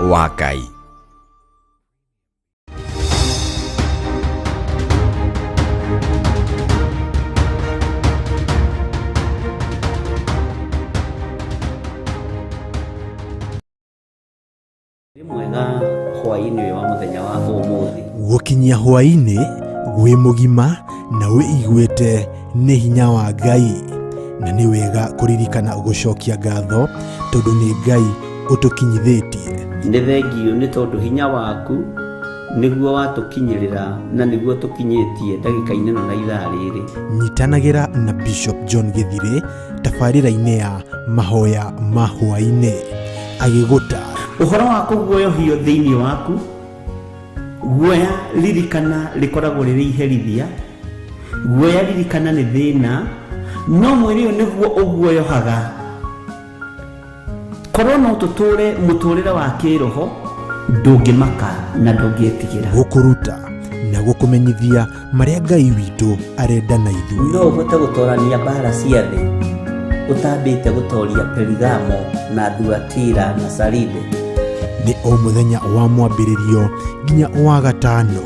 wa Ngai. Wĩ mwega hwaĩ-inĩ ũyũ wa mũthenya wa ũmũthĩ. Gũkinyia hwaĩ-inĩ wĩ mũgima na wĩiguĩte nĩ hinya wa Ngai, na nĩ wega kũririkana gũcokia ngatho tondũ nĩ Ngai ũtũkinyithĩtie. Nĩ thengiũ nĩ tondũ hinya waku nĩguo watũkinyĩrĩra na nĩguo tũkinyĩtie ndagĩka-inĩ ĩno na ithaa rĩrĩ. Nyitanagĩra na Bishop John Gĩthirĩ tabarĩra-inĩ ya mahoya ma hwaĩ-inĩ agĩgũta Ũhoro wa kũguoyohio thĩinĩ waku, guoya ririkana rĩkoragwo rĩrĩ iherithia, guoya ririkana nĩ thĩna, no mwĩrĩ ũyũ nĩguo ũguoyohaga. Korwo no tũtũre mũtũrĩre wa kĩroho, ndũngĩmaka na ndũngĩtigĩra. Gũkũruta na gũkũmenyithia marĩa Ngai witũ arenda na ithuĩ. No ũhote gũtorania mbara cia thĩ ũtambĩte gũtoria Perigamo na Thuatira na Saride? Nĩ o mũthenya wa mwambĩrĩrio nginya wa gatano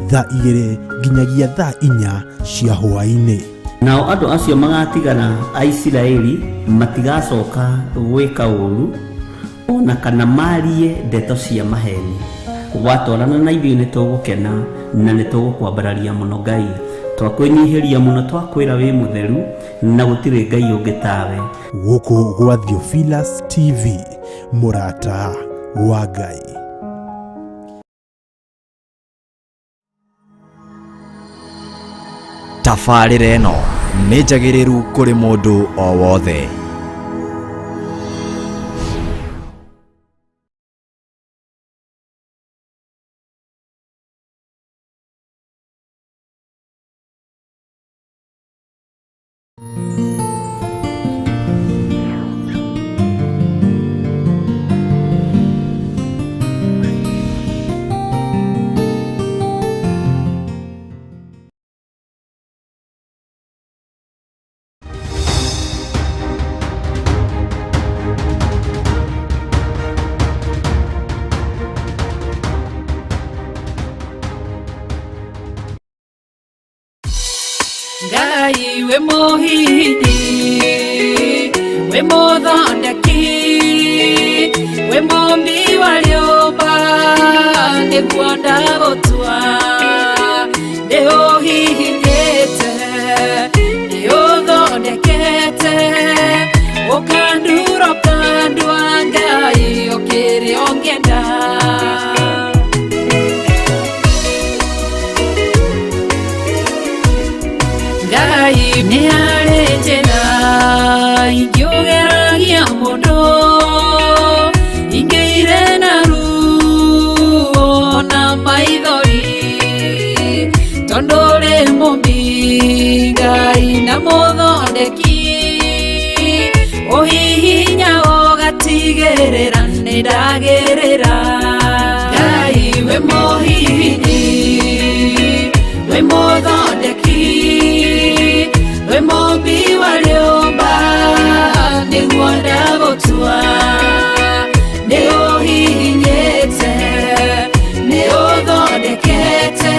thaa 2 nginyagia thaa 4 cia hwaĩ-inĩ. Nao andũ acio magatigara a Isiraeli matigacoka gwĩka ũũru o na kana maarie ndeto cia maheeni. Watwarana na ithuĩ nĩ tũgũkena na nĩ tũgũkwambararia mũno Ngai. Twakwĩnyihĩria mũno twakwĩra wĩ mũtheru na gũtirĩ Ngai ũngĩ tawe. Gũkũ gwa Theophilus TV, mũrata wa Ngai. Tabarĩra ĩno nĩ njagĩrĩru kũrĩ mũndũ o wothe. Ngai wĩ mũhihinyi, wĩ mũthondeki, wĩ mũmbi wa rĩũmba, nĩguo ndagũtua. Nĩ ũhihinyĩte, nĩ ũthondekete, ũkandura ũkandua Ngai ũkĩrĩ ũngĩenda. Ngai nĩ harĩ njĩra ingĩũgeragia mũndũ, ingĩire na ruo na maithori, tondũ ũrĩ mũmbi Ngai na mũthondeki, ũhihinya ũgatigĩrĩra nĩ ndagĩrĩra. Ngai wĩ mũhihinyi, wĩ mũthondeki, wĩ mũmbi wa rĩũmba, nĩguo ndagũtua. Nĩ ũhihinyĩte, nĩ ũthondekete,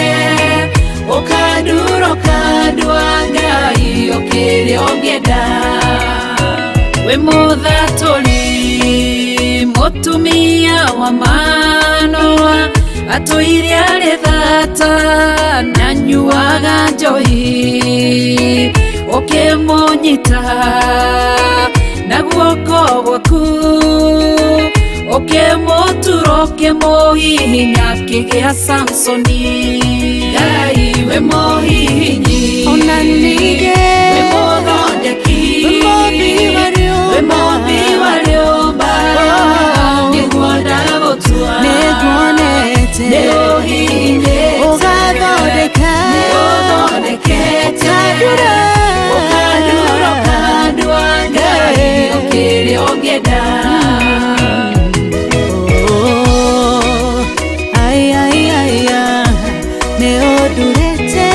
ũkandura ũkandua Ngai ũkĩrĩ ũngĩenda. Wĩ mũthatũri, mũtumia wa Manoa, atũire arĩ thata na nyuaga njohi, ũkĩmũnyita na guoko gwaku, ũkĩmũtura ũkĩmũhihinya akĩgĩa Samsoni. Ngai wĩ mũhihinyi, Ona ningĩ wĩ mũthondeki, wĩ mũmbi wa rĩũmba, wĩ mũmbi wa rĩũmba, nĩguo ndagũtua. Nĩnguonete Nĩ ũhihinyĩte, ũgathondeka, nĩ ũthondekete, ũkandura, ũkandura ũkandua Ngai ũkĩrĩ ũngĩenda. Oh, ai, ai, ai, ah, nĩ ũndurĩte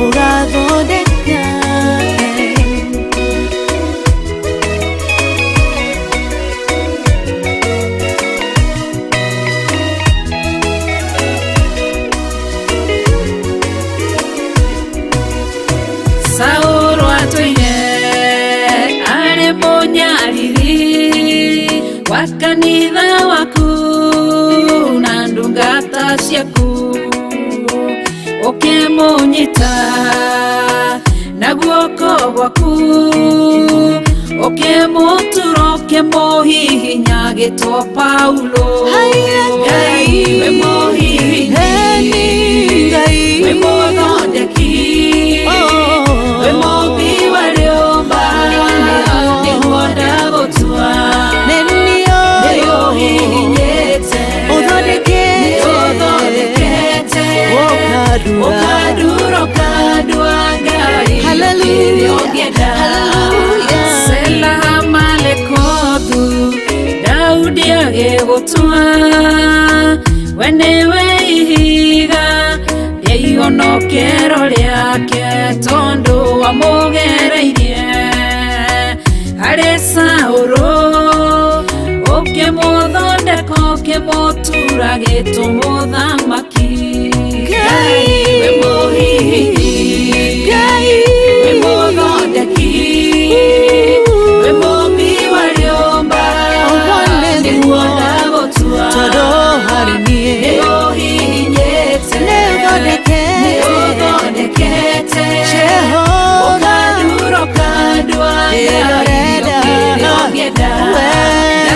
ũgathondeka. Wa kanitha waku na ndungata ciaku ũkĩmũnyita na guoko gwaku ũkĩmũtura ũkĩmũhihinya gĩtwo Paulo. Ngai we mũhihinyi, we mũthondeki, we mũmbi wa rĩũmba, nĩguo ndagũtua. Nĩũhihinyĩte, nĩũthondekete, ũkandura ũkandua Ngai kĩrĩa ũngĩenda. Sela Malekothu Daudi agĩgũtua, we nĩwe ihiga rĩa ihonokero rĩake, tondũ wamũgereirie harĩ Saũlũ, ũkĩmũthondeka ũkĩmũtura gĩtũmũthamaki. Ngai we mũhihinyi, we mũthondeki, we mũmbi wa rĩũmba, nĩguo ndagũtua. Nĩũhihinyĩte, nĩũthondekete, ũkandura ũkandua Ngai kĩrĩa ũngĩenda.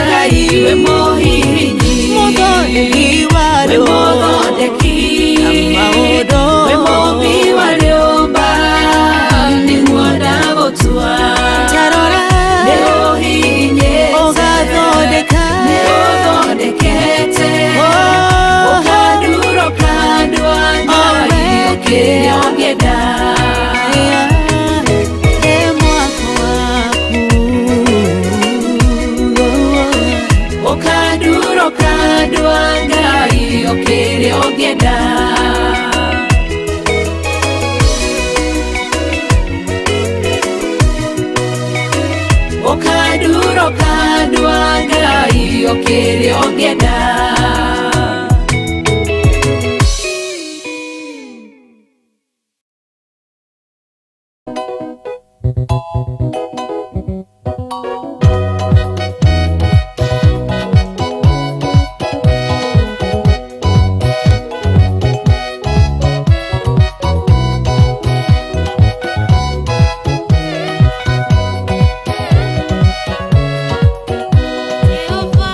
Ngai we mũhihinyi, we mũthondeki, we mũmbi wa rĩũmba, nĩguo ndagũtua. Nĩũhihinyĩte, nĩũthondekete, ũkandura ũkandua Ngai kĩrĩa ũngĩenda. Ũkandura ũkandua Ngai kĩrĩa ũngĩenda. Ũkandura ũkandua Ngai kĩrĩa ũngĩenda. Jehova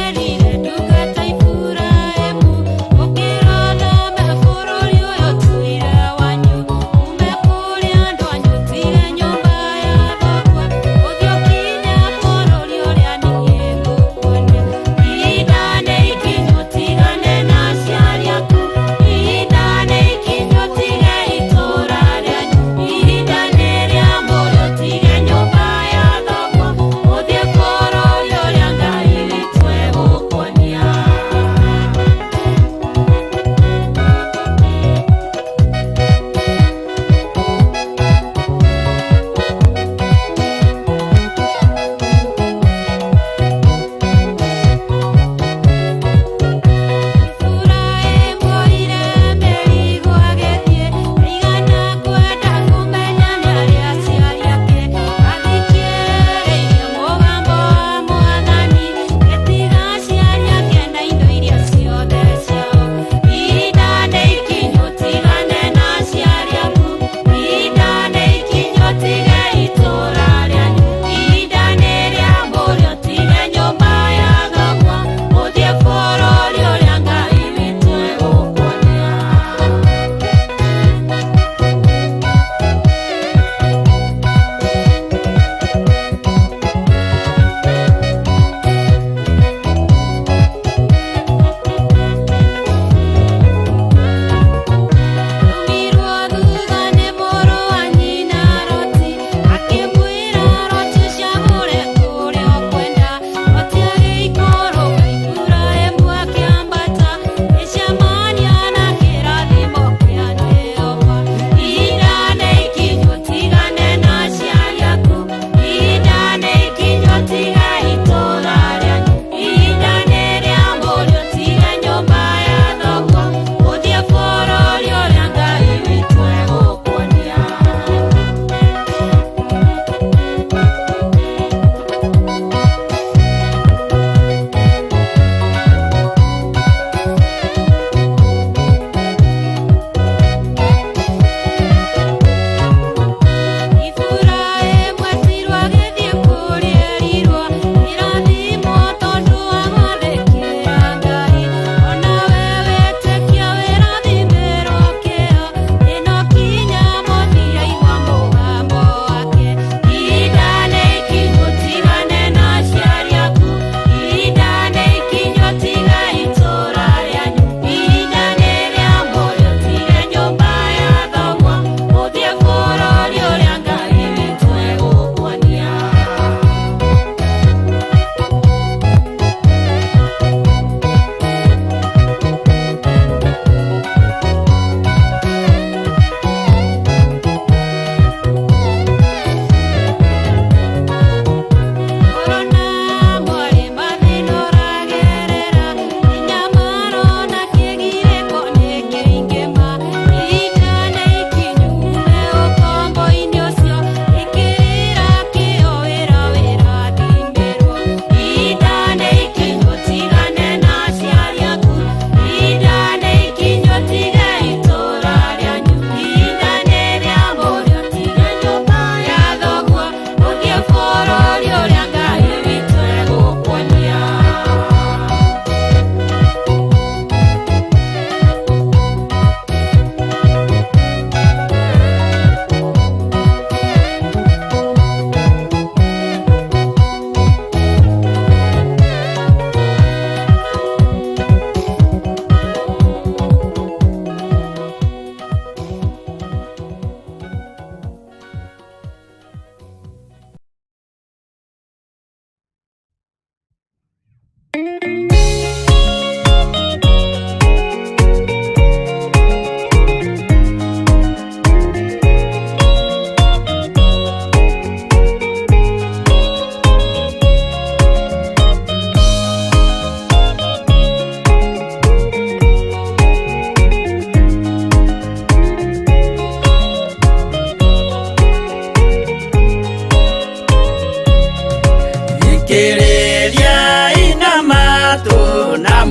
erire ndungata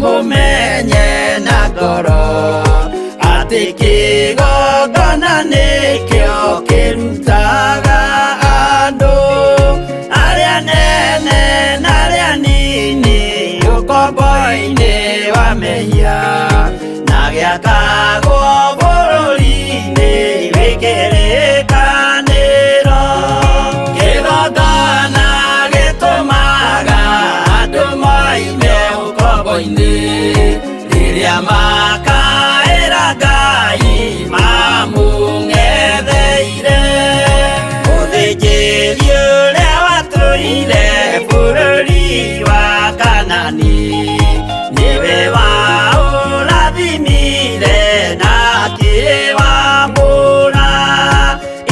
Mũmenye na ngoro atĩ kĩgongona nĩkĩo kĩrutaga andũ arĩa nene na arĩa nini ũkombo-inĩ wa mehia na gĩakagwo bũrũri-inĩ wĩ kĩrĩkanĩro. Kĩgongona gĩtũmaga andũ moime ũkombo-inĩ rĩrĩa makaĩra Ngai mamũng'etheire. Mũthĩnjĩri ũrĩa watũire bũrũri wa Kanani nĩwe waũrathimire na akĩwamũra.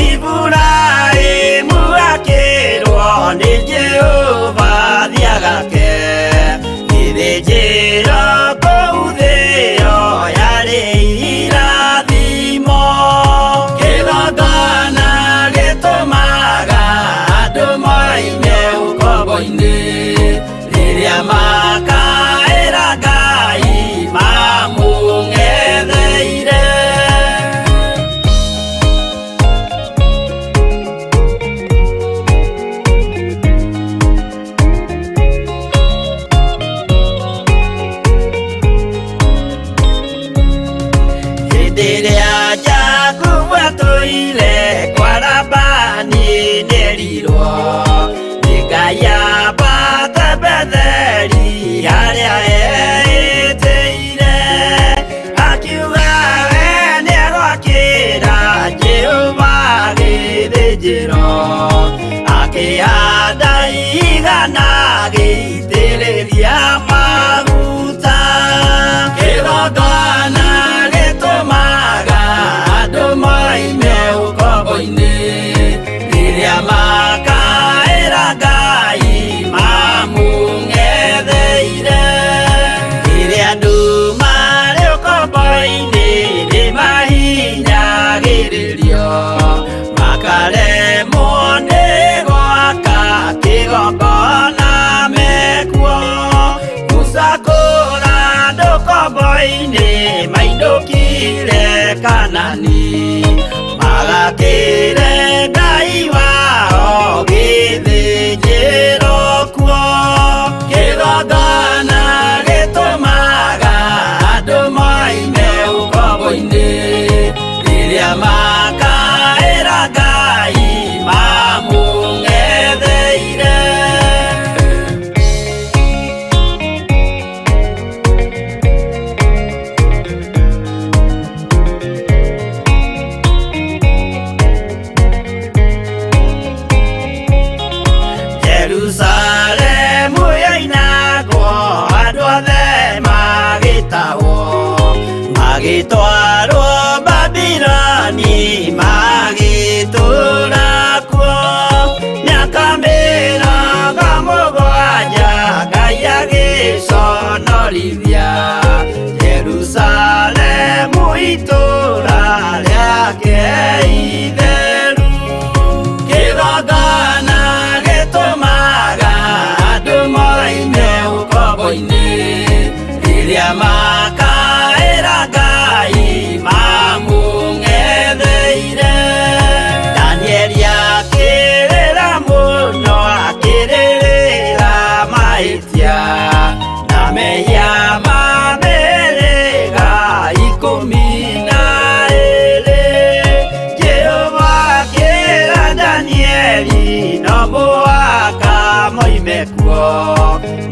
Iburahĩmu akĩrwo nĩ Jehova thiagake gĩthĩnjĩro kũu thĩo yarĩ irathimo. Kĩgongona gĩtũmaga andũ moime ũkombo-inĩ rĩrĩa makaĩra Ngai mamũng'etheire. Hĩndĩ ĩrĩa Jakubu atũire kwa Labani nĩerirwo nĩ Ngai ambate Betheli harĩa eĩtĩire. Akiuga we nĩegwakĩra Jehova gĩthĩnjĩro, akĩhanda igana agĩitĩrĩria maguta. Kĩgongona gĩtũmaga andũ moime ũkombo-inĩ rĩrĩa makaĩra Ngai mamũng'etheire. Rĩrĩa andũ marĩ ũkombo-inĩ nĩmahinyagĩrĩrio makaremwo nĩ gwaka kĩgongona mekuo. Musa kũra andũ ũkombo-inĩ mainũkire Kanani magakĩre Ngai wao gĩthĩnjĩro kuo. Kĩgongona gĩtũmaga andũ moime ũkombo-inĩ rĩrĩa makaĩra Ngai mamũng'etheire. Jerusalemu yoinagwo andũ othe magĩtahwo magĩtwarwo Babiloni magĩtũũra kuo mĩaka mĩrongo mũgwanja Ngai agĩconorithia Jerusalemu itũũra rĩake itheru. Kĩgongona gĩtũmaga andũ moime ũkombo-inĩ rĩrĩa makaĩra Ngai mamũng'etheire. Danieli akĩrĩra mũno akĩrĩrĩra mahĩtia na mehia ma mĩhĩrĩga ikũmi na ĩĩrĩ. Jehova akĩra Danieli no mũhaka moime kuo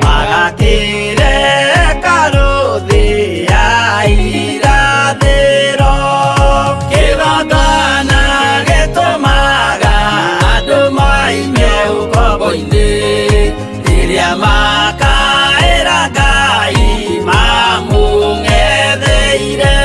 magakĩre hekarũ thĩ ya irathĩro. Kĩgongona gĩtũmaga andũ moime ũkombo-inĩ rĩrĩa makaĩra Ngai mamũng'etheire.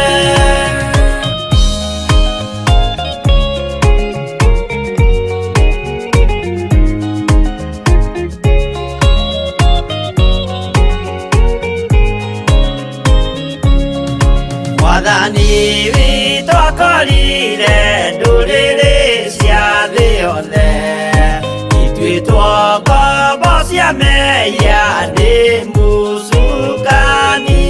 Mwathani witũ akorire ndũrĩrĩ cia thĩ yothe ituĩtwo ngombo cia mehia nĩ mũcukani.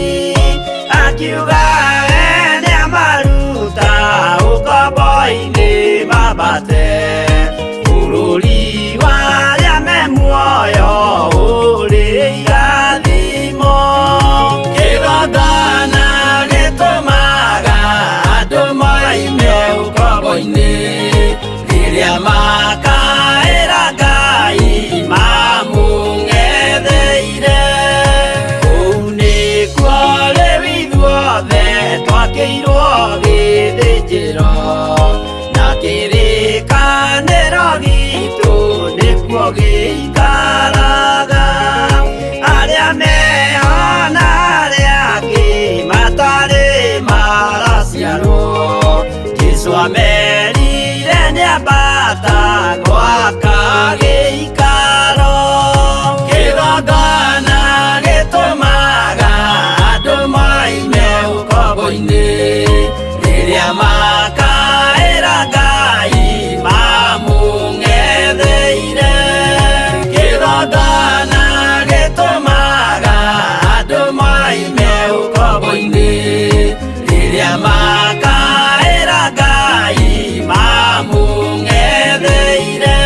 mathiko-inĩ rĩrĩa makaĩra Ngai mamũng'etheire.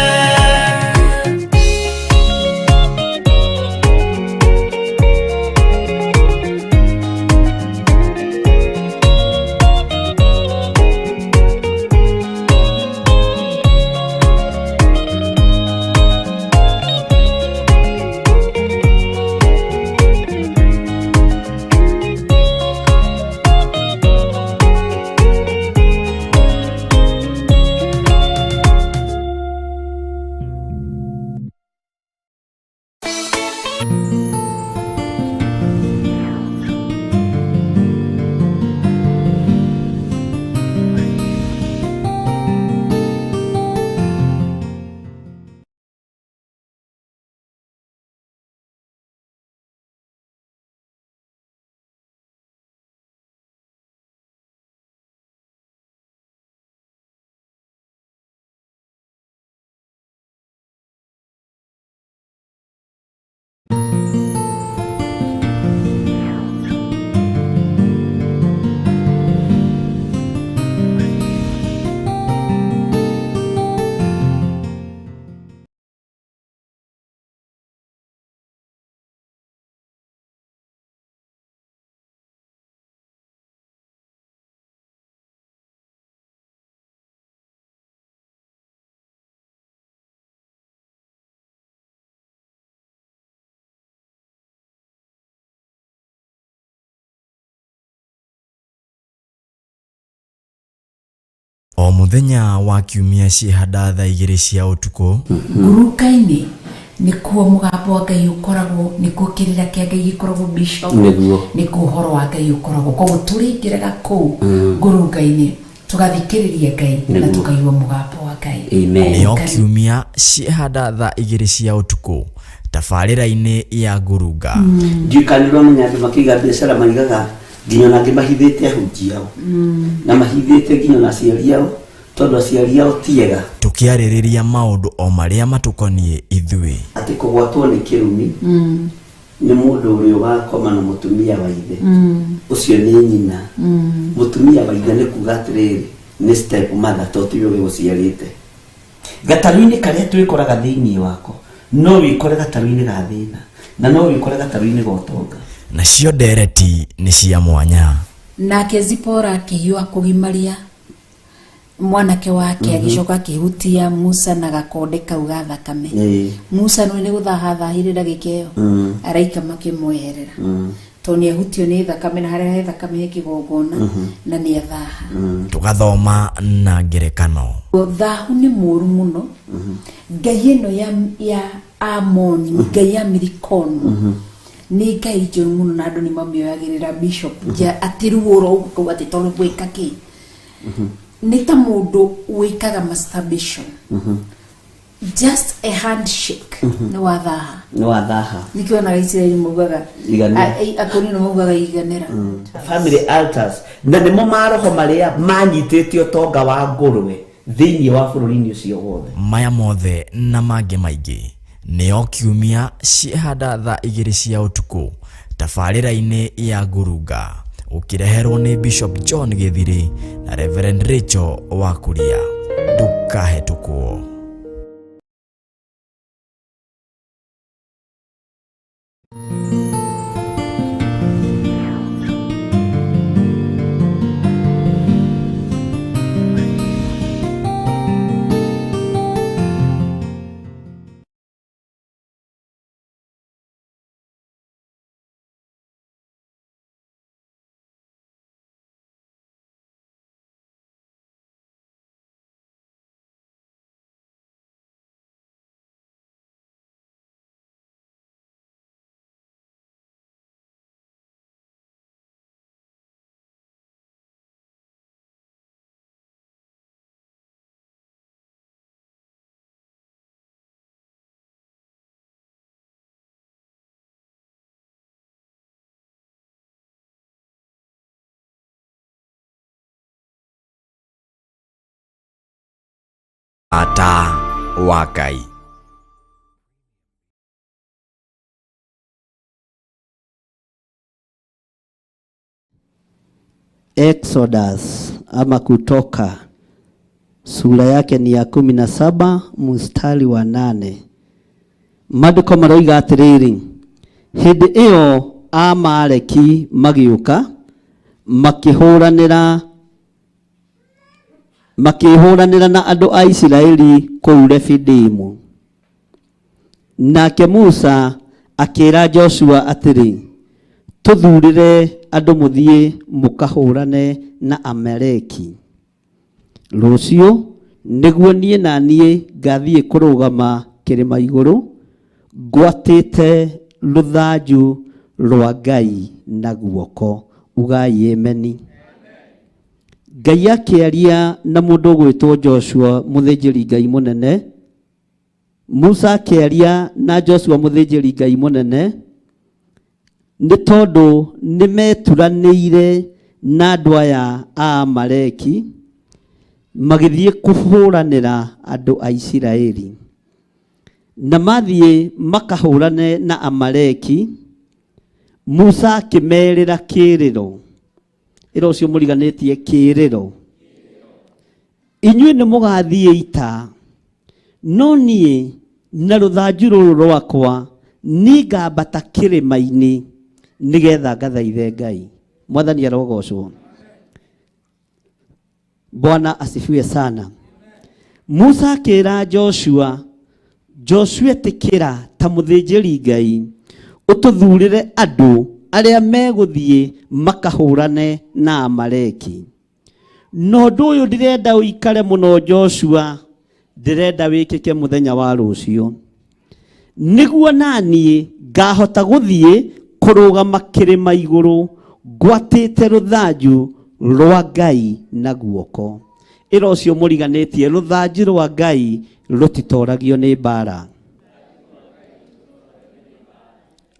O mũthenya wa kiumia ciĩhanda thaa 2 cia ũtukũ. Nguruka-inĩ nĩkuo mũgambo wa Ngai ũkoragwo, nĩkuo kĩrĩra kĩa Ngai gĩkoragwo, Bishop, Nĩguo. nĩkuo ũhoro wa Ngai ũkoragwo. Koguo tũrĩingĩraga kũu ngurunga-inĩ tũgathikĩrĩria Ngai na Nĩguo. tũkaigua mũgambo wa Ngai. Amen. Nĩo kiumia ciĩhanda thaa 2 cia ũtukũ tabarĩra-inĩ ya ngurunga. Ndiũĩ kana nĩ ũramenya andũ makĩiga biacara maigaga nginya ona angĩ mahithĩte ahunjia ao na mahithĩte nginya ona aciari ao, tondũ aciari ao ti ega. Tũkĩarĩrĩria maũndũ o marĩa matũkoniĩ ithuĩ. Atĩ kũgwatwo nĩ kĩrumi nĩ mũndũ ũrĩa ũgakoma na mũtumia wa ithe, ũcio nĩ nyina. Mũtumia wa ithe nĩ kuga atĩrĩrĩ, nĩ step mother, to tiwe ũgĩgũciarĩte. Gatarũ-inĩ karĩa twĩkoraga thĩinĩ wako, no wĩkore gatarũ-inĩ ga thĩna na no wĩkore gatarũ-inĩ ga ũtonga. Nacio ndereti nĩ cia mwanya. Nake Zipora akĩhiũha kũgimaria mwanake wake, agĩcoka akĩhutia Musa na gakonde kau ga thakame. Musa nĩ gũthaha thahire ndagĩka ĩyo, araika makĩmweherera tondũ nĩ ahutio nĩ thakame, na harĩa he thakame he kĩgongona na nĩ athaha. Tũgathoma na ngerekano. Thahu nĩ mũũru mũno. Ngai ĩno ya Amoni, ngai ya Milikomu, nĩ ngai njũru mũno, na andũ nĩ mamĩoyagĩrĩra, Bishop, atĩ ruo ũguo atĩ tondũ gwĩka kĩ nĩ ta mũndũ wĩkaga masturbation, just a handshake nĩ wathaha. Nĩ wathaha. Nĩkĩo onaga Isiraeli maugaga Iganĩra. Akorino maugaga iganĩra. Family altars na nĩmo maroho marĩa manyitĩte ũtonga wa ngũrwe thĩinĩ wa bũrũri-inĩ ũcio wothe. Maya mothe na mangĩ maingĩ nĩo kiumia ciĩhanda thaa 2 cia ũtukũ tabarĩra-inĩ ya ngurunga, ũkĩreherwo nĩ Bishop John Gĩthiri na Reverend Rachel Wakuria. Ndũkahetũkwo. Ata wa Ngai. Exodus ama Kutoka, sura yake ni ya 17 mstari wa 8. Maandĩko maroiga atĩrĩrĩ, hĩndĩ ĩyo Amaleki magĩũka makĩhũranĩra na andũ a Isiraeli kũu Refidimu. Nake Musa akĩra Joshua atĩrĩ, tũthurĩre andũ mũthiĩ mũkahũrane na Amaleki rũciũ, nĩguo niĩ na niĩ ngathiĩ kũrũgama kĩrĩma igũrũ ngwatĩte rũthanju rwa Ngai na guoko. Ugai ameni. Ngai akĩaria na mũndũ ũgwĩtwo Joshua mũthĩnjĩri Ngai mũnene. Musa akĩaria na Joshua mũthĩnjĩri Ngai mũnene nĩ tondũ nĩ meturanĩire na andũ aya a Amaleki magĩthiĩ kũhũranĩra andũ a Isiraeli. Na mathiĩ makahũrane na Amaleki, Musa akĩmerĩra kĩrĩro. Ĩra ũcio mũriganĩtie kĩrĩro. Inyuĩ nĩ mũgathiĩ ita, no niĩ na rũthanju rũrũ rwakwa nĩngambata kĩrĩma-inĩ nĩgetha ngathaithe Ngai. Mwathani arogocwo. Bwana asifiwe sana. Musa akĩra Joshua, Joshua ĩtĩkĩra ta mũthĩnjĩri Ngai ũtũthurĩre andũ arĩa megũthiĩ makahũrane na Amaleki. Na ũndũ ũyũ ndĩrenda ũikare mũno Joshua, ndĩrenda wĩkĩke mũthenya wa rũciũ, nĩguo naniĩ ngahota gũthiĩ kũrũgama kĩrĩma igũrũ ngwatĩte rũthanju rwa Ngai na guoko. Ĩra ũcio mũriganĩtie, rũthanju rwa Ngai rũtitoragio nĩ mbara.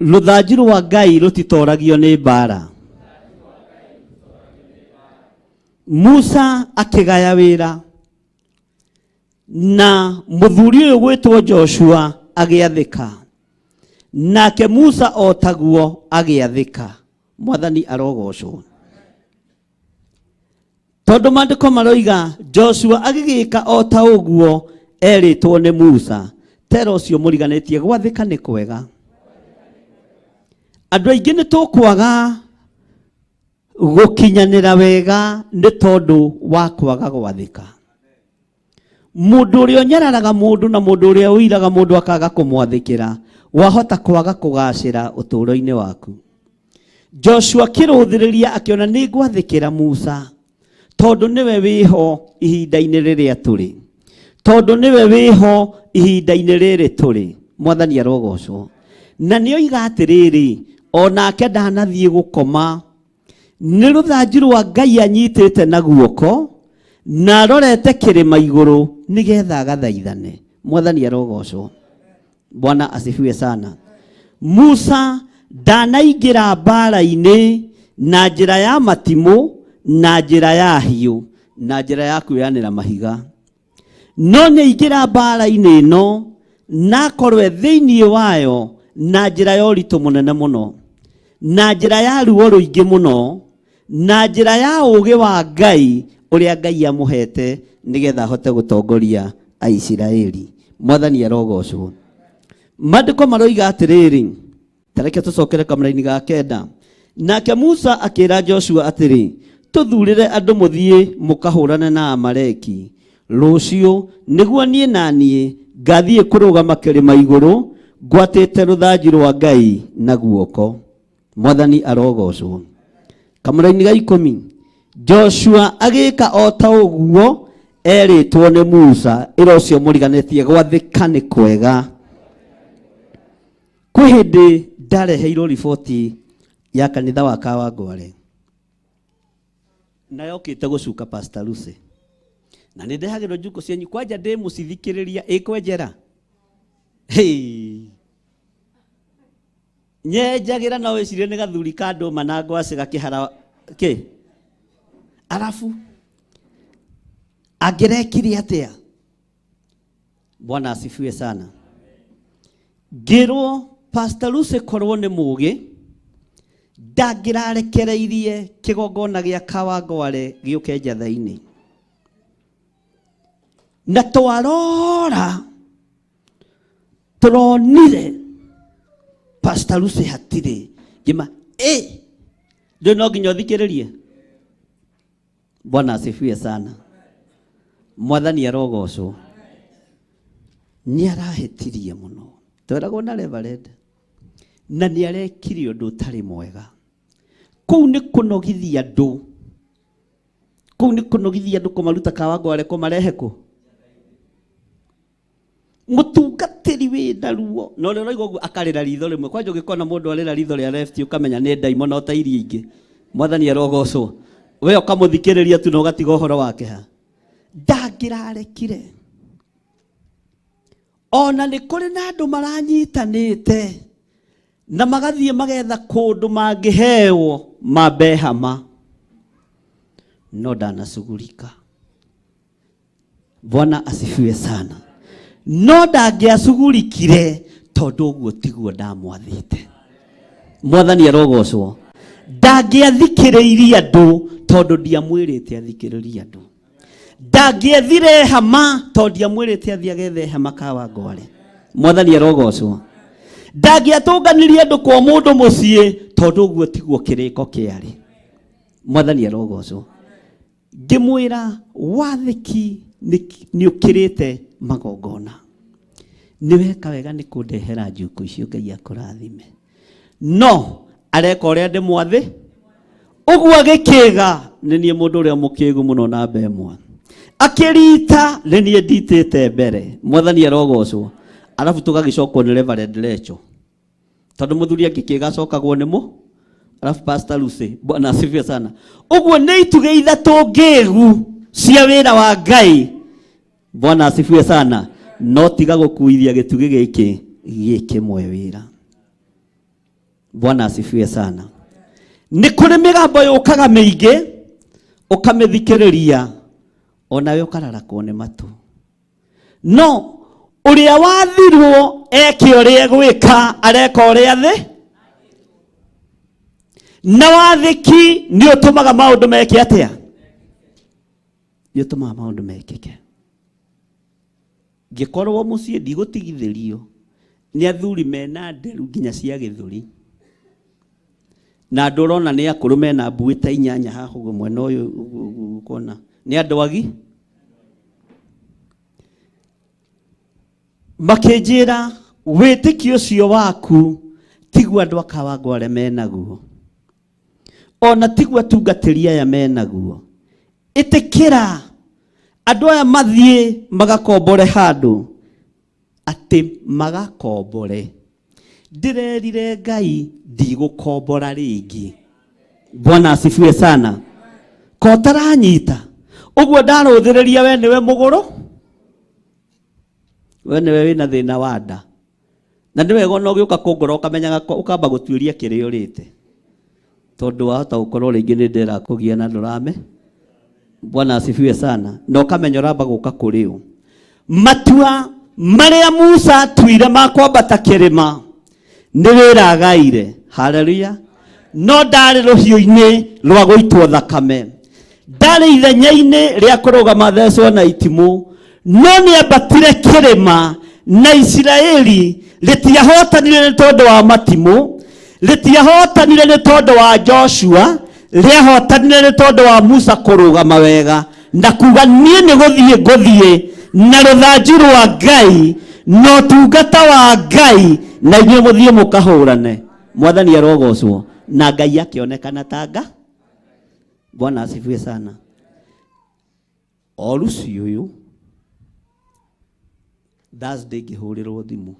Rũthanju rwa Ngai rũtitoragio nĩ mbara. Musa akĩgaya wĩra na mũthuri ũyũ gwĩtwo Joshua agĩathĩka, nake Musa o taguo agĩathĩka. Mwathani arogocwo. Tondũ maandĩko maroiga Joshua agĩgĩka o ta ũguo erĩtwo nĩ Musa. Tera ũcio mũriganĩtie, gwathĩka nĩ kwega. Andũ aingĩ nĩ tũkwaga gũkinyanĩra wega nĩ tondũ wa kwaga gwathĩka. Mũndũ ũrĩa ũnyararaga mũndũ na mũndũ ũrĩa ũiraga mũndũ akaga kũmwathĩkĩra, wahota kwaga kũgacĩra ũtũũro-inĩ waku. Joshua akĩrũthĩrĩria akĩona nĩ ngwathĩkĩra Musa tondũ nĩwe wĩho ihinda-inĩ rĩrĩa tũrĩ, tondũ nĩwe wĩho ihinda-inĩ rĩrĩ tũrĩ. Mwathani arogocwo. Na nĩ oiga atĩrĩrĩ, onake ndanathiĩ gũkoma, nĩ rũthanju rwa Ngai anyitĩte na guoko na arorete kĩrĩma igũrũ nĩgetha agathaithane. Mwathani arogocwo. Bwana asifiwe sana. Musa ndanaingĩra mbara-inĩ na njĩra ya matimũ, na njĩra ya hiũ, na njĩra ya kwĩanĩra mahiga, no nĩ aingĩra mbara-inĩ ĩno na akorwo e thĩinĩ wayo na njĩra ya ũritũ mũnene mũno, na njĩra ya ruo rũingĩ mũno, na njĩra ya ũũgĩ wa Ngai ũrĩa Ngai amũhete nĩgetha ahote gũtongoria Aisiraeli. Mwathani arogocwo. Maandĩko maroiga atĩrĩrĩ, tareke tũcokere kamũraini ga 9. Nake Musa akĩra Joshua atĩrĩ, tũthurĩre andũ mũthiĩ mũkahũrane na Amaleki rũciũ, nĩguo niĩ na niĩ ngathiĩ kũrũgama kĩrĩma igũrũ ngwatĩte rũthanju rwa Ngai na guoko. Mwathani arogocwo. Kamũraini ga 10, Joshua agĩka o ta ũguo erĩtwo nĩ Musa. Ĩra ũcio mũriganĩtie, gwathĩka nĩ kwega. Kwĩ hĩndĩ ndareheirwo riboti ya kanitha wa Kawangware na yokĩte gũcuka Pastor Lucy, na nĩ ndehagĩrwo njuko cianyu kwanja ndĩ mũcithikĩrĩria ĩkwenjera. Hey. Nyenjagĩra no wĩcirie nĩ gathuri ka ndũma na ngwacĩ gakĩhara kĩ, arabu angĩrekire atĩa? Bwana asifiwe sana. Ngĩrwo Pastor Lucy korwo nĩ mũgĩ Ndangĩrarekereirie kĩgongona gĩa Kawangware gĩũke Njatha-inĩ. Na twarora tũronire Pastor Lucy hatirĩ. Ngĩma ĩ ndũĩ no nginya ũthikĩrĩrie. Bwana asifiwe sana. Mwathani arogocwo. Nĩ arahĩtirie mũno. Tweragwo na Reverend na nĩ arekire ũndũ ũtarĩ mwega. Kũu nĩ kũnogithia andũ. Kũu nĩ kũnogithia andũ kũmaruta Kawangware kũmarehe kũ? Mũtungatĩri wĩna ruo na ũrĩa ũraigua ũguo akarĩra ritho rĩmwe. Kwanja ũngĩkona mũndũ arĩra ritho rĩa left ũkamenya nĩ ndaimono ta iria ingĩ. Mwathani arogocwo. We ũkamũthikĩrĩria tu na ũgatiga ũhoro wake ha. Ndangĩrarekire. Ona nĩ kũrĩ na andũ maranyitanĩte na magathiĩ magetha kũndũ mangĩheo mambe hama, no ndanacugurika. Bwana asifiwe sana. No ndangĩacugurikire tondũ ũguo tiguo ndamwathĩte. Mwathani arogocwo. Ndangĩathikĩrĩirie andũ tondũ ndiamwĩrĩte athikĩrĩrie andũ. Ndangĩethire hama tondũ ndiamwĩrĩte athiĩ agethe hema Kawangware. Mwathani arogocwo. Ndangĩatũnganirie andũ kwa mũndũ mũciĩ tondũ ũguo tiguo kĩrĩko kĩarĩ. Mwathani arogocwo. Ngĩmwĩra wathĩki nĩ ũkĩrĩte magongona. Nĩ weka wega nĩ kũndehera njuku icio, Ngai akũrathime. No areka ũrĩa ndĩmwathĩ ũguo agĩkĩga nĩ niĩ mũndũ ũrĩa mũkĩgu mũno namba ĩmwe. Akĩrita nĩ niĩ nditĩte mbere. Mwathani arogocwo. Arabu tũgagĩcokwo nĩ Reverend Lecho. Tondũ mũthuri angĩkĩga acokagwo nĩ mũ arabu Pastor Lucy. Bwana asifiwe sana. Ũguo nĩ itugĩ ithatũ ngĩgu cia wĩra wa Ngai. Bwana asifiwe sana. No tiga gũkuithia gĩtugĩ gĩkĩ gĩkĩmwe wĩra. Bwana asifiwe sana. Nĩ kũrĩ mĩgambo yũkaga mĩingĩ ũkamĩthikĩrĩria onawe ũkararakwo nĩ matũ. No ũrĩa wathirwo eke ũrĩa egwĩka areka ũrĩa thĩ na wathĩki nĩ ũtũmaga maũndũ meke atĩa? Nĩ ũtũmaga maũndũ mekĩke. Ngĩkorwo mũciĩ ndigũtigithĩrio nĩ athuri mena nderu nginya cia gĩthũri. Na andũ ũrona nĩ akũrũ mena mbuĩ ta inyanya haha ũguo mwena ũyũ ũguo ũkona. Nĩ andũ agi? Makĩnjĩra wĩtĩkio ũcio waku tiguo andũ a Kawangware menaguo. Ona tiguo atungatĩri aya menaguo. Ĩtĩkĩra andũ aya mathiĩ magakombore handũ atĩ magakombore. Ndĩrerire Ngai ndigũkombora rĩngĩ. Bwana asifiwe sana. Ko ũtaranyita ũguo ndarũthĩrĩria we nĩwe mũgũrũ, we nĩwe wĩna thĩna wa nda. Na nĩ wega ona ũgĩũka kũngora ũkamenyaga ũkamba gũtuĩria kĩrĩa ũrĩte. Tondũ wahota gũkorwo rĩngĩ nĩ ndĩra kũgia na ndũrame. Bwana asifiwe sana. Na ũkamenya ũramba gũka kũrĩ ũ. Matua marĩa Musa atuire ma kwambata kĩrĩma nĩ wĩra agaire. Haleluya. No ndarĩ rũhiũ-inĩ rwa gũitwo thakame. Ndarĩ ithenya-inĩ rĩa kũrũgama thecwo na itimũ. No nĩ ambatire kĩrĩma na Isiraeli rĩtiahotanire nĩ tondũ wa matimũ, rĩtiahotanire nĩ tondũ wa Joshua, rĩahotanire nĩ tondũ wa Musa kũrũgama wega na kuga niĩ nĩ gũthiĩ ngũthiĩ na rũthanju rwa Ngai na ũtungata wa Ngai na inyuĩ mũthiĩ mũkahũrane. Mwathani arogocwo. Na Ngai akĩonekana ta nga. Bwana asifiwe sana. O Lucy ũyũ Thursday ngĩhũrĩrwo thimũ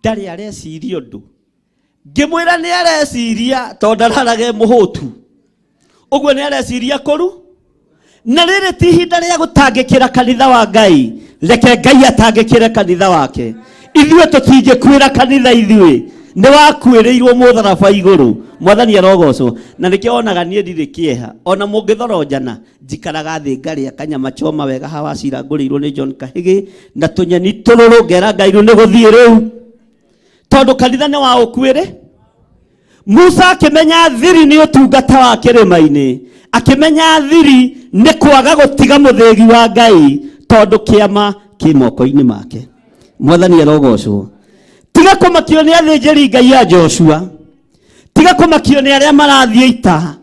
ndarĩ areciria ũndũ, ngĩmwĩra nĩ areciria tondũ ndararage mũhũtu ũguo nĩ areciria kũru. Na rĩrĩ ti ihinda rĩa gũtangĩkĩra kanitha wa Ngai, reke Ngai atangĩkĩre kanitha wake. Ithuĩ tũtingĩkuĩra kanitha, ithuĩ nĩ wakuĩrĩirwo mũtharaba igũrũ. Mwathani arogocwo. Na nĩkĩo onaga niĩ ndirĩ kĩeha ona mũngĩthoronjana, njikaraga thĩ ngarĩa kanyama choma wega hawa cira ngũrĩirwo nĩ John Kahĩgĩ na tũnyeni tũrũrũ, ngera Ngai rĩu nĩ gũthiĩ rĩu tondũ kanitha nĩ wa ũkuĩrĩ. Musa akĩmenya thiri nĩ ũtungata wa kĩrĩma-inĩ, akĩmenya thiri nĩ kwaga gũtiga mũthĩgi wa Ngai tondũ kĩama kĩ moko-inĩ make. Mwathani arogocwo. Tiga kũmakio nĩ athĩnjĩri Ngai a Joshua, tiga kũmakio nĩ arĩa marathiĩ ita,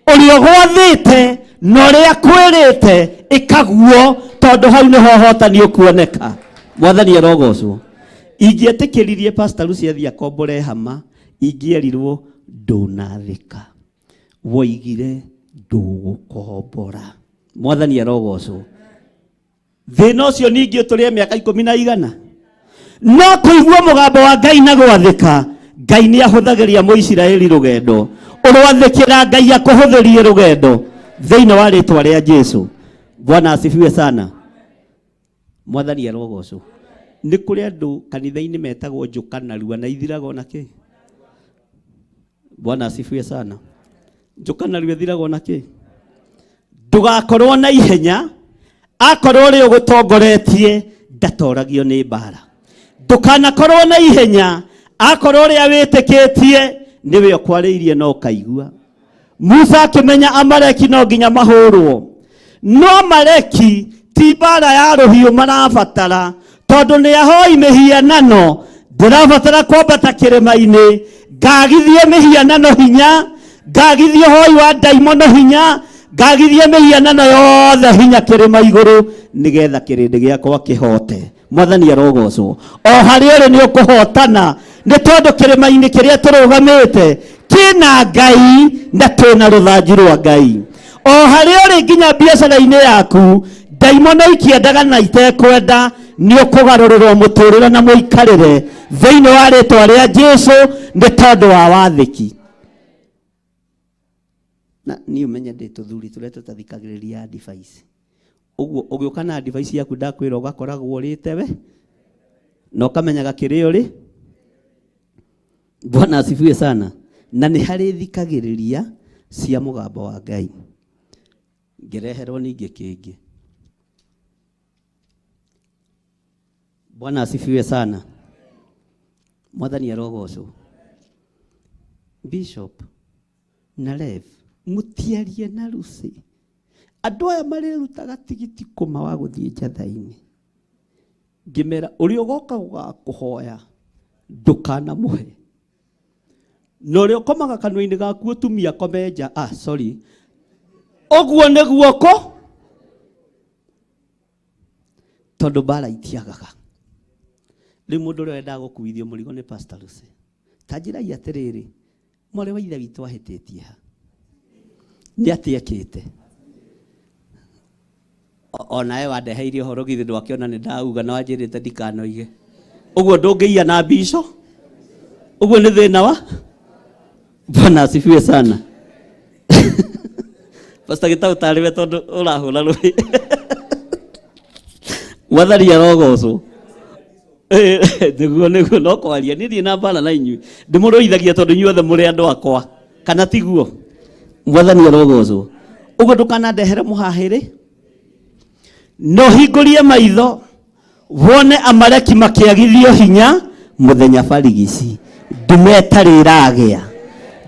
ũrĩa ũgwathĩte na ũrĩa kwĩrĩte ĩkaguo, tondũ hau nĩho ũhotani ũkuoneka. Mwathani arogocwo. Ingĩetĩkĩririe Pastor Lucy athiĩ akombore hama, ingĩerirwo ndũnathĩka, woigire ndũgũkombora. Mwathani arogocwo. Thĩna ũcio ningĩ ũtũrĩe mĩaka 10 no kũigua mũgambo wa Ngai na gwathĩka. Ngai nĩ ahũthagĩria Mũisiraeli rũgendo, ũrwathĩkĩra Ngai akũhũthĩrie rũgendo thĩinĩ wa rĩtwa rĩa Jesu. Bwana asifiwe sana. Mwathani arogocwo. Nĩ kũrĩ andũ kanitha-inĩ metagwo njũka narua na ithiraga ona kĩ. Bwana asifiwe sana. Njũka narua ithiraga ona kĩ. Ndũgakorwo na ihenya, akorwo ũrĩa ũgũtongoretie ndatoragio nĩ mbara. Ndũkanakorwo na ihenya, akorwo ũrĩa wĩtĩkĩtie nĩwe ũkwarĩirie no ũkaigua. Musa akĩmenya Amaleki no nginya mahũrwo, no Amaleki ti mbara ya rũhiũ marabatara, tondũ nĩ ahoi mĩhianano. Ndĩrabatara kwambata kĩrĩma-inĩ ngagithie mĩhianano hinya, ngagithie ũhoi wa ndaimono hinya, ngagithie mĩhianano yothe hinya kĩrĩma igũrũ, nĩgetha kĩrĩndĩ gĩakwa kĩhote. Mwathani arogocwo. O harĩa ũrĩ nĩ ũkũhotana, nĩ tondũ kĩrĩma-inĩ kĩrĩa tũrũgamĩte kĩna Ngai na twĩna rũthanju rwa Ngai. O harĩa ũrĩ nginya biacara-inĩ yaku, ndaimono ikĩendaga na itekwenda, nĩ ũkũgarũrĩrwo mũtũrĩre na mũikarĩre thĩinĩ wa rĩtwa rĩa Jesu, nĩ tondũ wa wathĩki. Na niĩ ũmenye ndĩ tũthuri tũrĩa tũtathikagĩrĩria advice. Ũguo ũgĩũka na advice yaku ndakwĩra ũgakoragwo ũrĩte we na ũkamenyaga kĩrĩa ũrĩ. Bwana asifiwe sana. Na nĩ harĩ thikagĩrĩria cia mũgambo wa Ngai. Ngĩreherwo ningĩ kĩngĩ. Bwana asifiwe sana. Mwathani arogocwo. Bishop na Rev mũtiarie na Lucy. Andũ aya marĩrutaga tigiti kũma wa gũthiĩ njatha-inĩ. Ngĩmera ũrĩa ũgoka gũgakũhoya ndũkanamũhe, na ũrĩa ũkomaga kanua-inĩ gaku ũtumia akome nja. Ah, sorry. Ũguo nĩguo kũ, tondũ mbara itiagaga. Rĩu mũndũ ũrĩa wendaga gũkuithio mũrigo nĩ Pastor Lucy. Ta njĩrai atĩrĩrĩ, mwarĩ wa ithe witũ ahĩtĩtie ha? Nĩ atĩa ekĩte? Onawe wandeheire ũhoro githĩ ndwakĩona nĩ ndauga na wanjĩrĩte ndikanoige. Ũguo ndũngĩiya na mbico. Ũguo nĩ thĩna wa Bwana asifiwe sana. Pastor Gitau tarĩ we tondũ ũrahũra rũĩ. Mwathani arogocwo. Nĩguo nĩguo no kwaria niĩ ndirĩ na mbara na inyuĩ, ndĩmũrũithagia tondũ inyuothe mũrĩ andũ akwa, kana tiguo? Mwathani arogocwo. Ũguo ndũkanandehere mũhahĩrĩ, no hingũrie maitho wone Amaleki makĩagithio hinya mũthenya barigici, ndume ĩtarĩ ĩragĩa,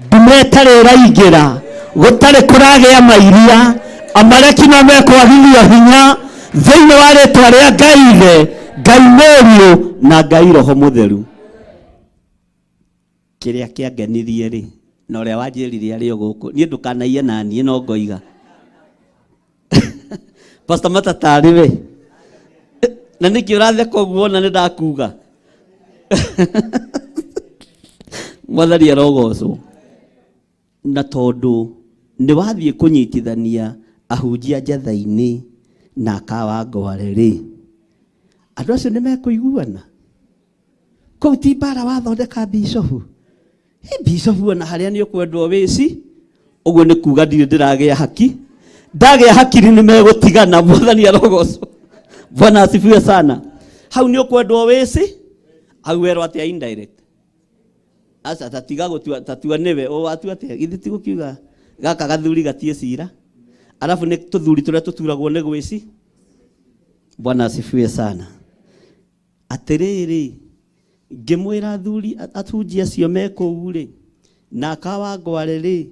ndume ĩtarĩ ĩraingĩra, gũtarĩ kũragĩa mairia, Amaleki no mekwagithio hinya thĩinĩ wa rĩtwa rĩa Ngai Ithe, Ngai Mũriũ na Ngai Roho Mũtheru. Kĩrĩa kĩangenirie rĩ, na ũrĩa wanjĩrire arĩ o gũkũ, niĩ ndũkanaiye na niĩ no ngoiga. Pastor Matatarĩ we, na nĩkĩ ũratheka ũguo ona nĩ ndakuga? Mwathani arogocwo. Na tondũ nĩ wathiĩ kũnyitithania ahunjia njatha-inĩ na akawa ngware rĩ, andũ acio nĩ mekũiguana. Kũu ti mbara wathondeka bishofu. Hi bishofu ona harĩa nĩ ũkwendwo wĩci, ũguo nĩ kuga ndirĩ ndĩragĩa haki. Ndagĩa hakiri nĩ megũtigana. Mwathani arogocwo. Bwana asifiwe sana. Hau nĩ ũkwendwo wĩci, hau werwo atĩa indirect. Aca tatiga gũtua, tatua nĩwe, o watua atĩa? Githĩ ti gũkiuga gaka gathuri gatiĩ cira? Arabu nĩ tũthuri tũrĩa tũturagwo nĩ gwĩci. Bwana asifiwe sana. Atĩrĩrĩ, ngĩmwĩra athuri atunji acio me kũu rĩ, Na Kawangware rĩ,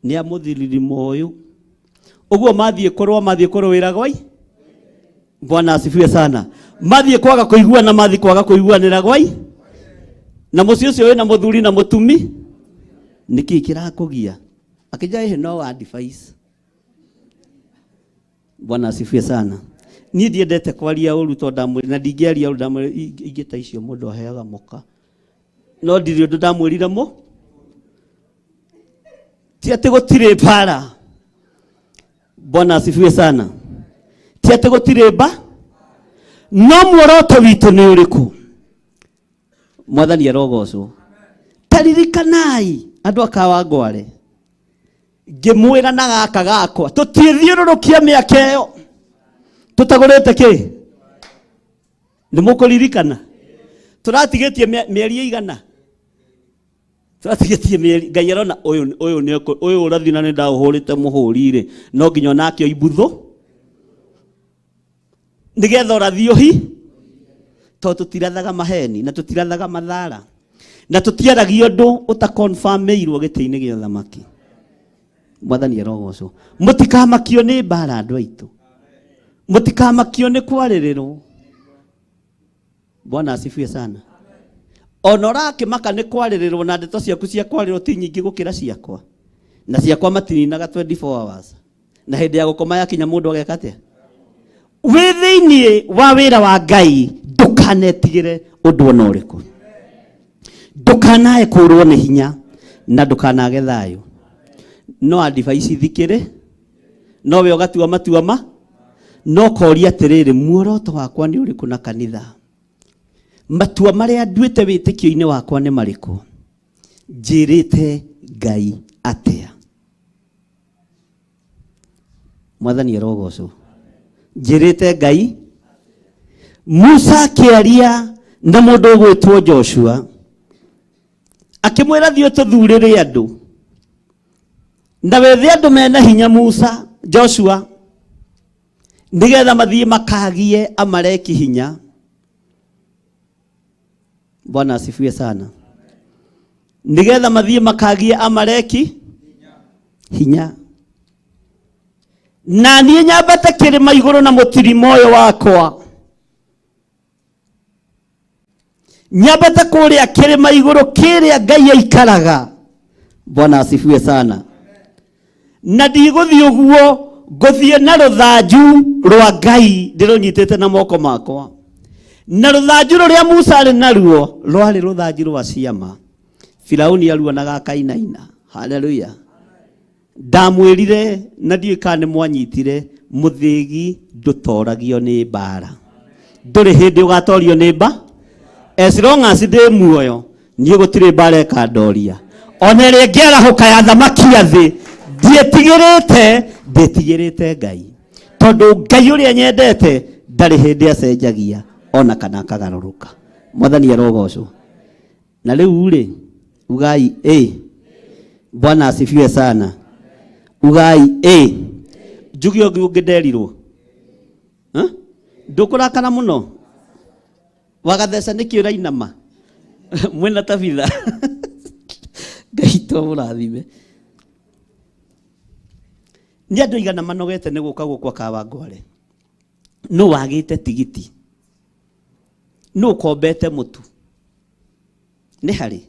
nĩ a mũthiririmo ũyũ. Ũguo mathiĩ kũrũa, mathiĩ kũrũĩra gwai. Bwana asifiwe sana. Mathiĩ kwaga kũiguana, mathiĩ kwaga kũiguanĩra gwai. Na mũciĩ ũcio wĩna mũthuri na mũtumi, nĩkĩ kĩrakũgia? Akĩnja ĩhĩ no advice. Bwana asifiwe sana. Niĩ ndiendete kwaria ũru tondũ ndamwĩrire, na ndingĩaria ũru ndamwĩrire ingĩ ta icio mũndũ aheaga mũka. No ndirĩ ũndũ ndamwĩrire mũ. Ti atĩ gũtirĩ mbara. Bwana asifiwe sana. Ti atĩ gũtirĩ mba, no muoroto witũ nĩ ũrĩkũ? Mwathani arogocwo. Taririkanai andũ a Kawangware, ngĩmwĩra na gaka gakwa tũtiĩthiũrũrũkia mĩaka ĩyo tũtagũrĩte kĩ. Nĩ mũkũririkana tũratigĩtie mĩeri ĩigana, tũratigĩtie mĩeri. Ngai arona ũyũ, ũyũ nĩ ũyũ ũrathi na nĩ ndaũhũrĩte mũhũri rĩ, no nginya onake oimbutho nĩgetha ũrathi ũhi, tondũ tũtirathaga maheni na tũtirathaga mathara na tũtiaragia ũndũ ũtakonfirmĩirwo gĩtĩ-inĩ gĩa ũthamaki. Mwathani arogocwo. Mũtikamakio nĩ mbara andũ aitũ, mũtikamakio nĩ kwarĩrĩrwo. Bwana asifiwe sana. Ona ũrakĩmaka nĩ kwarĩrĩrwo na ndeto ciaku cia kwarĩrwo ti nyingĩ gũkĩra ciakwa, na ciakwa matininaga 24 hours, na hĩndĩ ya gũkoma yakinya mũndũ ageka atĩa? Wĩ thĩinĩ wa wĩra wa Ngai ndũkanetigĩre ũndũ ona ũrĩkũ, ndũkanae kũrwo nĩ hinya na ndũkanage thayũ. No advice thikĩrĩ, no we ũgatua matua ma, no koria atĩrĩrĩ, muoroto wakwa nĩ ũrĩkũ na kanitha? Matua marĩa nduĩte wĩtĩkio-inĩ wakwa nĩ marĩkũ? Njĩrĩte Ngai atĩa? Mwathani arogocwo. Njĩrĩte Ngai. Musa akĩaria na mũndũ ũgwĩtwo Joshua, akĩmwĩra thiĩ ũtũthurĩre andũ na wethe andũ mena hinya. Musa, Joshua, nĩgetha mathiĩ makagie Amaleki hinya. Bwana asifiwe sana. Nĩgetha mathiĩ makagie Amaleki hinya, na niĩ nyambate kĩrĩma igũrũ na mũtirima ũyũ wakwa, nyambate kũrĩa kĩrĩma igũrũ kĩrĩa Ngai aikaraga. Bwana asifiwe sana. Na ndigũthiĩ ũguo, ngũthiĩ na rũthanju rwa Ngai ndĩrũnyitĩte na moko makwa. Na rũthanju rũrĩa Musa arĩ naruo rwarĩ rũthanju rwa ciama. Firauni aruonaga akainaina. Haleluya. Ndamwĩrire na ndiũĩ kana nĩ mwanyitire, mũthĩgi ndũtoragio nĩ mbara. Ndũrĩ hĩndĩ ũgatorio nĩ mba. As long as ndĩ muoyo, niĩ gũtirĩ mbara ĩkandoria. Ona ĩrĩa ĩngĩarahũka ya thamaki ya thĩ, ndiĩtigĩrĩte, ndĩtigĩrĩte Ngai. Tondũ Ngai ũrĩa nyendete ndarĩ hĩndĩ acenjagia ona kana akagarũrũka. Mwathani arogocwo. Na rĩu rĩ, ugai ĩ. Bwana asifiwe sana. Ugai ĩ. Njuge ũngĩ ũngĩ nderirwo. Ndũkũrakara mũno? Wagatheca nĩkĩ ũrainama? Mwĩna Tabitha. Ngai to mũrathime. Nĩ andũ aigana manogete nĩ gũka gũkũ Kawangware? Nũ wagĩte tigiti? Nũ ũkombete mũtu? Nĩ harĩ?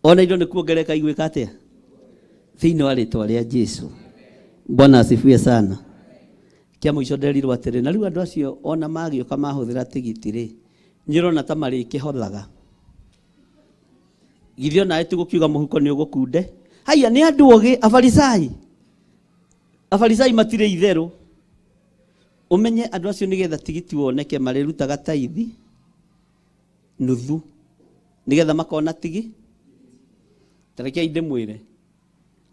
Ona indo nĩ kuongereka igwĩka atĩa? Thĩinĩ wa rĩtwa rĩa Jesu. Bwana asifiwe sana. Kĩa mũico nderirwo atĩrĩ, na rĩu andũ acio ona magĩũka mahũthĩra tigiti rĩ, nĩ ũrona ta marĩkĩhothaga. Githĩ onawe ti gũkiuga mũhuko nĩ ũgũkunde? Haiya, nĩ andũ ogĩ, Afarisai. Afarisai matirĩ itherũ. Ũmenye andũ acio nĩgetha tigiti woneke marĩrutaga taithi nuthu nĩgetha makona tigi. Ta rekei ndĩmwĩre,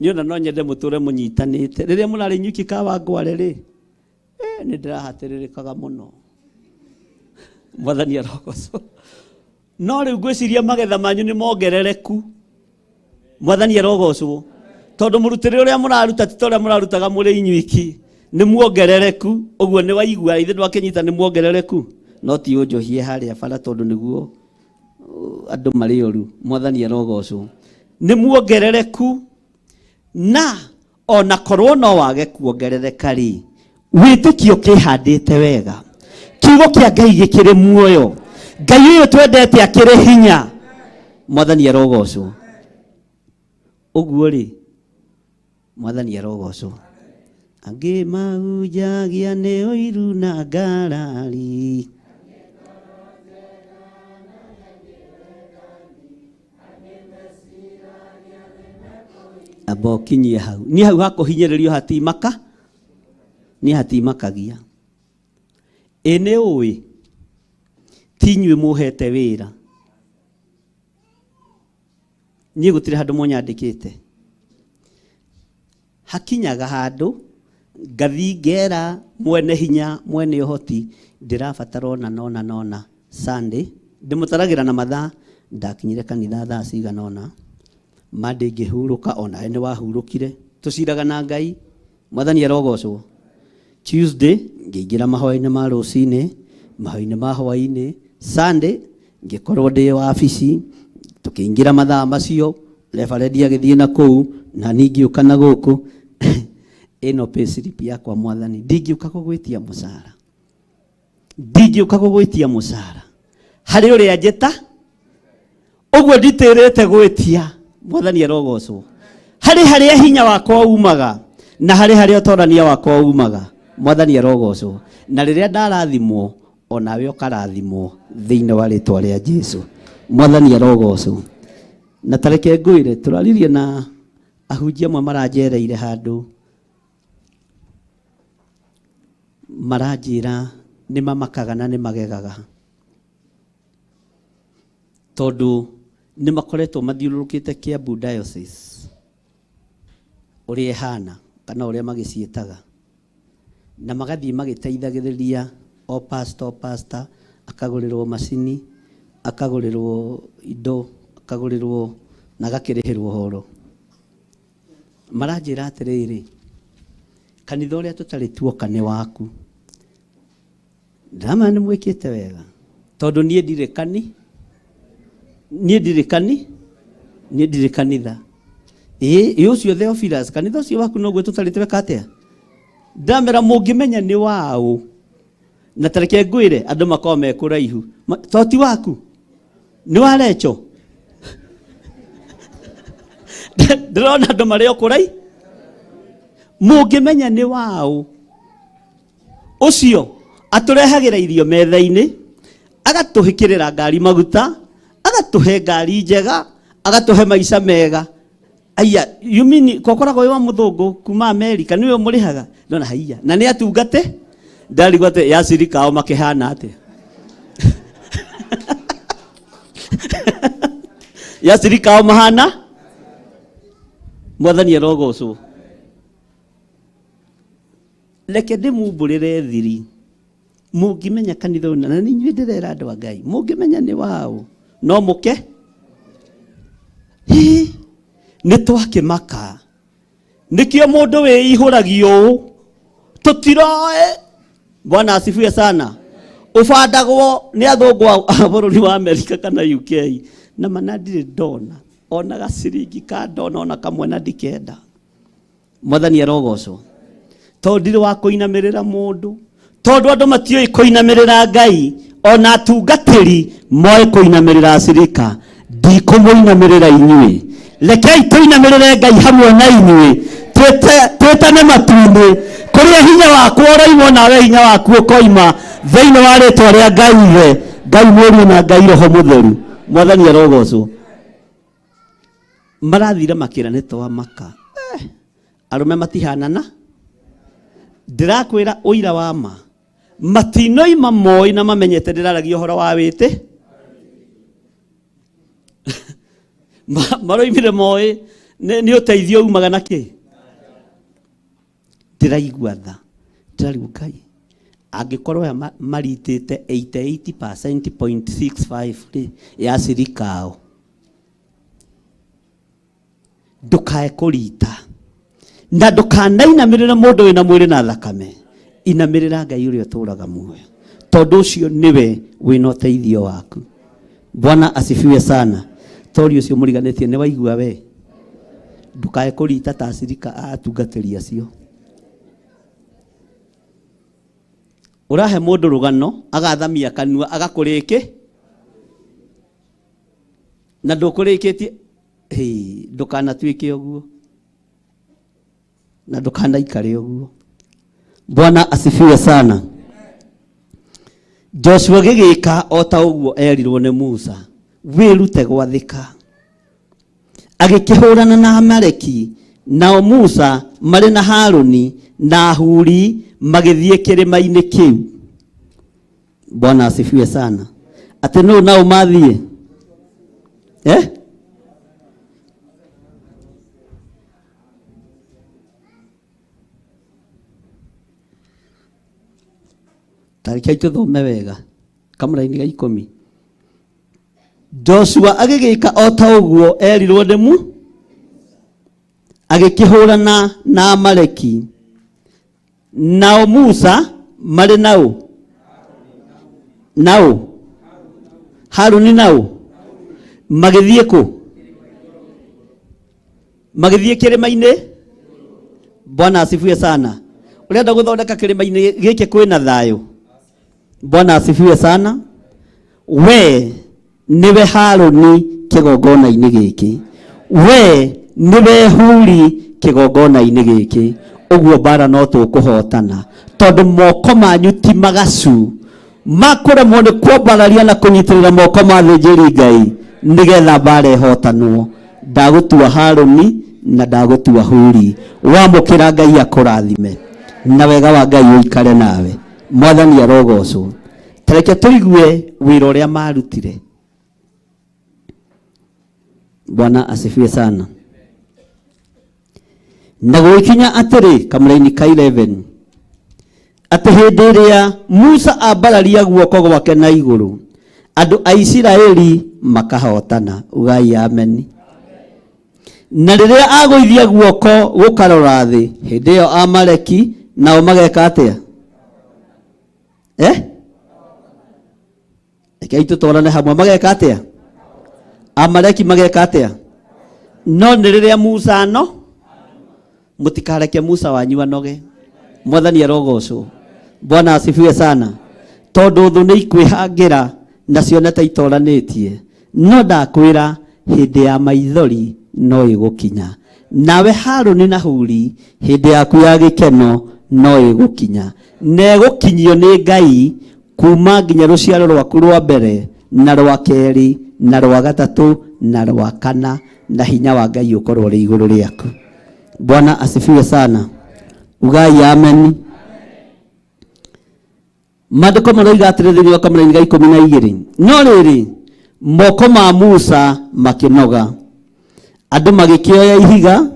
niĩ ona no nyende mũtũre mũnyitanĩte. Rĩrĩa mũrarĩ inyuiki Kawangware rĩ, nĩ ndĩrahatĩrĩrĩkaga mũno. Mwathani arogocwo. No rĩu ngwĩciria magetha manyu nĩ mongerereku. Mwathani arogocwo. Tondũ mũrutĩre ũrĩa mũraruta ti ta ũrĩa mũrarutaga mũrĩ inyuiki, nĩ muongerereku. Ũguo nĩ waigua, ithe ndwakĩnyita nĩ muongerereku. No ti ũnjohie harĩa bara tondũ nĩguo andũ marĩ oru. Mwathani arogocwo. Nĩ muongerereku na ona korwo no wage kuongerereka rĩ, wĩtĩkio kĩhandĩte wega, kiugo kĩa Ngai gĩkĩrĩ muoyo, Ngai ũyũ twendete akĩrĩ hinya. Mwathani arogocwo. Ũguo rĩ, Mwathani arogocwo. Angĩ mahunjagia nĩ ũiru na ngarari. Amba ũkinyie hau. Niĩ hau hakũhinyĩrĩrio hatimaka, niĩ hatimakagia. Ĩ nĩ ũĩ ti inyuĩ mũhete wĩra. Niĩ gũtirĩ handũ mũnyandĩkĩte. Hakinyaga handũ ngathi ngera mwene hinya mwene ũhoti ndĩrabatara ona nona nona Sunday ndĩmũtaragĩra na mathaa ndakinyire kanitha thaa cigana ũna Monday ngĩhurũka onawe nĩ wahurũkire tũciraga na Ngai. Mwathani arogocwo. Tuesday ngĩingĩra mahoya-inĩ ma rũcinĩ, mahoya-inĩ ma hwaĩ-inĩ. Sunday ngĩkorwo ndĩ wabici, tũkĩingĩra mathaa macio, reverend agĩthiĩ na kũu na niĩ ngĩũka na gũkũ. Ĩno pay slip yakwa Mwathani, ndingĩũka gũgwĩtia mũcara, ndingĩũka gũgwĩtia mũcara harĩ ũrĩa njĩta ũguo nditĩrĩte gwĩtia. Mwathani arogocwo. Harĩ harĩa hinya wakwa umaga na harĩ harĩa ũtorania wakwa umaga. Mwathani arogocwo. Na rĩrĩa ndarathimwo onawe ũkarathimwo thĩinĩ wa rĩtwa rĩa Jesu. Mwathani arogocwo. Na tareke ngwĩre, tũraririe na ahunjia amwe maranjereire handũ, maranjĩra nĩ mamakaga na nĩ magegaga tondũ nĩ makoretwo mathiũrũrũkĩte Kiambu Diocese ũrĩa ĩhana kana ũrĩa magĩciĩtaga, na magathiĩ magĩteithagĩrĩria o pastor, o pastor akagũrĩrwo macini, akagũrĩrwo indo, akagũrĩrwo na agakĩrĩhĩrwo horo. Maranjĩra atĩrĩrĩ, kanitha ũrĩa tũtarĩ tuoka nĩ waku. Ndĩramenya nĩ mwĩkĩte wega tondũ niĩ ndirĩ kani, niĩ ndirĩ kani, niĩ ndirĩ kanitha. Ĩ ũcio Theophilus, kanitha ũcio waku noguo tũtarĩ tweka atĩa? Ndamera mũngĩmenya nĩ waũ, na tareke ngwĩre andũ makorwo me kũraihu, to ti waku, nĩ wa Recho. Ndĩrona andũ marĩ o kũrai. Mũngĩmenya nĩ waũ, ũcio atũrehagĩra irio metha-inĩ, agatũhĩkĩrĩra ngari maguta, agatũhe ngari njega, agatũhe maica mega. Aya, you mean kokoragwo wĩ wa mũthũngũ kuma Amerika nĩwe mũrĩhaga? Ndona haiya, na nĩ atungate ndarigwo atĩ ya cirika ao makĩhana atĩa. Ya cirika ao mahana. Mwathani arogocwo. Reke ndĩmumbũrĩre thiri, mũngĩmenya kanitha ũyũ, na nĩ inyuĩ ndĩrera andũ a Ngai, mũngĩmenya nĩ waũ no mũke. Hĩ, nĩ twakĩmaka. Nĩkĩo mũndũ wĩihũragio ũũ tũtiroe. Bwana asifiwe sana. Ũbandagwo nĩ athũngũ a bũrũri wa Amerika kana UK, na mana ndirĩ ndona ona gaciringi ka ndona ona kamwe na ndikenda. Mwathani arogocwo. Tondũ ndirĩ wa kũinamĩrĩra mũndũ, tondũ andũ matiũĩ kũinamĩrĩra Ngai, ona atungatĩri moĩ kũinamĩrĩra acirika. Ndikũmũinamĩrĩra inyuĩ, rekei tũinamĩrĩre Ngai hamwe na inyuĩ, twĩtane matu-inĩ kũrĩa hinya wakwa ũroima nawe hinya waku ũkoima, thĩinĩ wa rĩtwa rĩa Ngai Ithe, Ngai Mũriũ na Ngai Roho Mũtheru. Mwathani arogocwo. Marathire makĩra nĩ twamaka. Arũme matihanana. Ndĩrakwĩra ũira wa ma, matinoima moĩ na mamenyete ndĩraragia ũhoro wa wĩtĩ. Maroimire moĩ nĩ ũteithio umaga na kĩ. Ndĩraigua tha, ndĩrarigwo Ngai angĩkorwo aya maritĩte 88.65 rĩ ya cirikao, ndũkae kũrita na ndũkanainamĩrĩre mũndũ wĩna mwĩrĩ na thakame. Inamĩrĩra Ngai ũrĩa ũtũũraga muoyo, tondũ ũcio nĩwe wĩna ũteithio waku. Bwana asifiwe sana. Tori ũcio mũriganĩtie nĩ waigua we. Ndũkae kũrita ta acirika a atungatĩri acio. Ũrahe mũndũ rũgano agathamia kanua agakũrĩkĩ na ndũkũrĩkĩtie. Hĩ, ndũkanatuĩke ũguo na ndũkanaikare ũguo. Bwana asifiwe sana. Joshua gĩgĩka o ta ũguo erirwo nĩ Musa, wĩrute gwathĩka. Agĩkĩhũrana na Amaleki, nao Musa marĩ na Haruni na Huri magĩthiĩ kĩrĩma-inĩ kĩu. Bwana asifiwe sana. Atĩ nũ nao mathiĩ? Eh? Tarĩkai tũthome wega kamũraini ga 10. Joshua agĩgĩka o ta ũguo erirwo nĩ mu agĩkĩhũrana na Amaleki, nao Musa marĩ nao nao Haruni nao magĩthiĩ kũ? Magĩthiĩ kĩrĩma-inĩ. Bwana asifiwe sana. Ũrenda gũthondeka kĩrĩma-inĩ gĩkĩ kwĩna thayũ. Bwana asifiwe sana. We nĩwe Haruni kĩgongona-inĩ gĩkĩ, we nĩwe Huri kĩgongona-inĩ gĩkĩ. Ũguo mbara no tũkũhotana tondũ moko manyu ti magacu makũremwo nĩ kwambararia na kũnyitĩrĩra moko ma thĩnjĩri Ngai nĩgetha mbara ĩhotanwo. Ndagũtua Haruni na ndagũtua Huri. Wamũkĩra Ngai akũrathime na wega wa Ngai ũikare nawe. Mwathani arogocwo. Tareke tũigue wĩra ũrĩa marutire. Bwana asifiwe sana. Na gũgĩkinya atĩrĩ kamũraini ka 11 atĩ hĩndĩ ĩrĩa Musa ambararia guoko gwake na igũrũ, andũ a Isiraeli makahotana. Ugai ameni. Na rĩrĩa agũithia guoko gũkarora thĩ, hĩndĩ ĩyo Amaleki nao mageka atĩa? Eh? Rekei tũtwarane hamwe. Mageka atĩa? Amaleki mageka atĩa? No nĩ rĩrĩa Musa no mũtikareke Musa wanyu anoge. Mwathani arogocwo. Bwana asifiwe sana. Tondũ thũ nĩ ikwĩhangĩra na cione ta itoranĩtie, no ndakwĩra hĩndĩ ya maithori no ĩgũkinya. Nawe Haruni na Huri hĩndĩ yaku ya gĩkeno no ĩgũkinya, na ĩgũkinyio nĩ Ngai kuma nginya rũciaro rwaku rwa mbere na rwa kerĩ na rwa gatatũ na rwa kana, na hinya wa Ngai ũkorwo ũrĩ igũrũ rĩaku. Bwana asifiwe sana. Ugai amen. Maandĩko maroiga atĩrĩ thĩinĩ wa kamũraini ga 12, no rĩrĩ moko ma Musa makĩnoga, andũ magĩkĩoya ihiga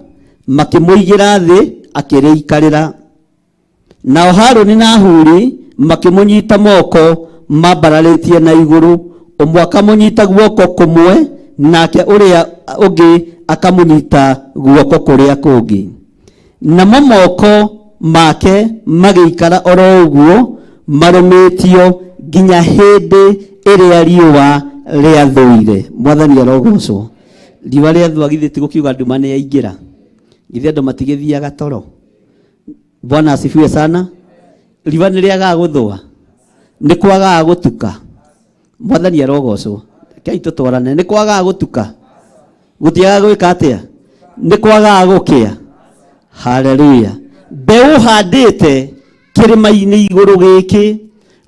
makĩmũigĩra thĩ akĩrĩikarĩra. Nao Haruni na Huri makĩmũnyita moko mambararĩtie na igũrũ, ũmwe akamũnyita guoko kũmwe nake ũrĩa ũngĩ akamũnyita guoko kũrĩa kũngĩ. Namo moko make magĩikara oro ũguo marũmĩtio nginya hĩndĩ ĩrĩa riũa rĩathũire. Mwathani arogocwo. Riũa rĩathũa githĩ ti gũkiuga nduma nĩ yaingĩra? Githĩ andũ matigĩthiaga toro? Bwana asifiwe sana. Riũa nĩ rĩagaga gũthũa, nĩ kwagaga gũtuka. Mwathani arogocwo. Rekei tũtwarane. Nĩ kwagaga gũtuka, gũtiagaga gwĩka atĩa? Nĩ kwagaga gũkĩa. Haleluya. Mbeũ ũhandĩte kĩrĩma-inĩ igũrũ gĩkĩ,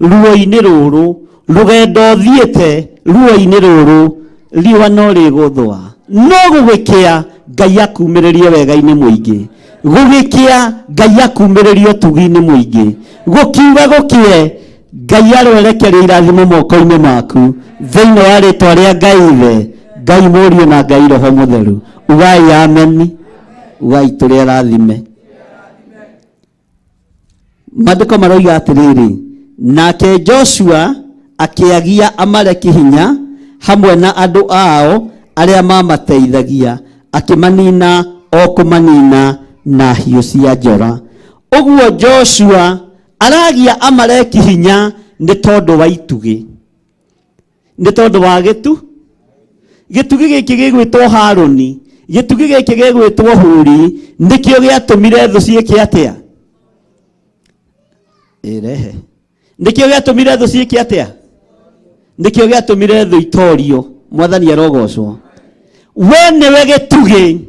ruo-inĩ rũrũ, rũgendo ũthiĩte ruo-inĩ rũrũ, riũa no rĩgũthũa, no gũgĩkĩa Ngai akumĩrĩrie wega-inĩ mũingĩ, gũgĩkĩa Ngai akumĩrĩrie ũtugi-inĩ mũingĩ, gũkiuga gũkĩe Ngai aroerekeria irathimo moko-inĩ maku thĩinĩ wa rĩtwa rĩa Ngai Ithe, Ngai Mũriũ na Ngai Roho Mũtheru. Ugai ameni. Ugai tũrĩ arathime. Maandĩko maroiga atĩrĩrĩ, nake Joshua akĩagia Amaleki hinya hamwe na andũ ao arĩa mamateithagia, akĩmanina o kũmanina na hiũ cia njora. Ũguo Joshua aragia Amaleki hinya nĩ tondũ wa itugĩ, nĩ tondũ wa gĩtugĩ gĩkĩ gĩgwĩtwo Haruni. Gĩtugĩ gĩkĩ gĩgwĩtwo hũri nĩkĩo gĩatũmire thũ ciĩke atĩa? Ĩrehe. Nĩkĩo gĩatũmire thũ ciĩke atĩa? Nĩkĩo gĩatũmire thũ itorio. Mwathani arogocwo. We nĩwe gĩtugĩ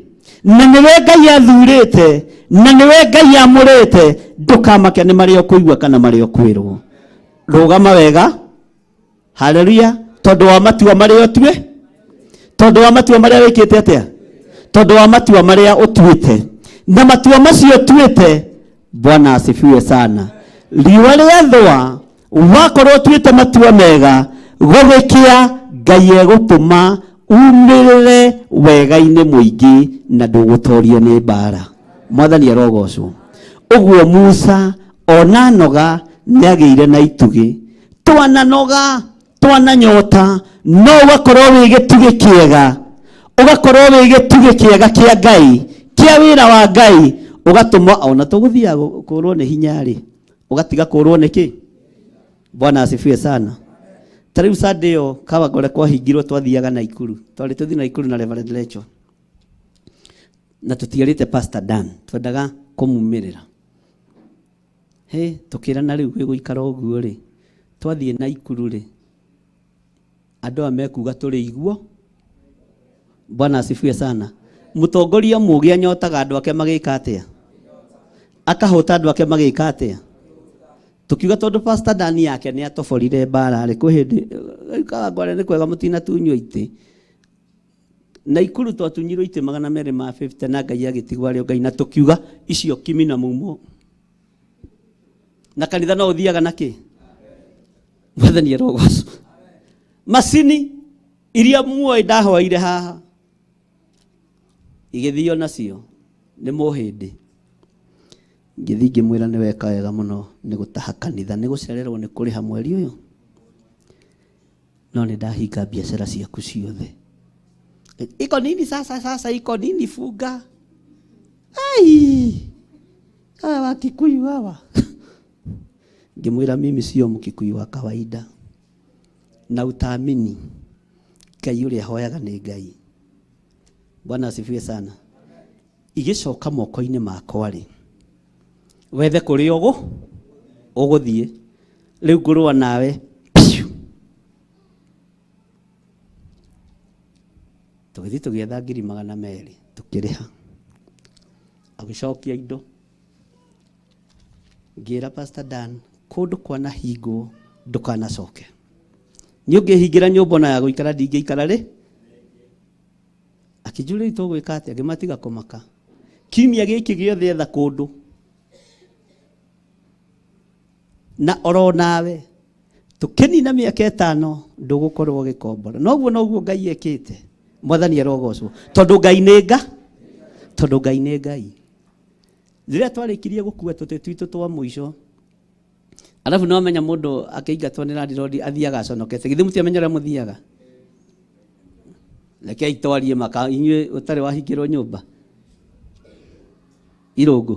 na nĩwe Ngai athurĩte na nĩwe Ngai amũrĩte. Ndũkamake nĩ marĩa ũkũigua kana marĩa ũkwĩrwo. Rũgama wega. Haleluya. Tondũ wa matua marĩa ũtue, tondũ wa matua marĩa wĩkĩte atĩa, tondũ wa matua marĩa ũtuĩte, na matua macio ũtuĩte. Bwana asifiwe sana. Riũa rĩathũa wakorwo ũtuĩte matua mega, gũgĩkĩa Ngai egũtũma umĩrĩre wega-inĩ mũingĩ na ndũgũtorio nĩ mbara. Mwathani arogocwo. Ũguo Musa ona noga nĩagĩire na itugĩ. Twananoga, twananyota, no ũgakorwo wĩ gĩtugĩ kĩega, ũgakorwo wĩ gĩtugĩ kĩega kĩa Ngai, kĩa wĩra wa Ngai, ũgatũma ona tũgũthiaga kũrwo nĩ hinya rĩ, ũgatiga kũrwo nĩ kĩ? Bwana asifiwe sana. Ta rĩu Sunday ĩyo Kawangware kwahingirwo twathiaga Naikuru, twarĩ tũthiĩ Naikuru na Reverend Lecho, na tũtiarĩte Pastor Dan, twendaga kũmumĩrĩra. He, tũkĩrana rĩu gĩgũikara ũguo rĩ, twathiĩ Naikuru rĩ, andũ aya mekuga tũrĩ iguo. Bwana asifiwe sana. Mũtongoria mũũgĩ anyotaga andũ ake magĩka atĩa? Akahũta andũ ake magĩka atĩa? Tukiuga tondũ Pastor Dan yake nĩ atoborire mbara rĩ, kwĩ hĩndĩ Kawangware nĩ kwega mũtinatunywo itĩ. Naikuru twatunyirwo itĩ 250 na Ngai agĩtigwo arĩ o Ngai, na tũkiuga icio kimi na mumo. Na kanitha no ũthiaga na kĩ? Mwathani arogocwo. Macini iria muoĩ ndahoire haha igĩthio nacio nĩ mũhĩndĩ. Ngĩthiĩ ngĩmwĩra nĩ weka wega mũno nĩ gũtaha kanitha, nĩ gũcererwo nĩ kũrĩha mweri ũyũ, no nĩ ndahinga biacara ciaku ciothe. Iko nini sasa? Sasa iko nini? Funga. Ai, hawa Wakikuyu hawa. Ngĩmwĩra mimi sio Mkikuyu wa kawaida, na utaamini Ngai ũrĩa hoyaga nĩ Ngai. Bwana asifiwe sana. Igĩcoka moko-inĩ makwa rĩ, wethe kũrĩa ũgũthiĩ rĩu ngũrũa nawe. Piu. Tũgĩthiĩ tũgĩetha 200,000 tũkĩrĩha, agĩcokia indo. Ngĩra Pastor Dan, kũndũ kwanahingwo ndũkanacoke. Niĩ ũngĩhingĩra nyũmba ona ya gũikara ndingĩikara rĩ. Akĩnjũria rĩu tũgwĩka atĩa, ngĩmatiga kũmaka. Kiumia gĩkĩ gĩothe etha kũndũ na oro nawe tũkĩnina mĩaka 5 ndũgũkorwo ũgĩkombora. Noguo noguo Ngai ekĩte. Mwathani arogocwo. Tondũ Ngai nĩ nga, tondũ Ngai nĩ Ngai. Rĩrĩa twarĩkirie gũkua tũtĩ twitũ twa mũico, arabu no menya mũndũ akĩingatwo nĩ landlord athiaga aconokete. Githĩ mũtiamenya ũrĩa mũthiaga? Rekei twarie maka inyuĩ ũtarĩ wahingĩrwo nyũmba irũngũ.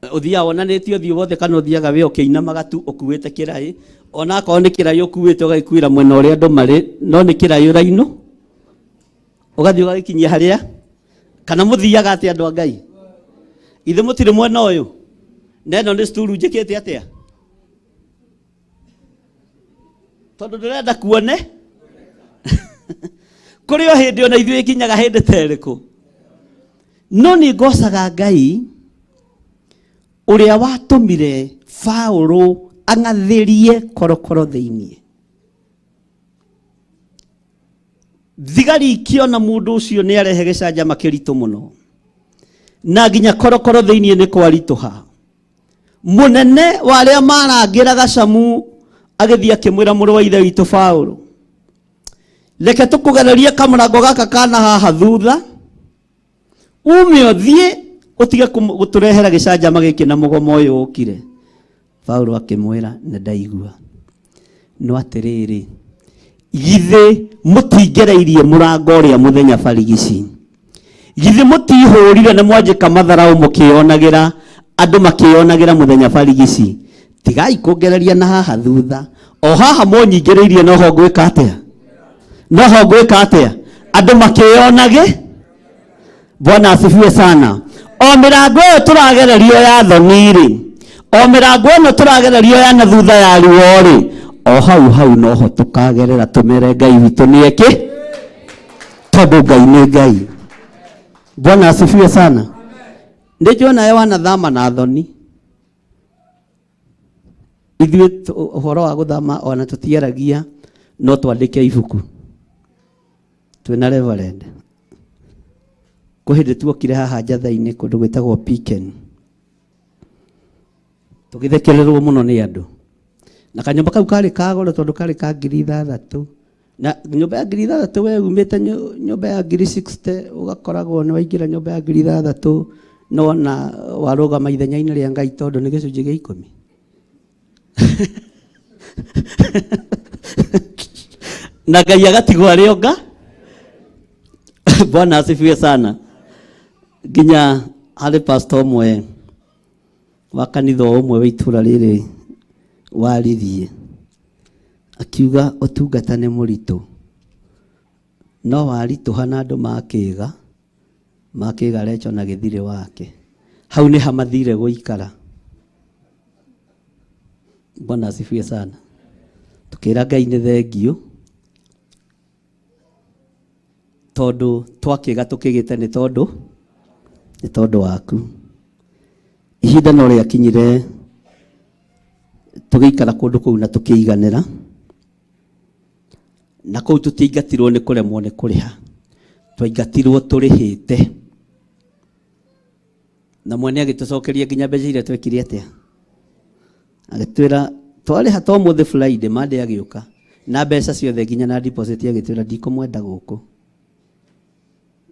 Ũthiaga wonanĩtie ũthiũ wothe kana ũthiaga wĩ ũkĩinamaga tu ũkuĩte kĩraĩ, ona akorwo nĩ kĩraĩ ũkuĩte ũgagĩkuĩra mwena ũrĩa andũ marĩ, no nĩ kĩraĩ ũrainũ ũgathiĩ ũgagĩkinyia harĩa. Kana mũthiaga atĩa andũ a Ngai? Ithe mũtirĩ mwena ũyũ, na ĩno nĩ sturu njĩkĩte atĩa? Tondũ ndĩrenda kuone kũrĩ o hĩndĩ ona ithuĩ ĩkinyaga hĩndĩ ta ĩrĩkũ. No nĩ ngocaga Ngai ũrĩa watũmire Paũlũ ang'athĩrie korokoro thĩinĩ. Thigari ikĩona mũndũ ũcio nĩ arehe gĩcanjama kĩritũ mũno, na nginya korokoro thĩinĩ nĩ kwaritũha. Mũnene wa arĩa marangĩra gacamu agĩthiĩ akĩmwĩra mũrũ wa ithe witũ Paũlũ, reke tũkũgererie kamũrango gaka kana haha thutha, ume ũthiĩ ũtige gũtũrehera gĩcanjama gĩkĩ na mũgomo ũyũ ũkire. Paũlũ akĩmwĩra, nĩ ndaigua, no atĩrĩrĩ, githĩ mũtingereirie mũrango ũrĩa mũthenya barigici? Githĩ mũtihũrire na mwanjĩka matharaũ mũkĩonagĩra andũ makĩonagĩra mũthenya barigici? Tigai kũngereria na haha thutha, o haha mũnyingĩrĩirie noho ngwĩka atĩa? Noho ngwĩka atĩa? Andũ makĩyonage. Bwana asifiwe sana. O mĩrango ĩyo tũragererio ya thoni-rĩ, o mĩrango ĩno tũragererio ya na thutha ya ruo-rĩ, o hau hau noho tũkagerera tũmere Ngai witũ nĩ eke, tondũ Ngai nĩ Ngai. Bwana asifiwe sana. Nĩ njũĩ nawe wanathama na thoni. Ithuĩ ũhoro wa gũthama ona tũtiaragia, no twandĩke ibuku twĩna reverend. Kwĩ hĩndĩ tuokire haha njatha-inĩ kũndũ gwĩtagwo Piken, tũgĩthekererwo mũno nĩ andũ, na kanyũmba kau karĩ ka goro tondũ karĩ ka 6,000, na nyũmba ya 6,000 we umĩte nyũmba ya 60,000 ũgakoragwo nĩ waingĩra nyũmba ya 6,000 no na warũgama ithenya-inĩ rĩa Ngai tondũ nĩ gĩcunjĩ gĩa 10. Na Ngai agatigwo arĩ onga. Bwana asifiwe sana. Nginya harĩ pastor ũmwe wa kanitha ũmwe wa itũra rĩrĩ waririe akiuga ũtungata nĩ mũritũ, no waritũha na andũ makĩga makĩga recho na gĩthirĩ wake, hau nĩ hamathire gũikara. Bwana asifiwe sana. Tukĩra Ngai nĩ thengiũ tondũ twakĩga tũkĩgĩte nĩ tondũ waku. Ihinda no rĩakinyire tũgĩikara kũndũ kũu na tũkĩiganĩra, na kũu tũtiaingatirwo nĩ kũremwo nĩ kũrĩha, twaingatirwo tũrĩhĩte, na mwene agĩtũcokeria nginya mbeca iria twekire atĩa, agĩtwĩra twarĩha to mũthĩ Friday, Monday agĩũka na mbeca ciothe nginya na deposit, agĩtwĩra ndikũmwenda gũkũ.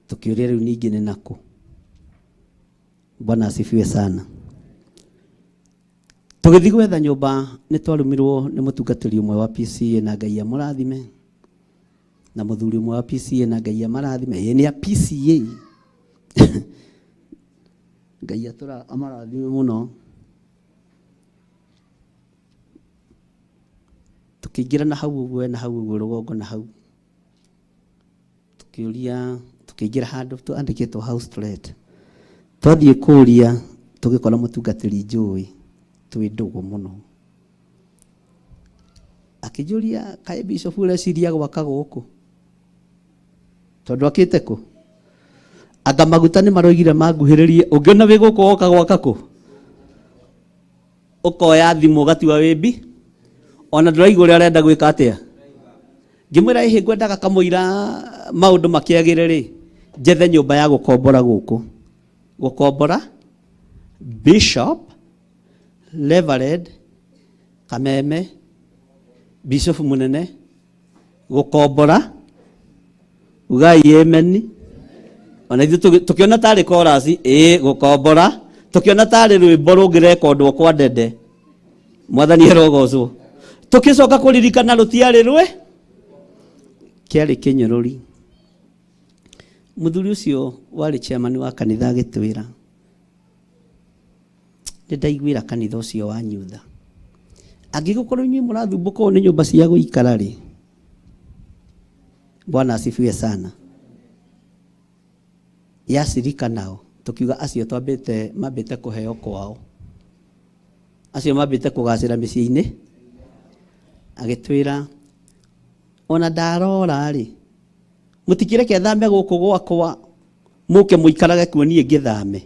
Tũkĩũria rĩu ningĩ nĩ nakũ. Bwana asifiwe sana. Tũgĩthiĩ gwetha nyũmba nĩ twarumirwo nĩ mũtungatĩri ũmwe wa PCA na Ngai amũrathime, na mũthuri ũmwe wa PCA na Ngai amarathime. Ĩĩ nĩ a PCA. Ngai atũra amarathime mũno. Tũkĩingĩra na hau ũguo, na hau ũguo rũgongo na hau, tũkĩũria, tũkĩingĩra handũ andĩkĩtwo house to let. Twathiĩ kũũria tũgĩkora mũtungatĩri njũĩ twĩ ndũgũ mũno, akĩnjũria kaĩ bishop ũreciria gwaka gũkũ tondũ akĩte kũ? Anga maguta nĩ maroigire manguhĩrĩrie, ũngĩona wĩ gũkũ woka gwaka kũ? Ũkoya thimũ ũgatua wĩmbi, ona ndũraigua ũrĩa arenda gwĩka atĩa. Ngĩmwĩra ĩhĩ ngwendaga kamũira maũndũ makĩagĩre rĩ, njethe nyũmba ya gũkombora gũkũ. Gũkombora Bishop Reverend Kameme Bishop mũnene gũkombora, ugai amen. Ona ithuĩ tũkĩona tarĩ chorus, ĩĩ gũkombora, tũkĩona tarĩ rwĩmbo rũngĩrekondwo kwa Ndede, Mwathani arogocwo. Tũkĩcoka kũririkana rũtiarĩ rwĩ kĩarĩ kĩnyũrũri. Mũthuri ũcio warĩ chairman wa kanitha agĩtwĩra, nĩ ndaiguĩra kanitha ũcio wanyu tha, angĩgũkorwo inyuĩ mũrathumbũka ũũ nĩ nyũmba cia gũikara rĩ. Bwana asifiwe sana. Yacirika nao tukiuga acio twambĩte mambĩte kũheo kwao, acio mambĩte kũgacĩra mĩciĩ-inĩ. Agĩtwĩra ona ndarora rĩ, mũtikĩreke thame gũkũ gwakwa mũke mũikarage kuo, niĩ ngĩthame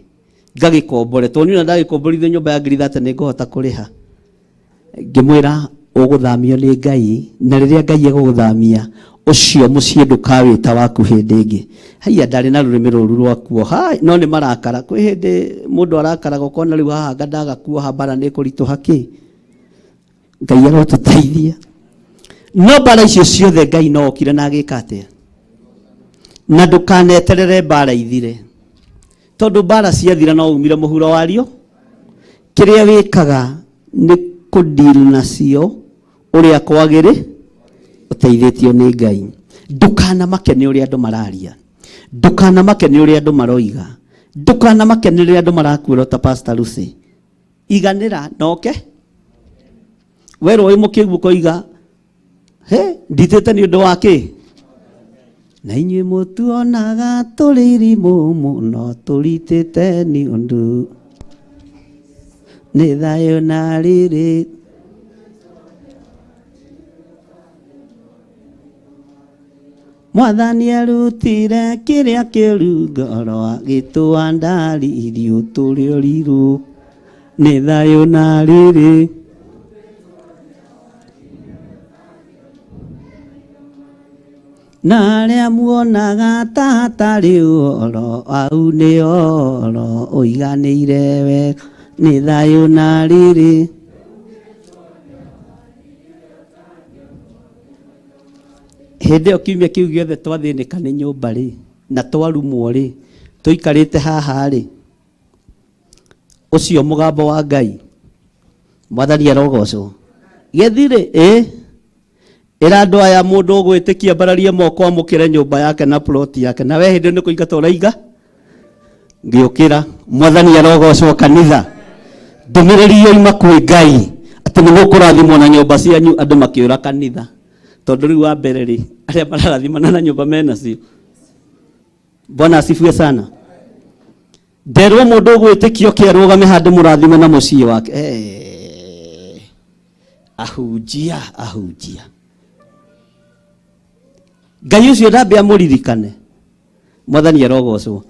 ngagĩkombore, tondũ niĩ ona ndagĩkomborithio nyũmba ya 30,000 nĩ ngũhota kũrĩha. Ngĩmwĩra ũgũthamio nĩ Ngai, na rĩrĩa Ngai egũgũthamia ũcio mũciĩ ndũkawĩta waku hĩndĩ ĩngĩ. Haiya, ndarĩ na rũrĩmĩ rũru rwa kuoha, no nĩ marakara. Kwĩ hĩndĩ mũndũ arakaraga ũkona rĩu haha anga ndaga kuoha mbara nĩ kũritũha kĩ. Ngai arotũteithia. No mbara icio ciothe Ngai no okire na agĩka atĩa? Na ndũkaneterere mbara ithire, tondũ mbara ciathira no umire mũhuro wario. Kĩrĩa wĩkaga nĩ kũdeal nacio ũrĩa kwagĩrĩ, ũteithĩtio nĩ Ngai. Ndũkanamake nĩ ũrĩa andũ mararia, ndũkanamake nĩ ũrĩa andũ maroiga, ndũkanamake nĩ ũrĩa andũ marakuĩra ta Pastor Lucy. Iganĩra noke werwo wĩ mũkĩgu ũkoiga he nditĩte nĩ ũndũ wa kĩ. Na inyuĩ mũtuonaga tũrĩ irimũ mũno tũritĩte nĩ ũndũ nĩ thayũ na rĩrĩ. Mwathani arutire kĩrĩa kĩũru ngoro agĩtũa ndari irio tũrĩ ũrirũ nĩ thayũ na rĩrĩ. Na arĩa muonaga ta hatarĩ ũhoro au nĩ ũhoro ũiganĩire wega nĩ thayũ na rĩrĩ. Hĩndĩ ĩyo kiumia kĩu gĩothe twathĩnĩka nĩ nyũmba rĩ na twarumwo rĩ tũikarĩte haha rĩ ũcio mũgambo wa Ngai Mwathani arogocwo gĩthirĩ ĩ ĩra andũ aya mũndũ ũgwĩtĩkia mbararie moko amũkĩre nyũmba yake na plot yake na we hĩndĩ ĩyo nĩ kũingata ũraiga ngĩũkĩra. Mwathani arogocwo kanitha. Ndũmĩrĩri yoima kwĩ Ngai atĩ nĩ mũkũrathimwo na nyũmba cianyu andũ makĩũra kanitha tondũ rĩu wa mbere rĩ arĩa mararathimana na nyũmba menacio. Bwana asifiwe sana. Nderwo mũndũ ũgwĩtĩkia oke arũgame handũ mũrathime na mũciĩ wake. Ahunjia ahunjia Ngai ũcio ndambe amũririkane. Mwathani arogocwo.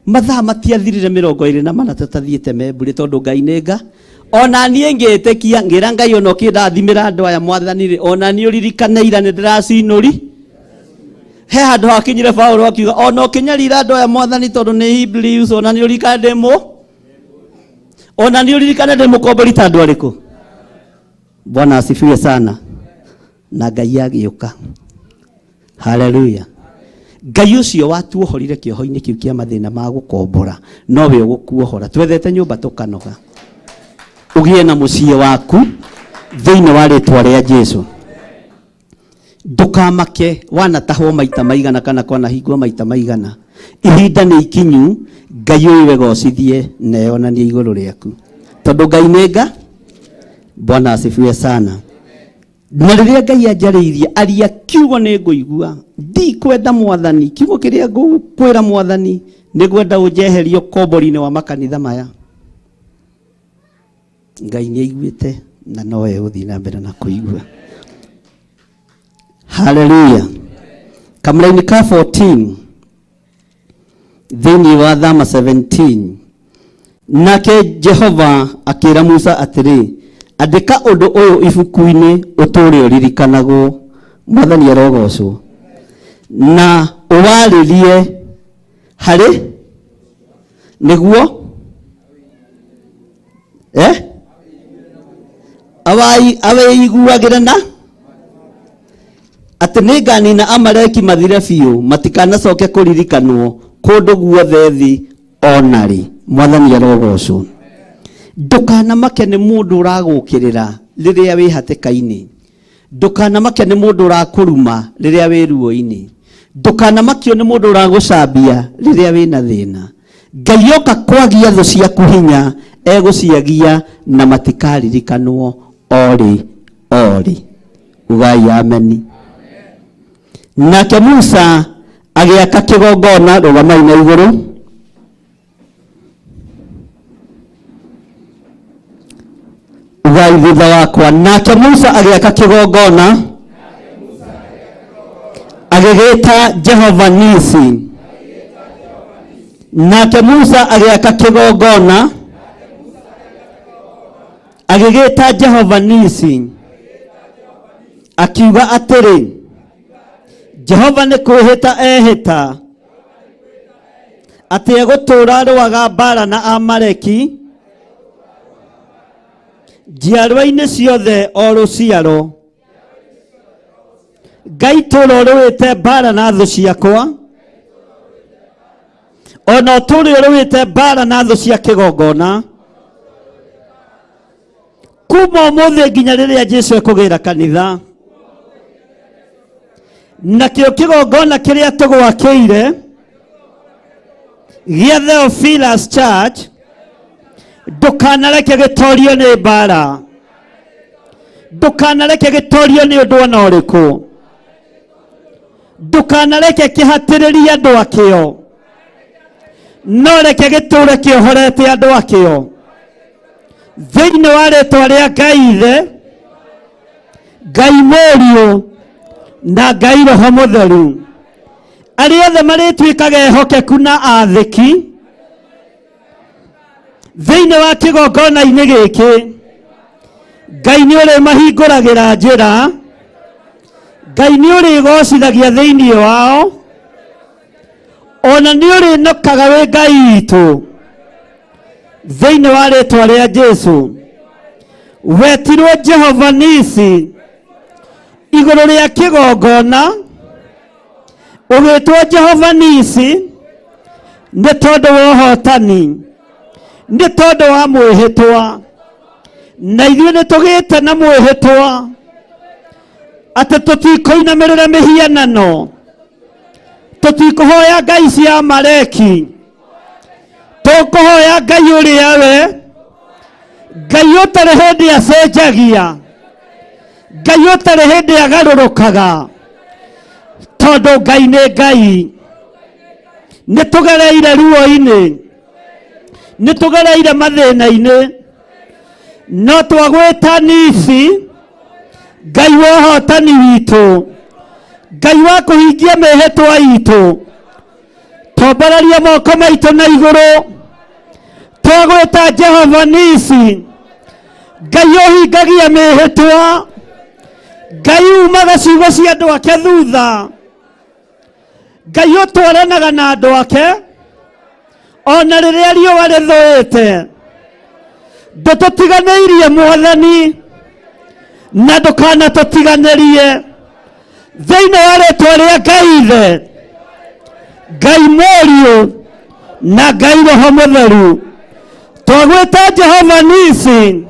Mathaa matiathirire 24 tũtathiĩte membure tondũ Ngai nĩ nga. Ona niĩ ngĩtĩkia ngĩra Ngai ona ũkĩndathimĩra andũ aya Mwathani rĩ ona niĩ ũririkane ira nĩ ndĩracinũri. He handũ hakinyire Paulo akiuga ona ũkĩnyarira andũ aya Mwathani tondũ nĩ Hebrews ona niĩ ũririkane ndĩ mũ ona niĩ ũririkane ndĩ mũkombori ta andũ arĩkũ. Bwana asifiwe sana. Na Ngai agĩũka. Haleluya. Ngai ũcio watuohorire kĩoho-inĩ kĩu kĩa mathĩna ma gũkombora nowe ũgũkuohora. Twethete nyũmba tũkanoga. Ũgĩe na mũciĩ waku thĩinĩ wa rĩtwa rĩa Jesu. Ndũkamake wanatahwo maita maigana kana kwanahingwo maita maigana. Ihinda nĩ ikinyu Ngai ũyũ wegocithie na eyonanie igũrũ rĩaku. Tondũ Ngai nĩ nga. Bwana asifiwe sana. Na rĩrĩa Ngai anjarĩirie aria kiugo nĩ ngũigua ndikwenda Mwathani kiugo kĩrĩa ngũkwĩra Mwathani nĩ ngwenda ũnjeherie ũkombori-inĩ wa makanitha maya. Ngai nĩ aiguĩte na no egũthiĩ na mbere na kũigua. Haleluya. Kamũraini ka 14 thĩinĩ wa Thama 17 nake Jehova akĩra Musa atĩrĩ andĩka ũndũ ũyũ ibuku-inĩ ũtũũre ũririkanagwo. Mwathani arogocwo. Na ũwarĩrie harĩ nĩguo awĩiguagĩre na atĩ nĩnganina Amaleki mathire biũ matikanacoke kũririkanwo kũndũ guothe thĩ ona rĩ. Mwathani arogocwo. Ndũkanamake nĩ mũndũ ũragũkĩrĩra rĩrĩa wĩ hatĩka-inĩ. Ndũkanamake nĩ mũndũ ũrakũruma rĩrĩa wĩ ruo-inĩ. Ndũkanamakio nĩ mũndũ ũragũcambia rĩrĩa wĩna thĩna. Ngai oka kwagia thũ ciaku hinya egũciagia na matikaririkanwo orĩ orĩ. Ugai ameni. Nake Musa agĩaka kĩgongona rũgamai na igũrũ. Ugai thutha wakwa. Nake Musa agĩaka kĩgongona agĩgĩta Jehova Nisi. Nake Musa agĩaka kĩgongona agĩgĩta Jehova Nisi akiuga atĩrĩ Jehova nĩ kwĩhĩta ehĩta atĩ egũtũũra arũaga mbara na Amaleki njiarwa-inĩ ciothe o rũciaro. Ngai tũũra ũrũĩte mbara na thũ ciakwa ona ũtũũre ũrũĩte mbara na thũ cia kĩgongona kuma ũmũthĩ nginya rĩrĩa Jesu ekũgĩra kanitha. Nakĩo kĩgongona kĩrĩa tũgwakĩire gĩa Theophilus Church ndũkanareke gĩtorio nĩ mbara, ndũkanareke gĩtorio nĩ ũndũ ona ũrĩkũ, Ndũkanareke kĩhatĩrĩrie andũ akĩo, no reke gĩtũũre kĩohorete andũ akĩo. Thĩinĩ wa rĩtwa rĩa Ngai Ithe, Ngai Mũriũ na Ngai Roho Mũtheru, arĩa othe marĩtuĩkaga ehokeku na athĩki thĩinĩ wa kĩgongona-inĩ gĩkĩ, Ngai nĩ ũrĩmahingũragĩra njĩra, Ngai nĩ ũrĩgocithagia thĩinĩ wao, ona nĩ ũrĩnokaga wĩ Ngai witũ thĩinĩ wa rĩtwa rĩa Jesu. Wetirwo Jehova Nisi igũrũ rĩa kĩgongona, ũgĩtwo Jehova Nisi nĩ tondũ wa ũhotani, nĩ tondũ wa mwĩhĩtwa, na ithuĩ nĩ tũgĩte na mwĩhĩtwa atĩ tũtikũinamĩrĩra mĩhianano, tũtikũhoya ngai cia Amaleki, tũkũhoya Ngai ũrĩa we Ngai ũtarĩ hĩndĩ acenjagia, Ngai ũtarĩ hĩndĩ agarũrũkaga, tondũ Ngai nĩ Ngai. Nĩ tũgereire ruo-inĩ, nĩ tũgereire mathĩna-inĩ, no twagwĩta Nisi, Ngai wa ũhotani witũ, Ngai wa kũhingia mĩhĩtwa itũ. Tombararia moko maitũ na igũrũ, twagwĩta Jehova Nisi, Ngai ũhingagia mĩhĩtwa, Ngai umaga ciugo cia andũ ake thutha, Ngai ũtwaranaga na andũ ake ona rĩrĩa riũa rĩthũĩte. Ndũtũtiganĩirie Mwathani, na ndũkanatũtiganĩrie. Thĩinĩ wa rĩtwa rĩa Ngai Ithe, Ngai Mũriũ na Ngai Roho Mũtheru, twagwĩta Jehova Nisi,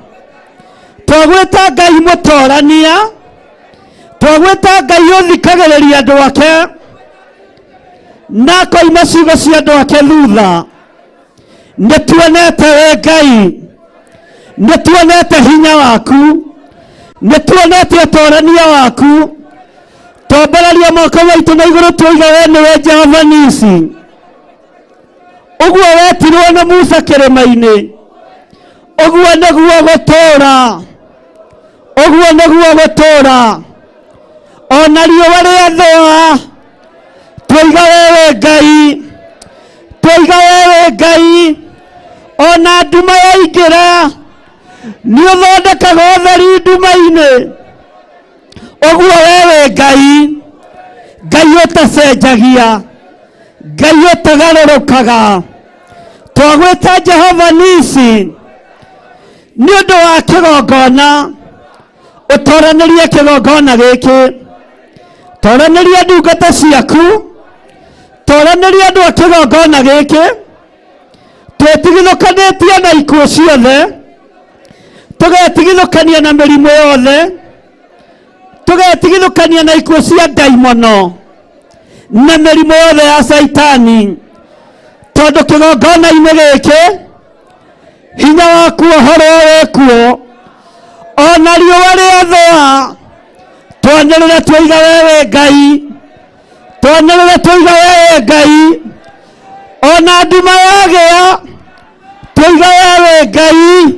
twagwĩta Ngai mũtorania, twagwĩta Ngai ũthikagĩrĩria andũ ake na akoima ciugo cia andũ ake thutha. Nĩ tuonete we Ngai, nĩ tuonete hinya waku, nĩ tuonete ũtorania waku. Tombararia moko maitũ na igũrũ tuoiga we nĩwe Jehova Nisi, ũguo wetirwo nĩ Musa kĩrĩma-inĩ, ũguo nĩguo gũtũũra, ũguo nĩguo gũtũũra. Ona riũa rĩathũa twoiga wewe Ngai, twoiga wewe Ngai. Ona nduma yaingĩra nĩ ũthondekaga ũtheri nduma-inĩ, ũguo wewe Ngai, Ngai ũtacenjagia, Ngai ũtagarũrũkaga. Twagwĩta Jehova Nisi nĩ ũndũ wa kĩgongona, ũtoranĩrie kĩgongona gĩkĩ, toranĩria ndungata ciaku, toranĩria andũ a kĩgongona gĩkĩ. Twĩtigithũkanĩtie na ikuũ ciothe, tũgetigithũkania na mĩrimũ yothe, tũgetigithũkania na ikuũ cia ndaimono na mĩrimũ yothe ya Caitani, tondũ kĩgongona-inĩ gĩkĩ hinya waku ũhoro wĩkuo. Ona riũa rĩathũa twanĩrĩre twoiga wewe Ngai, twanĩrĩre twoiga wewe Ngai. Ona nduma yagĩa twoiga wewe Ngai,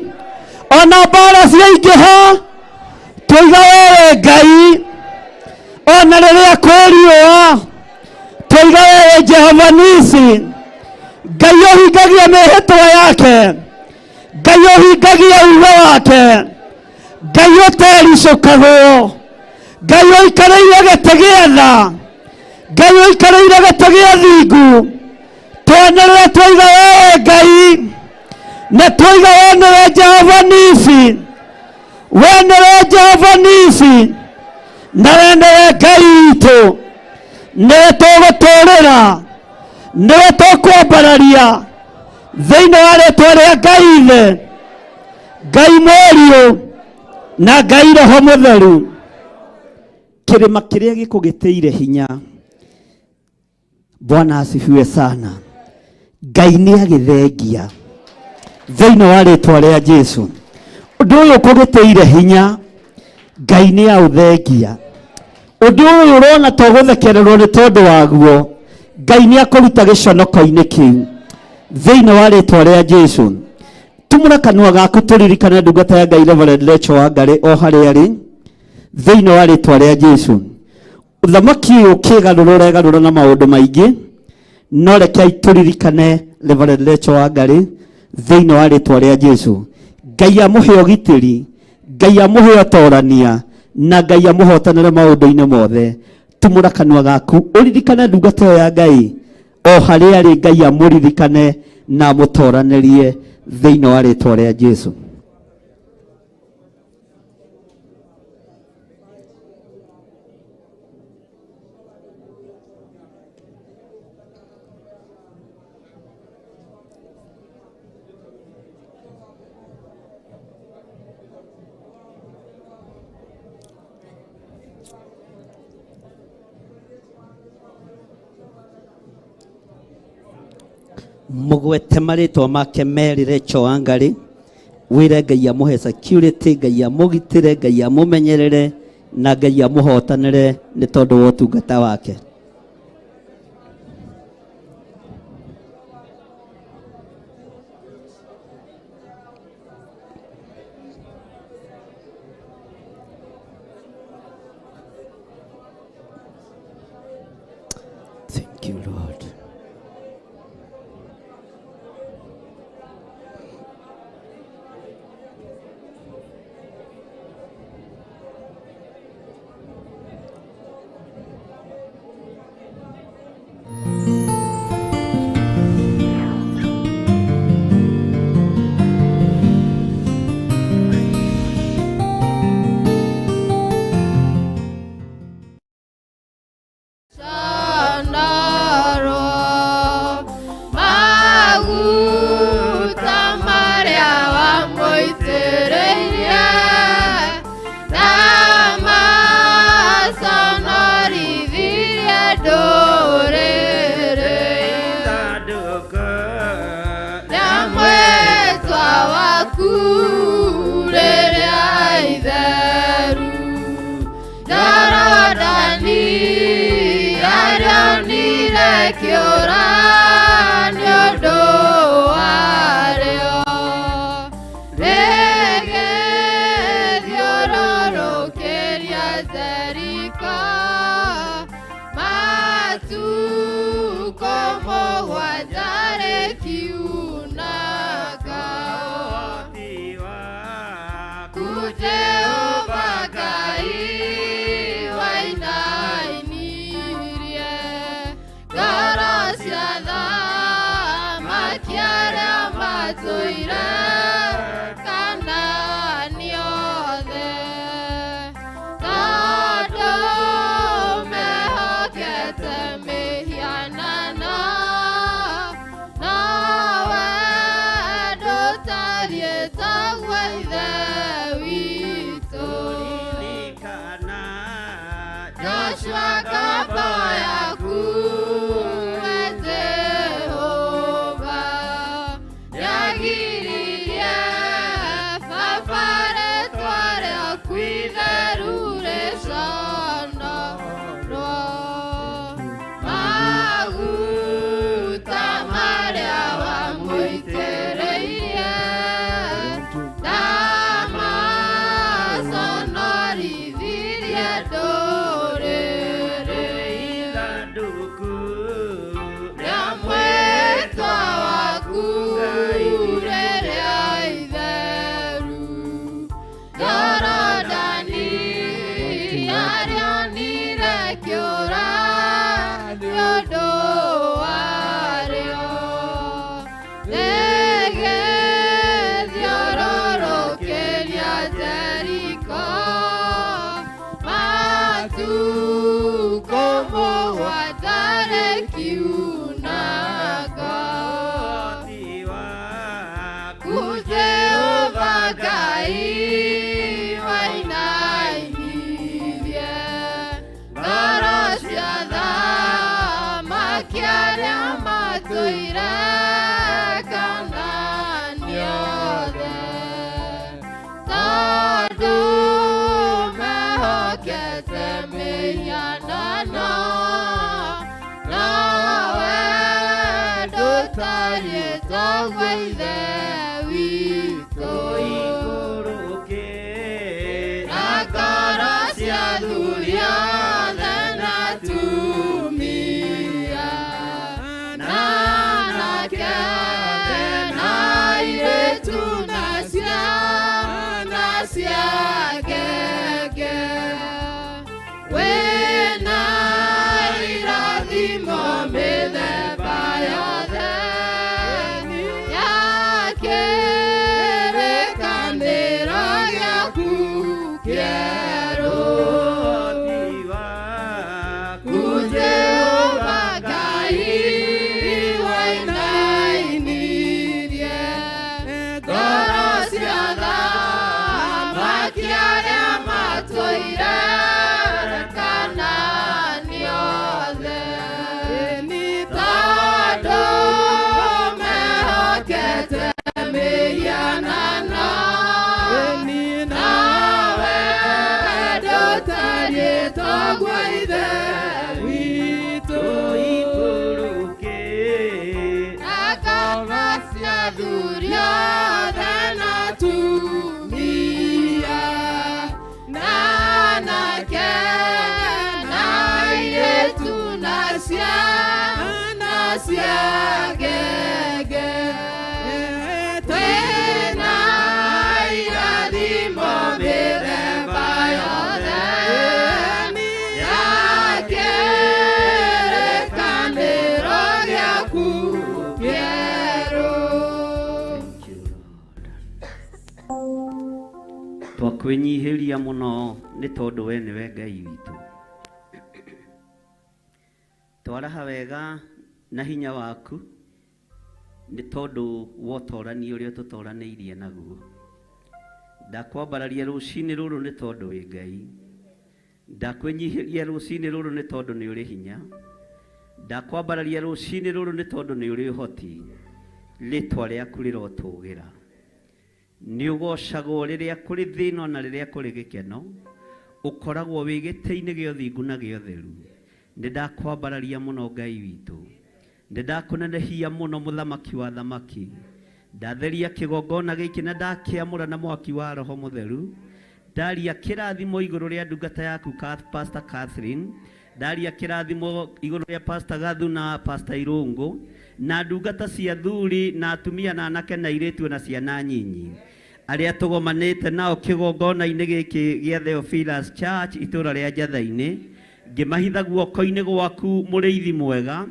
ona mbara ciaingĩha twoiga wewe Ngai, ona rĩrĩa kwĩ riũa twoiga wewe Jehova Nisi, Ngai ũhingagia mĩhĩtwa yake, Ngai ũhingagia uge wake, Ngai ũtericũkagwo, Ngai ũikarĩire gĩtĩ gĩa tha, Ngai ũikarĩire gĩtĩ gĩa thingu. Twanĩrĩre twoiga wewe Ngai, na twoiga we nĩwe Jehova Nisi, we nĩwe Jehova Nisi, na we nĩwe Ngai witũ, nĩwe tũgũtũũrĩra, nĩwe tũkwambararia thĩinĩ wa rĩtwa rĩa Ngai Ithe, Ngai Mũriũ na Ngai Roho Mũtheru. Kĩrĩma kĩrĩa gĩkũgĩtĩire hinya, Bwana asifiwe sana. Ngai nĩ agĩthengia thĩinĩ wa rĩtwa rĩa Jesu. Ũndũ ũyũ ũkũgĩtĩire hinya, Ngai nĩ aũthengia. Ũndũ ũyũ ũrona to gũthekererwo nĩ tondũ waguo, Ngai nĩ akũruta gĩconoko-inĩ kĩu thĩinĩ wa rĩtwa rĩa Jesu. Tumũra kanua gaku tũririkane ndungata ya Ngai Reverend Rachel Wangari o harĩa arĩ thĩinĩ wa rĩtwa rĩa Jesu. Ũthamaki ũyũ ũkĩgarũra ũregarũra na maũndũ maingĩ, no rekei tũririkane Reverend Rachel Wangari thĩinĩ wa rĩtwa rĩa Jesu. Ngai amũhe ũgitĩri, Ngai amũhe ũtorania, na Ngai amũhotanĩre maũndũ-inĩ mothe. Tumũra kanua gaku ũririkane ndungata ĩyo ya Ngai o harĩa arĩ, Ngai amũririkane na amũtoranĩrie thĩinĩ wa rĩtwa rĩa Jesu. Mugwete marĩtwa make merĩ Rachel Wangari, wĩre Ngai amũhe security, Ngai amũgitĩre, Ngai amũmenyerere na Ngai amũhotanĩre nĩ tondũ wa ũtungata wake. Thank you, Lord. Ndũtariĩ taguo Ithe witũ. Na ngoro cia athuri othe na atumia, na anake na airĩtu na ciana cia ngenge. Wĩna irathimo mĩthemba yothe ya kĩrĩkanĩro gĩaku kĩerũ. Jehova Ngai wainainirie ngoro cia athamaki arĩa matũire Kanaani othe, tondũ mehokete mĩhianano, nawe ndũtariĩ taguo Ithe witũ. Na ngoro cia athuri othe na atumia, na anake na airĩtu na ciana cia ngenge. Twĩna irathimo mĩthemba yothe ya kĩrĩkanĩro gĩaku kĩerũ. Twakwĩnyihĩria mũno nĩ tondũ we nĩwe Ngai witũ. Twaraha wega na hinya waku nĩ tondũ wa ũtorani ũrĩa tũtoranĩirie naguo. Ndakwambararia rũcinĩ rũrũ nĩ tondũ wĩ Ngai. Ndakwĩnyihĩria rũcinĩ rũrũ nĩ tondũ nĩ ũrĩ hinya. Ndakwambararia rũcinĩ rũrũ nĩ tondũ nĩ ũrĩ ũhoti. Rĩtwa rĩaku rĩrotũgĩra. Nĩ ũgocagwo rĩrĩa kũrĩ thĩna na rĩrĩa kũrĩ gĩkeno. Ũkoragwo wĩ gĩtĩ-inĩ gĩa ũthingu na gĩa ũtheru. Nĩ ndakwambararia mũno Ngai witũ. Nĩ ndakũnenehia mũno mũthamaki wa thamaki. Ndatheria kĩgongona gĩkĩ na ndakĩamũra na mwaki wa Roho Mũtheru. Ndaria kĩrathimo igũrũ rĩa ndungata yaku Pastor Catherine. Ndaria kĩrathimo igũrũ rĩa Pastor Gathu na Pastor Irũngũ na ndungata cia athuri na atumia na anake na airĩtu na ciana nyinyi arĩa tũgomanĩte nao kĩgongona-inĩ gĩkĩ gĩa Theophilus Church itũũra rĩa Njatha-inĩ. Ngĩmahitha guoko-inĩ gwaku mũrĩithi mwega,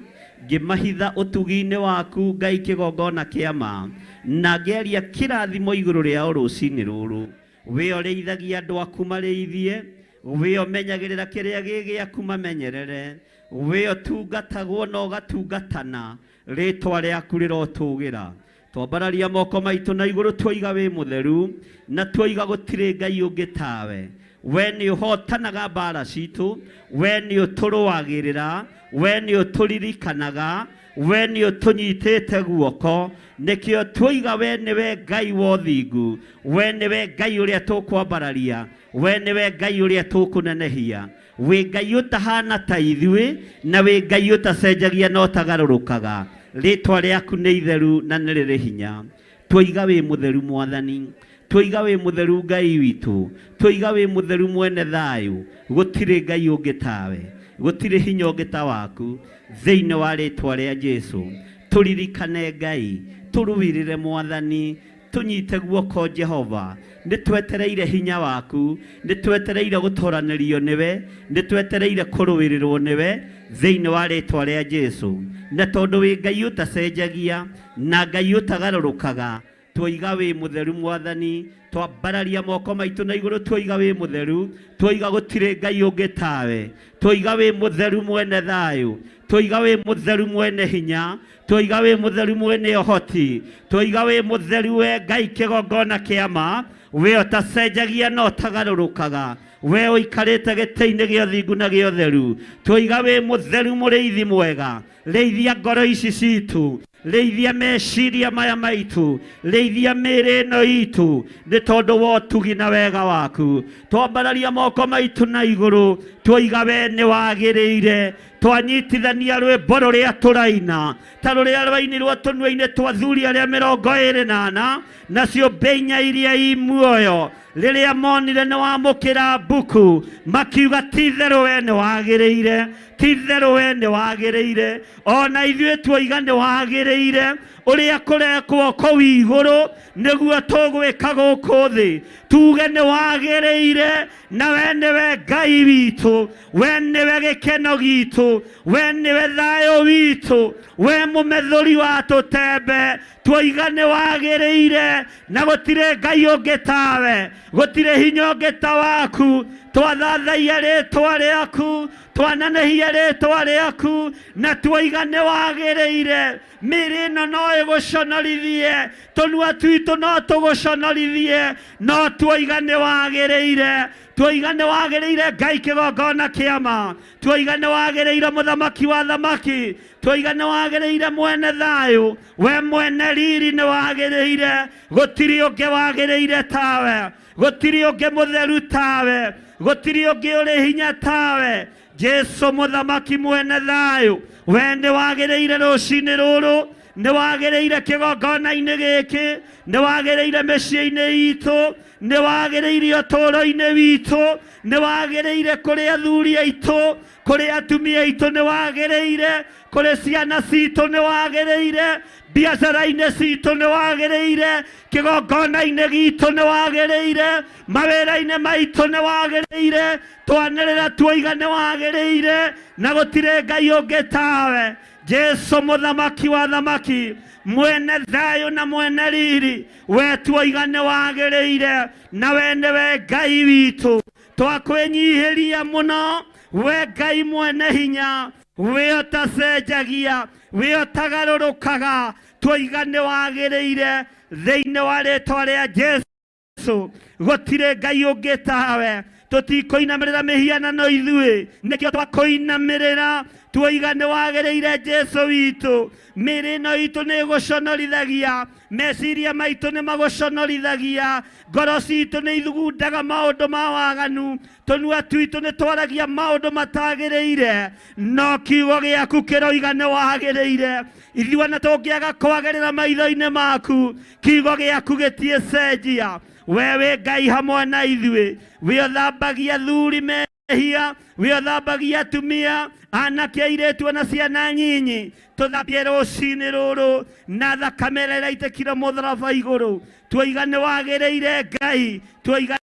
ngĩmahitha ũtugi-inĩ waku Ngai kĩgongona kĩa ma, na ngĩaria kĩrathimo igũrũ rĩao rũcinĩ rũrũ. We ũrĩithagia andũ aku marĩithie, we ũmenyagĩrĩra kĩrĩa gĩ gĩaku mamenyerere, we ũtungatagwo na ũgatungatana, rĩtwa rĩaku rĩrotũgĩra. Twambararia moko maitũ na igũrũ twoiga wĩ mũtheru, na twoiga gũtirĩ Ngai ũngĩ tawe. We nĩ ũhotanaga mbara citũ, we nĩ ũtũrũagĩrĩra, we nĩ ũtũririkanaga, we nĩ ũtũnyitĩte guoko. Nĩkĩo twoiga we nĩwe Ngai wa ũthingu, we nĩwe Ngai ũrĩa tũkwambararia, we nĩwe Ngai ũrĩa tũkũnenehia. Wĩ Ngai ũtahana ta ithuĩ, na wĩ Ngai ũtacenjagia na ũtagarũrũkaga. Rĩtwa rĩaku nĩ itheru na nĩ rĩrĩ hinya. Twoiga wĩ mũtheru Mwathani, twoiga wĩ mũtheru Ngai witũ, twoiga wĩ mũtheru mwene thayũ. Gũtirĩ Ngai ũngĩ tawe, gũtirĩ hinya ũngĩ ta waku. Thĩinĩ wa rĩtwa rĩa Jesũ tũririkane Ngai, tũrũĩrĩre Mwathani, tũnyite guoko Jehova. Nĩ twetereire hinya waku, nĩ twetereire gũtoranĩrio nĩwe, nĩ twetereire kũrũĩrĩrwo nĩwe thĩinĩ wa rĩtwa rĩa Jesũ. Na tondũ wĩ Ngai ũtacenjagia na Ngai ũtagarũrũkaga, twoiga wĩ mũtheru Mwathani. Twambararia moko maitũ na igũrũ twoiga wĩ mũtheru, twoiga gũtirĩ Ngai ũngĩ tawe, twoiga wĩ mũtheru mwene thayũ, twoiga wĩ mũtheru mwene hinya, twoiga wĩ mũtheru mwene ũhoti, twoiga wĩ mũtheru we Ngai kĩgongona kĩa ma, we ũtacenjagia na ũtagarũrũkaga, we ũikarĩte gĩtĩ-inĩ gĩa ũthingu na gĩa ũtheru. Twoiga wĩ mũtheru mũrĩithi mwega, Rĩithia ngoro ici citũ, rĩithia meciria maya maitũ, rĩithia mĩĩrĩ ĩno itũ, nĩ tondũ wa ũtugi na wega waku. Twambararia moko maitũ na igũrũ, twoiga we nĩ wagĩrĩire. Twanyitithania rwĩmbo rũrĩa tũraina ta rũrĩa rwainirwo tũnua-inĩ twa athuri arĩa 24 na ciũmbe inya iria i muoyo, rĩrĩa monire nĩ wamũkĩra mbuku, makiuga ti-itherũ we nĩ wagĩrĩire, ti-itherũ we nĩ wagĩrĩire. Ona ithuĩ tuoiga nĩ wagĩrĩire. Ũrĩa kũrekwo kũu igũrũ nĩguo tũgwĩka gũkũ thĩ. Tuge nĩ wagĩrĩire, na we nĩwe Ngai witũ, we nĩwe gĩkeno gitũ, we nĩwe thayũ witũ, we mũmethũri wa tũtembe. Tuoiga nĩ wagĩrĩire, na gũtirĩ Ngai ũngĩ tawe, gũtirĩ hinya ũngĩ ta waku. Twathathaia rĩtwa rĩaku, twanenehia rĩtwa rĩaku, na tuoiga nĩ wagĩrĩire. Mĩĩrĩ ĩno no ĩgũconorithie, tũnua twitũ no tũgũconorithie, no tuoiga nĩ wagĩrĩire. Tuoiga nĩ wagĩrĩire Ngai kĩgongona kĩama, tuoiga nĩ wagĩrĩire mũthamaki wa thamaki, tuoiga nĩ wagĩrĩire mwene thayũ, we mwene riri nĩ wagĩrĩire. Gũtirĩ ũngĩ wagĩrĩire tawe, gũtirĩ ũngĩ mũtheru tawe, gũtirĩ ũngĩ ũrĩ hinya tawe. Jesu mũthamaki mwene thayũ, we nĩ wagĩrĩire rũcinĩ rũrũ, nĩ wagĩrĩire kĩgongona-inĩ gĩkĩ, nĩ wagĩrĩire mĩciĩ-inĩ itũ, nĩ wagĩrĩire ũtũũro-inĩ witũ, nĩ wagĩrĩire kũrĩ athuri aitũ, kũrĩ atumia aitũ, nĩ wagĩrĩire kũrĩ ciana citũ, nĩ wagĩrĩire biacara-inĩ citũ, nĩ wagĩrĩire kĩgongona-inĩ gitũ, nĩ wagĩrĩire mawĩra-inĩ maitũ, nĩ wagĩrĩire. Twanĩrĩra tuoiga nĩ wagĩrĩire, na gũtirĩ Ngai ũngĩ tawe. Jesu mũthamaki wa thamaki, mwene thayũ na mwene riri, we tuoiga nĩ wagĩrĩire, na we nĩwe Ngai witũ. Twakwĩnyihĩria mũno, we Ngai mwene hinya, we ũtacenjagia, we ũtagarũrũkaga, tuoiga nĩ wagĩrĩire thĩinĩ wa rĩtwa rĩa Jesu. Gũtirĩ Ngai ũngĩ tawe. Tũtikũinamĩrĩra mĩhianano ithuĩ, nĩkĩo twakũinamĩrĩra. Tuoiga nĩ wagĩrĩire Jesu witũ. Mĩĩrĩ ĩno itũ nĩ ĩgũconorithagia, meciria maitũ nĩ magũconorithagia, ngoro citũ nĩ ithugundaga maũndũ ma waganu, tũnua twitũ nĩ twaragia maũndũ matagĩrĩire, no kiugo gĩaku kĩroiga nĩ wagĩrĩire. Ithuĩ ona tũngĩaga kwagĩrĩra maitho-inĩ maku, kiugo gĩaku gĩtiĩcenjia. We wĩ Ngai hamwe na ithuĩ, we ũthambagia athuri mehia, we ũthambagia atumia, anake, airĩtu ona ciana nyinyi. Tũthambie rũcinĩ rũrũ na thakame ĩrĩa ĩraitĩkire mũtharaba igũrũ. Tuoiga nĩ wagĩrĩire Ngai, tuoiga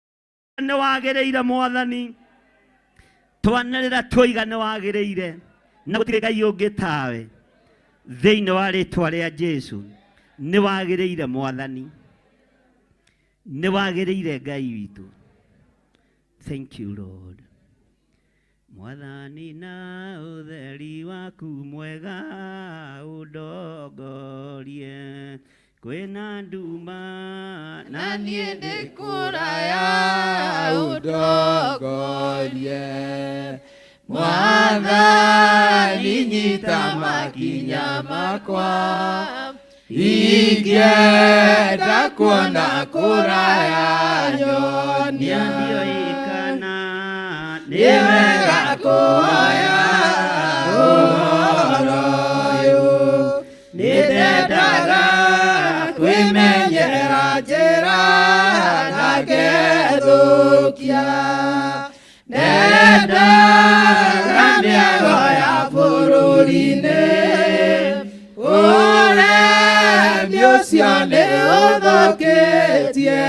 nĩ wagĩrĩire Mwathani, twanĩrĩra tuoiga nĩ wagĩrĩire, na gũtirĩ Ngai ũngĩ tawe. Thĩinĩ wa rĩtwa rĩa Jesu, nĩ wagĩrĩire Mwathani, nĩ wagĩrĩire Ngai witũ. Thank you Lord. Mwathani na ũtheri waku mwega ũndongorie, kwĩna nduma na niĩ ndĩ kũraya ũndongorie. Mwathani nyita makinya makwa, ingĩenda kuona kũraya nyonia. Ndiũĩ kana nĩ wega kuoya ũhoro ũyũ, nĩndendaga kwĩmenyera njĩra na ngethũkia. Nendaga mĩago ya bũrũri-inĩ, ũremi ũcio nĩ ũthũkĩtie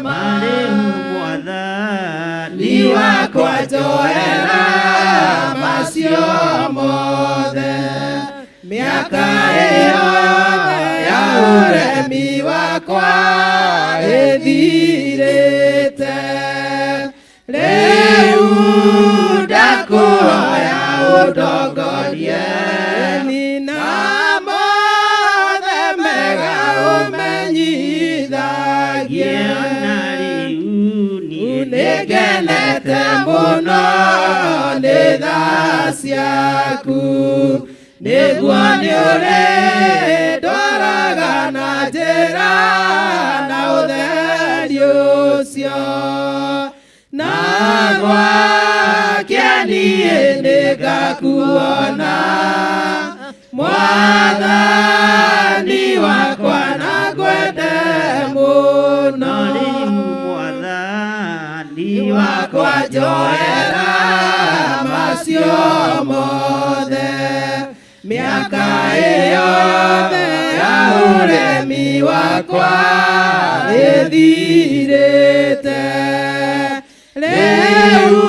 ma. Rĩu Mwathani Ni wakwa njoera macio mothe, mĩaka ĩyo ya ũremi wakwa ĩthirĩte. Rĩu ndakũhoya ũndongorie, na mothe mega ũmenyithagie. Na rĩu niĩ Nĩngenete mũno nĩ tha ciaku, Nĩguo nĩũrĩndwaraga na njĩra na ũtheri ũcio na gwake niĩ nĩngakuona Mwathani wakwa na ngwende mũno Rĩu Mwathani wakwa njoera macio mothe mĩaka ĩyothe ya ũremi wakwa ĩthirĩte rĩu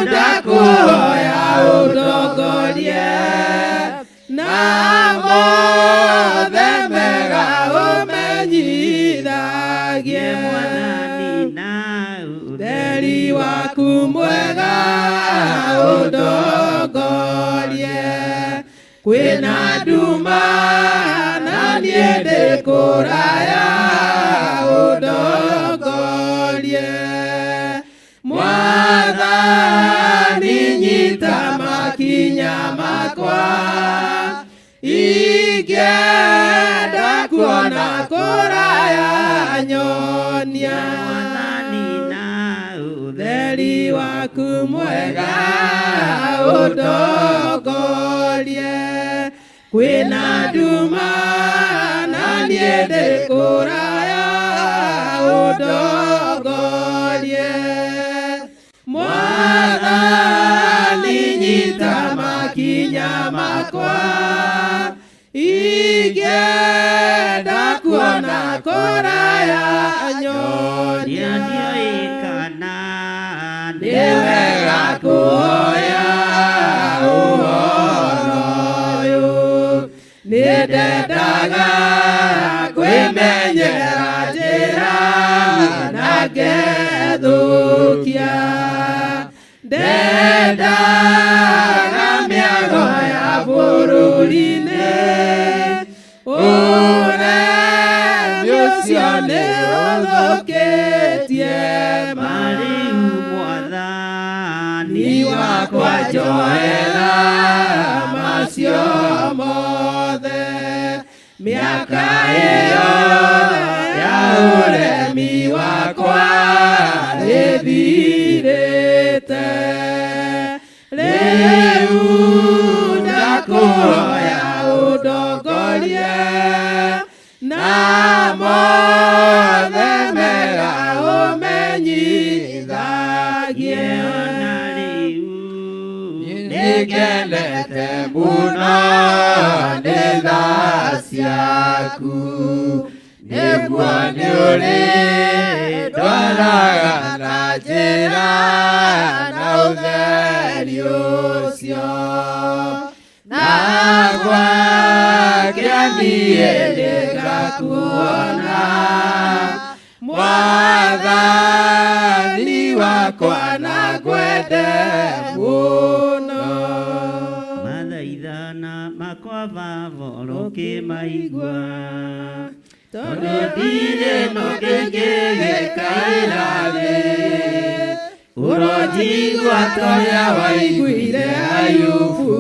ndakũhoya ũndongorie na mothe mega ũmenyithagie Mwathani na ũtheri waku mwega ũndongorie kwĩna nduma na niĩ ndĩ kũraya ũndongorie Mwathani nyita makinya makwa ingĩenda kuona kũraya nyonia Mwathani na ũtheri waku mwega ũndongorie kwĩna nduma na niĩ ndĩ kũraya ũndongorie Mwathani nyita makinya makwa ingĩenda kuona kũraya nyonia Ndiũĩ kana nĩ wega kuoya ũhoro ũyũ nĩ ndendaga kwĩmenyera njĩra na ngethũkia ndendaga mĩago ya bũrũri-inĩ ũremi ũcio nĩ ũthũkĩtie Rĩu Mwathani wakwa njoera macio mothe mĩaka ĩyo ya ũremi wakwa ĩthirĩte rĩu ndakũhoya ũndongorie na mothe mega ũmenyithagie na rĩu nĩngenete mũno nĩ tha ciaku nĩguo nĩũrĩndwaraga na njĩra na ũtheri ũcio na gwake niĩ nĩngakuona Mwathani wakwa na ngwende mũno mathaithana makwa baba ũrokĩmaigua tondũ ndirĩ ngĩgĩkaĩra thĩ ũronjigua torĩa waiguire Ayubu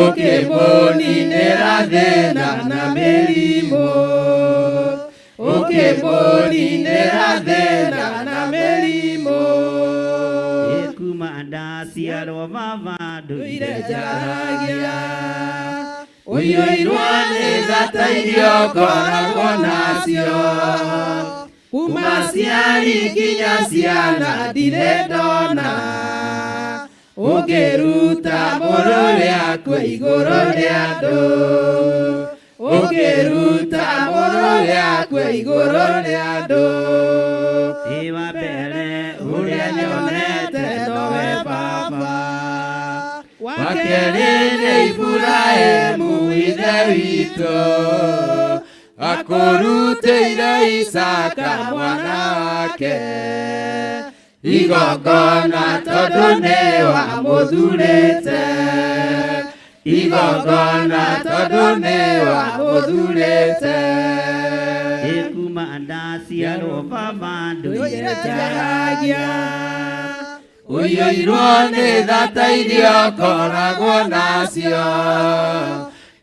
ũkĩmũninĩra thĩna na mĩrimũ ũkĩmũninĩra thĩna na mĩrimũ Kuma ndaciarwo baba ndũire njaragia ũiyũirwo nĩ tha ta irio ngoragwo nacio kuma ciari nginya ciana ndirĩ ndona ũngĩruta mũrũ rĩakwe igũrũ rĩa andũ ũngĩruta mũrũ rĩakwe igũrũ rĩa andũ Ĩ wa mbere ũrĩa nyonete nowe baba wa kerĩ nĩ Iburahĩmu ithe witũ akũrutĩire Isaka mwana wake igongona tondũ nĩ wamũthurĩte igongona tondũ nĩ wamũthurĩte Kuma ndaciarwo baba ndũire njaragia Ũiyũirwo nĩ thata iria ũkoragwo nacio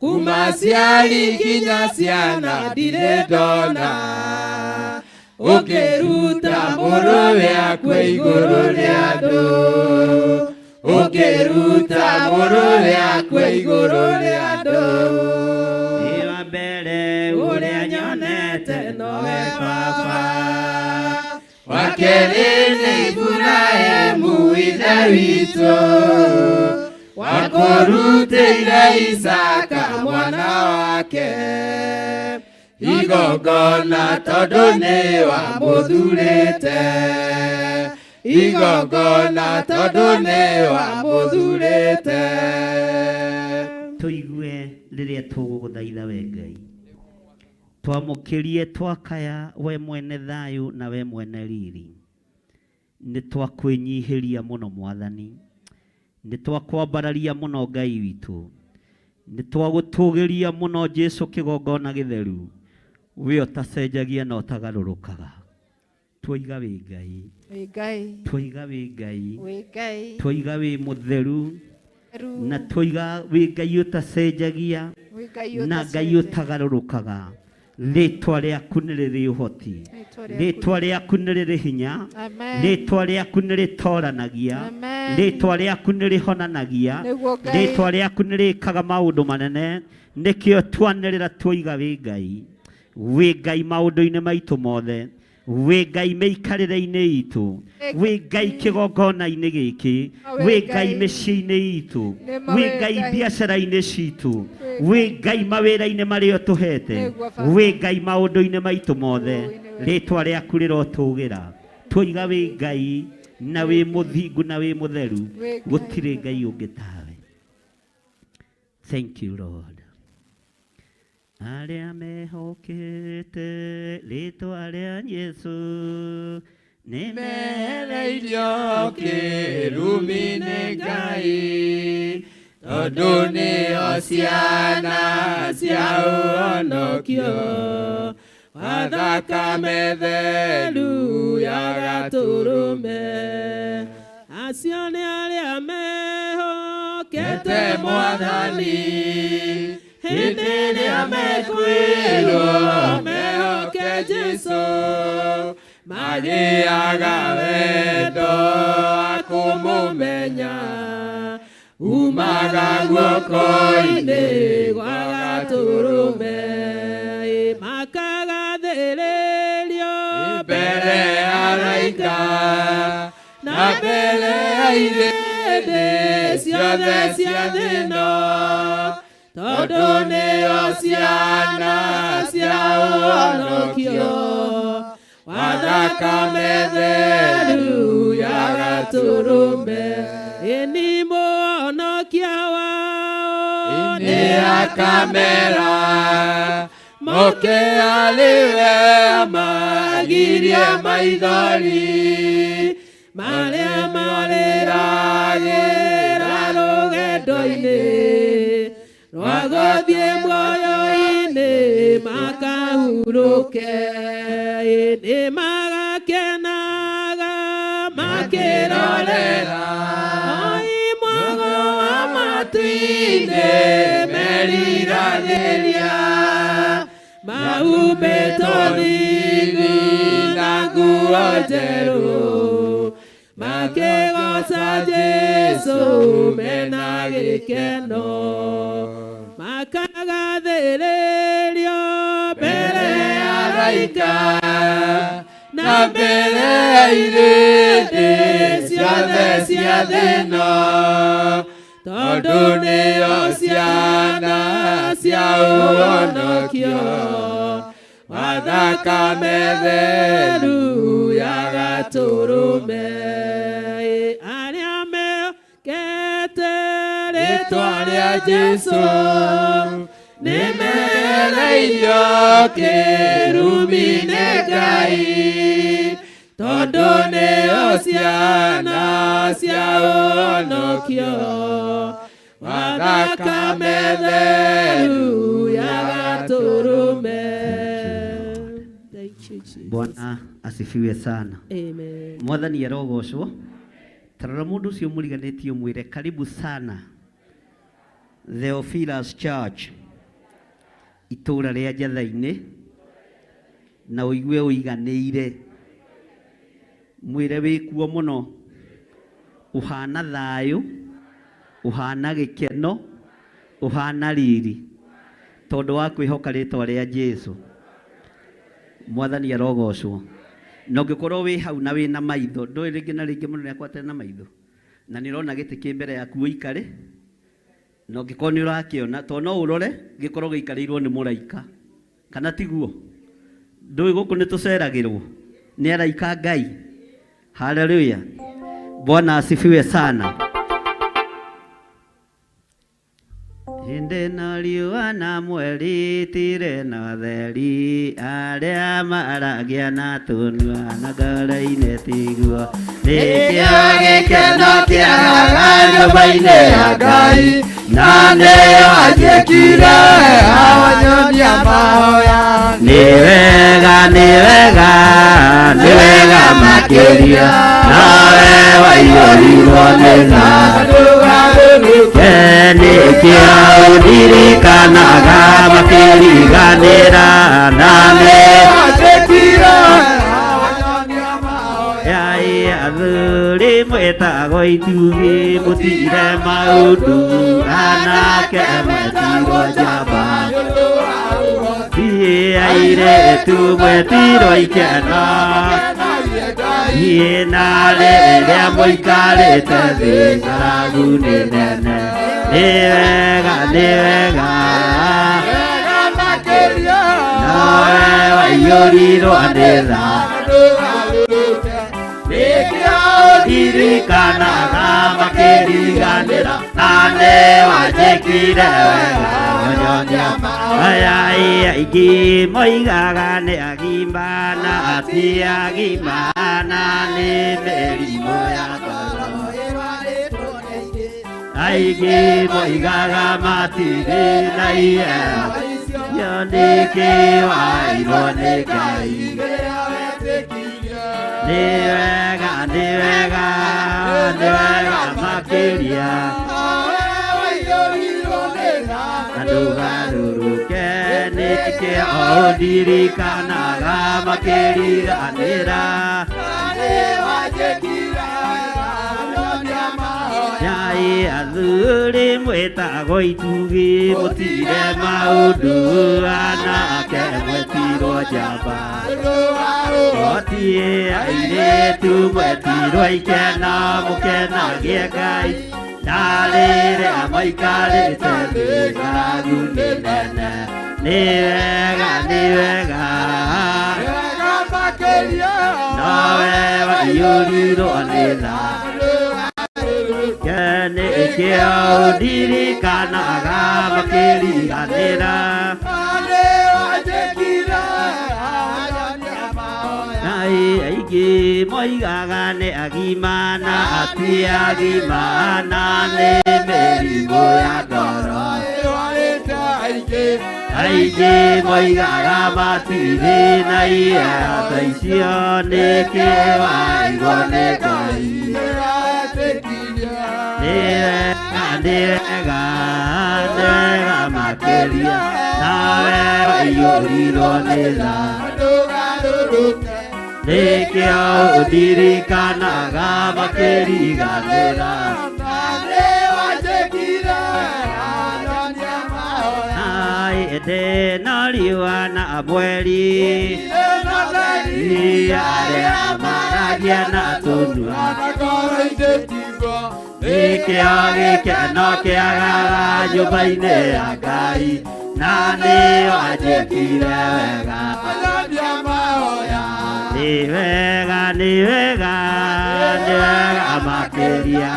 kuma aciari nginya ciana ndirĩ ndona ũkĩruta mũrũwe akue igũrũ rĩa andũ ũkĩruta mũrũwe akue igũrũ rĩa andũ wa mbere ũrĩa nyonete nowe baba wa kerĩ nĩ Iburahĩmu ithe witũ wakũrutĩire Isaka mwana wake igongona tondũ nĩ wamũthurĩte igongona tondũ nĩ wamũthurĩte. Tũigue rĩrĩa tũgũgũthaitha we Ngai, twamũkĩrie twakaya we mwene thayũ na we mwene riri. Nĩ twakwĩnyihĩria mũno Mwathani, nĩ twakwambararia mũno Ngai witũ, nĩ twagũtũgĩria mũno Jesũ kĩgongona gĩtheru, we ũtacenjagia na ũtagarũrũkaga. Twoiga wĩ Ngai, twoiga wĩ Ngai, twoiga wĩ mũtheru, na twoiga wĩ Ngai ũtacenjagia na Ngai ũtagarũrũkaga. Rĩtwa rĩaku nĩ rĩrĩ ũhoti, rĩtwa rĩaku nĩ rĩrĩ hinya, rĩtwa rĩaku nĩ rĩtoranagia, rĩtwa rĩaku nĩ rĩhonanagia, rĩtwa rĩaku nĩ rĩkaga maũndũ manene. Nĩkĩo twanĩrĩra twoiga wĩ Ngai, wĩ Ngai maũndũ-inĩ maitũ mothe, wĩ Ngai mĩikarĩre-inĩ itũ, wĩ Ngai kĩgongona-inĩ gĩkĩ, wĩ Ngai mĩciĩ-inĩ itũ, wĩ Ngai biacara-inĩ citũ, wĩ Ngai mawĩra-inĩ marĩa ũtũhete, wĩ Ngai maũndũ-inĩ maitũ mothe. Rĩtwa rĩaku rĩrotũgĩra. Twoiga wĩ Ngai na wĩ mũthingu na wĩ mũtheru, gũtirĩ Ngai ũngĩ tawe. Thank you Lord. Arĩa mehokete rĩtwa rĩa Jesũ nĩ mehereirio kĩrumi nĩ Ngai tondũ nĩo ciana cia ũhonokio wa thakame theru ya Gatũrũme. Acio nĩ arĩa mehokete Mwathani hĩndĩ ĩrĩa mekwĩrwo mehoke Jesũ magĩaga wendo wa kũmũmenya umaga guoko-inĩ gwa Gatũrũme makagathĩrĩrio mbere ya araika na mbere ya irĩndĩ ciothe cia thĩ ĩno tondũ nĩo ciana cia ũhonokio wa thakame theru ya Gatũrũme. Ĩni mũhonokia wao nĩ akamera moke arĩwe amagirie maithori marĩa marĩragĩra rũgendo-inĩ rwa gũthiĩ muoyo-inĩ makahurũke. Nĩ magakenaga makĩrorera oi mwago wa matu-inĩ meriragĩria mahumbĩtwo thingu na nguo njerũ makĩgoca Jesũ mena gĩkeno makagathĩrĩrio mbere ya araika na mbere ya irĩndĩ ciothe cia thĩ ĩno tondũ nĩo ciana cia ũhonokio wa thakame theru ya Gatũrũme. Arĩa mehokete rĩtwa rĩa Jesũ nĩ mehereirio kĩrumi nĩ Ngai tondũ nĩo ciana cia ũhonokio wa thakame theru ya Gatũrũme. Bwana asifiwe sana. Amen. Mwathani arogocwo. Tarora mũndũ ũcio mũriganĩtie ũmwĩre karibu sana Theophilus Church, itũũra rĩa Njatha-inĩ, na ũigue ũiganĩire. Mwĩre wĩkuo mũno, ũhana thayũ, ũhana gĩkeno, ũhana riri, tondũ wa kwĩhoka rĩtwa rĩa Jesu. Mwathani arogocwo. Na ũngĩkorwo wĩ hau na wĩna maitho, ndũĩ rĩngĩ na rĩngĩ mũndũ nĩakwatana na maitho, na nĩ ũrona gĩtĩ kĩ mbere yaku ũikare, na ũngĩkorwo nĩ ũrakĩona, tondũ no ũrore gĩkorwo gĩikarĩirwo nĩ mũraika, kana tiguo? Ndũĩ gũkũ nĩ tũceragĩrwo nĩ araika Ngai. Haleluya, Bwana asifiwe sana. Hĩndĩ ĩno riũa na mweri itirĩ na ũtheri, arĩa maragia na tũnua na ngoro-inĩ tiguo. Nĩkĩo gĩkeno kĩagaga nyũmba-inĩ ya Ngai, na nĩyo anjĩkire awanyonia mahoya. Nĩ wega, nĩ wega, nĩ wega makĩria, nawe waiyũrirwo nĩ tha. Nĩkĩo ndirikanaga makĩriganĩra, na nĩ Anjĩkire awanyonia mahoya. Yai athuri mwĩtagwo itugĩ, mũtire maũndũ, anake mwetirwo njamba. Thiĩ airĩtu mwetirwo ikeno, thiĩ na rĩrĩa mũikarĩte thĩ ng'aragu nĩ nene. Nĩ wega, nĩ wega, nawe waiyũrirwo nĩ tha. Ndirikanaga makĩriganĩra, na nĩ wanjĩkire wega wanyonia. Aya aingĩ moigaga nĩ agima na ti agima, na nĩ mĩrimũ ya ngoro. Aingĩ moigaga matirĩ na iheo, yo nĩkĩ wairwo nĩ Ngai. Nĩ wega, nĩ wega, nĩ wega makĩria, na ndũgarũrũke, nĩkĩo ndirikanaga makĩriganĩra. Yai athuri mwĩtagwo itugĩ, mũtire maũndũ, anake mwetirwo njamba. Otie airĩtu mwetirwo ikeno, mũkenagie Ngai, na rĩrĩa mũikarĩte thĩ ng'aragu nĩ nene. Nĩ wega, nĩ wega, nawe waiyũrirwo nĩ tha. Nĩkĩo ndirikanaga makĩriganĩra. Ai aingĩ moigaga nĩ agima na ti agima, na nĩ mĩrimũ ya ngoro. Aingĩ moigaga matirĩ na iheo ta icio, nĩkĩ wairwo nĩ Ngai. Nĩ wega, nĩ wega, nĩ wega makĩria, nawe waiyũrirwo nĩ tha. Nĩkĩo ndirikanaga makĩriganĩra. Ai ĩndĩ no riũa na mweri, arĩa maragia na tũnua. Nĩkĩo gĩkeno kĩagaga nyũmba-inĩ ya Ngai, na nĩyo anjĩkire wega. Nĩ wega, nĩ wega, nĩ wega makĩria.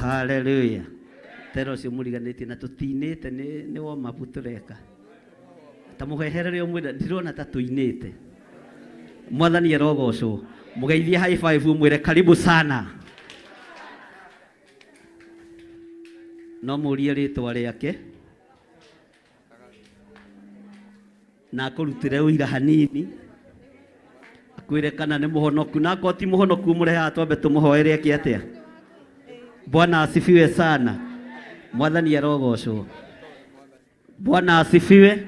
Haleluya. Tera ũcio mũriganĩtie na tũtinĩte nĩ warm up tũreka. Ta mũheherere ũmwĩre ndirona ta tũinĩte. Mwathani arogocwo. Mũgeithie high five ũmwĩre karibu sana. No mũrie rĩtwa rĩake na akũrutĩre ũira hanini, akwĩre kana nĩ mũhonoku, na akorwo ti mũhonoku mũrehaga twambe tũmũhoere eke atĩa. Bwana asifiwe sana. Mwathani arogocwo. Bwana asifiwe.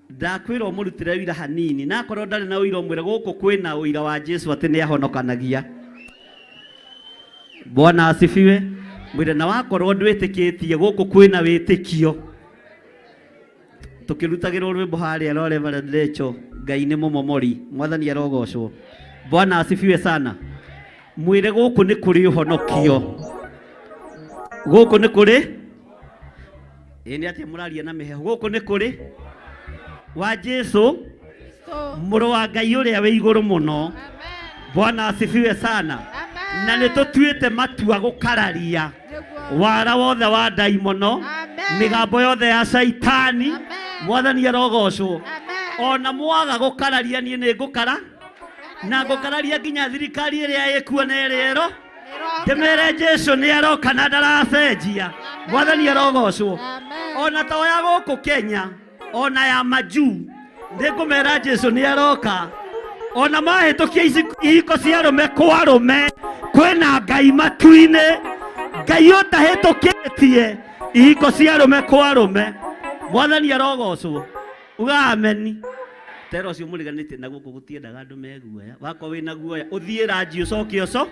Ndakwĩra ũmũrutĩre ũira hanini, na akorwo ndarĩ na ũira ũmwĩre gũkũ kwĩna ũira wa Jesu atĩ nĩ ahonokanagia. Bwana asifiwe. Mwĩre na wakorwo ndwĩtĩkĩtie gũkũ kwĩna wĩtĩkio. Tukirutagĩrwo rwĩmbo harĩa rwa Reverend Rachel, Ngai nĩ mũmomori, Mwathani arogocwo. Bwana asifiwe sana. Mwĩre gũkũ nĩ kũrĩ ũhonokio. Gũkũ nĩ kũrĩ ĩ nĩ atĩa mũraria na mĩheho? Gũkũ nĩ kũrĩ wa Jesu mũrũ wa Ngai ũrĩa wĩ igũrũ mũno. Bwana asifiwe sana. Na nĩ tũtuĩte matua gũkararia wara wothe wa ndaimono, mĩgambo yothe ya caitani. Mwathani arogocwo. Ona mwaga gũkararia niĩ nĩ ngũkara na ngũkararia nginya thirikari ĩrĩa ĩkuo na ĩrĩa ĩro ndĩmere Jesu nĩ aroka na ndaracenjia. Mwathani arogocwo. Ona to ya gũkũ Kenya, ona ya majuu, nĩ ngũmera Jesu nĩ aroka. Ona mahĩtũkia ihiko cia arũme kwa arũme, kwĩna Ngai matu-inĩ, Ngai ũtahĩtũkĩtie ihiko cia arũme kwa arũme. Mwathani arogocwo. Uga ameni. Tera ũcio mũriganĩtie na gũkũ gũtiendaga andũ me guoya. Wakorwo wĩna guoya ũthiĩ ranji ũcoke ũco.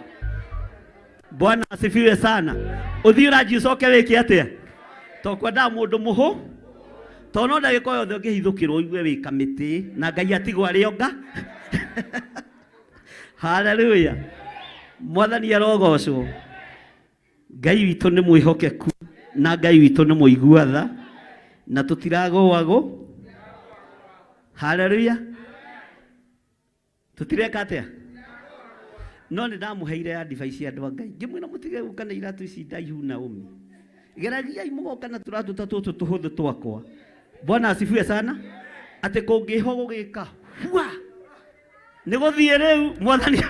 Bwana asifiwe sana. Ũthiĩ ranji ũcoke wĩke atĩa? To kwendaga mũndũ mũhũ, to no ndagĩka o yothe ũngĩhithũkĩrwo ũigue wĩ kamĩtĩ na Ngai atigwo arĩ onga. Haleluya. Mwathani arogocwo. Ngai witũ nĩ mwĩhokeku na Ngai witũ nĩ mũigua tha na tũtiragũagwo. Haleluya. Tũtireka atĩa? No nĩ ndamũheire advice andũ a Ngai, ngĩmwĩra mũtige gũka na iratũ ici ndaihu Naomi, geragiai mũgoka na tũratũ ta tũtũ tũhũthũ twakwa. Bwana asifiwe sana. Atĩ kũngĩho gũgĩka hua nĩ gũthiĩ rĩu. Mwathani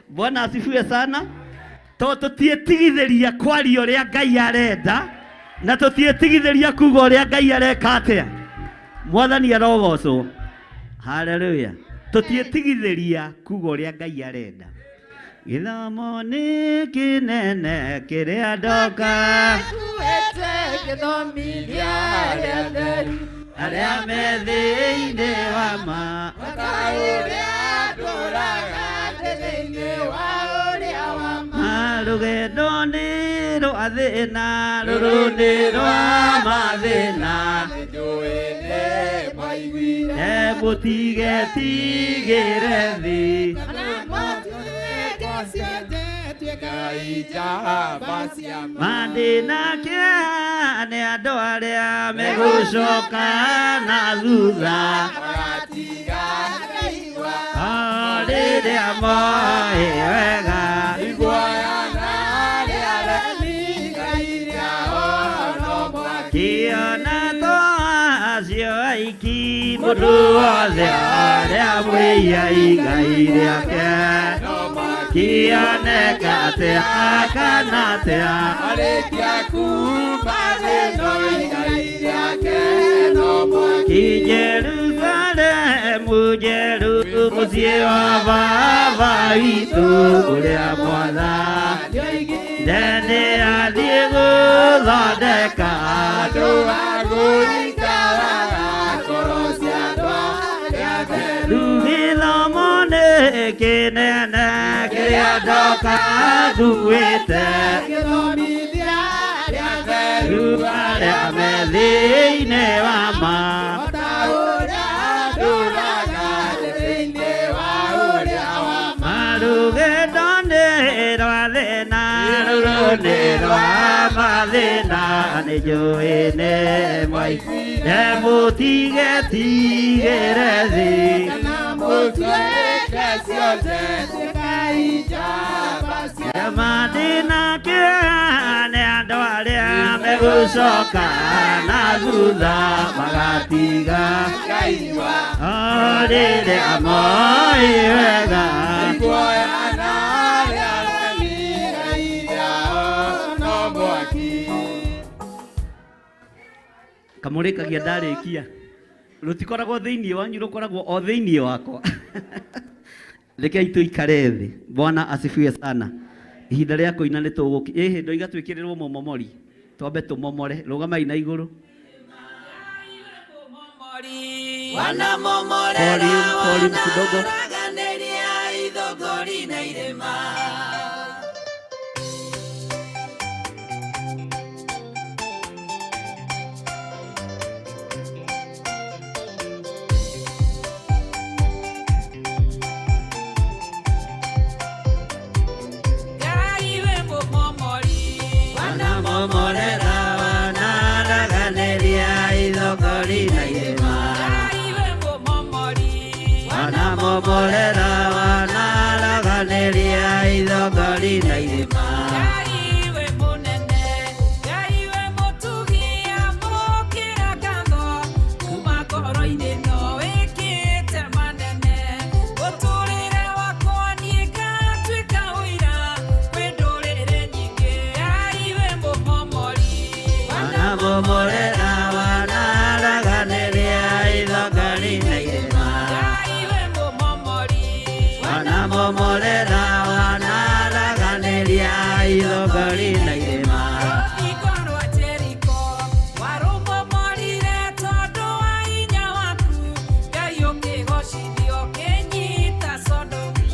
Bwana asifiwe sana. To tũtiĩtigithĩria kwaria ũrĩa Ngai arenda na tũtiĩtigithĩria kuga ũrĩa Ngai areka atĩa. Mwathani arogocwo. Haleluya. Tũtiĩtigithĩria kuga ũrĩa Ngai arenda. Gĩthomo nĩ kĩnene kĩrĩa ndoka gĩthomithia arĩa atheru arĩa me thĩinĩ wa ma ta ũrĩa ndũraga thĩinĩ wa ũrĩa wa ma. Rũgendo nĩ rwa thĩna, rũrũ nĩ rwa mathĩna, Nĩnjũĩ nĩ mwaiguire mũtigetigĩre thĩ. Mandĩna kĩeha nĩ andũ arĩa megũcoka na thutha, o rĩrĩa moĩ wega. Kĩona to acio aiki, mũndũ wothe ũrĩa mwĩia igai rĩake kĩoneka atĩa kana atĩa. Kĩ Jerusalemu njeru mũciĩ wa baba witũ ũrĩa mwathani nĩ athiĩ gũthondeka andũ. Gĩthomo nĩ kĩnene kĩrĩa ndoka nguĩte arĩa me thĩinĩ wa ma. Rũgendo nĩ rwa thĩna, rũrũ nĩ rwa mathĩna, nĩ njũĩ nĩ mwaiguire mũtigetigĩre thĩ. Mandĩna kĩeha nĩ andũ arĩa megũcoka na thutha magatiga o rĩrĩa moĩ wega. Kamũrĩkagia ndarĩkia. Rũtikoragwo thĩinĩ wanyu, rũkoragwo o thĩinĩ wakwa. Rekei tũikare thĩ. Bwana asifiwe sana. Ihinda rĩa kũina nĩ tũgũki. Ĩhĩ ndoiga twĩkĩrĩrwo momomori. Twambe tũmomore. Rũgamai na igũrũ. Wanamomorera Volume kidogo. wanaraganĩria ithũngũri na irĩma. Ngai we mũmomori. Wanamomorera wanaraganĩria ithũngũri na irĩma. Ngai we mũmomori. Wanamomorera wanaraganĩria ithũngũri na irĩma. Ngai we mũnene, Ngai we mũtugi, amũkĩra ngatho kuma ngoro-inĩ no wĩkĩte manene. Mũtũrĩre wakwa niĩ ngatuĩka ũira kwĩ ndũrĩrĩ nyingĩ. Ngai we mũmomori. Wanamomorera wanaraganĩria ithũngũri na irĩma. Ngai we mũmomori. Wanamomorera wanaraganĩria ithũngũri na irĩma. Rũthingo rwa Jeriko warũmomorire tondũ wa hinya waku. Ngai ũkĩgocithio ũkĩnyita Sodomu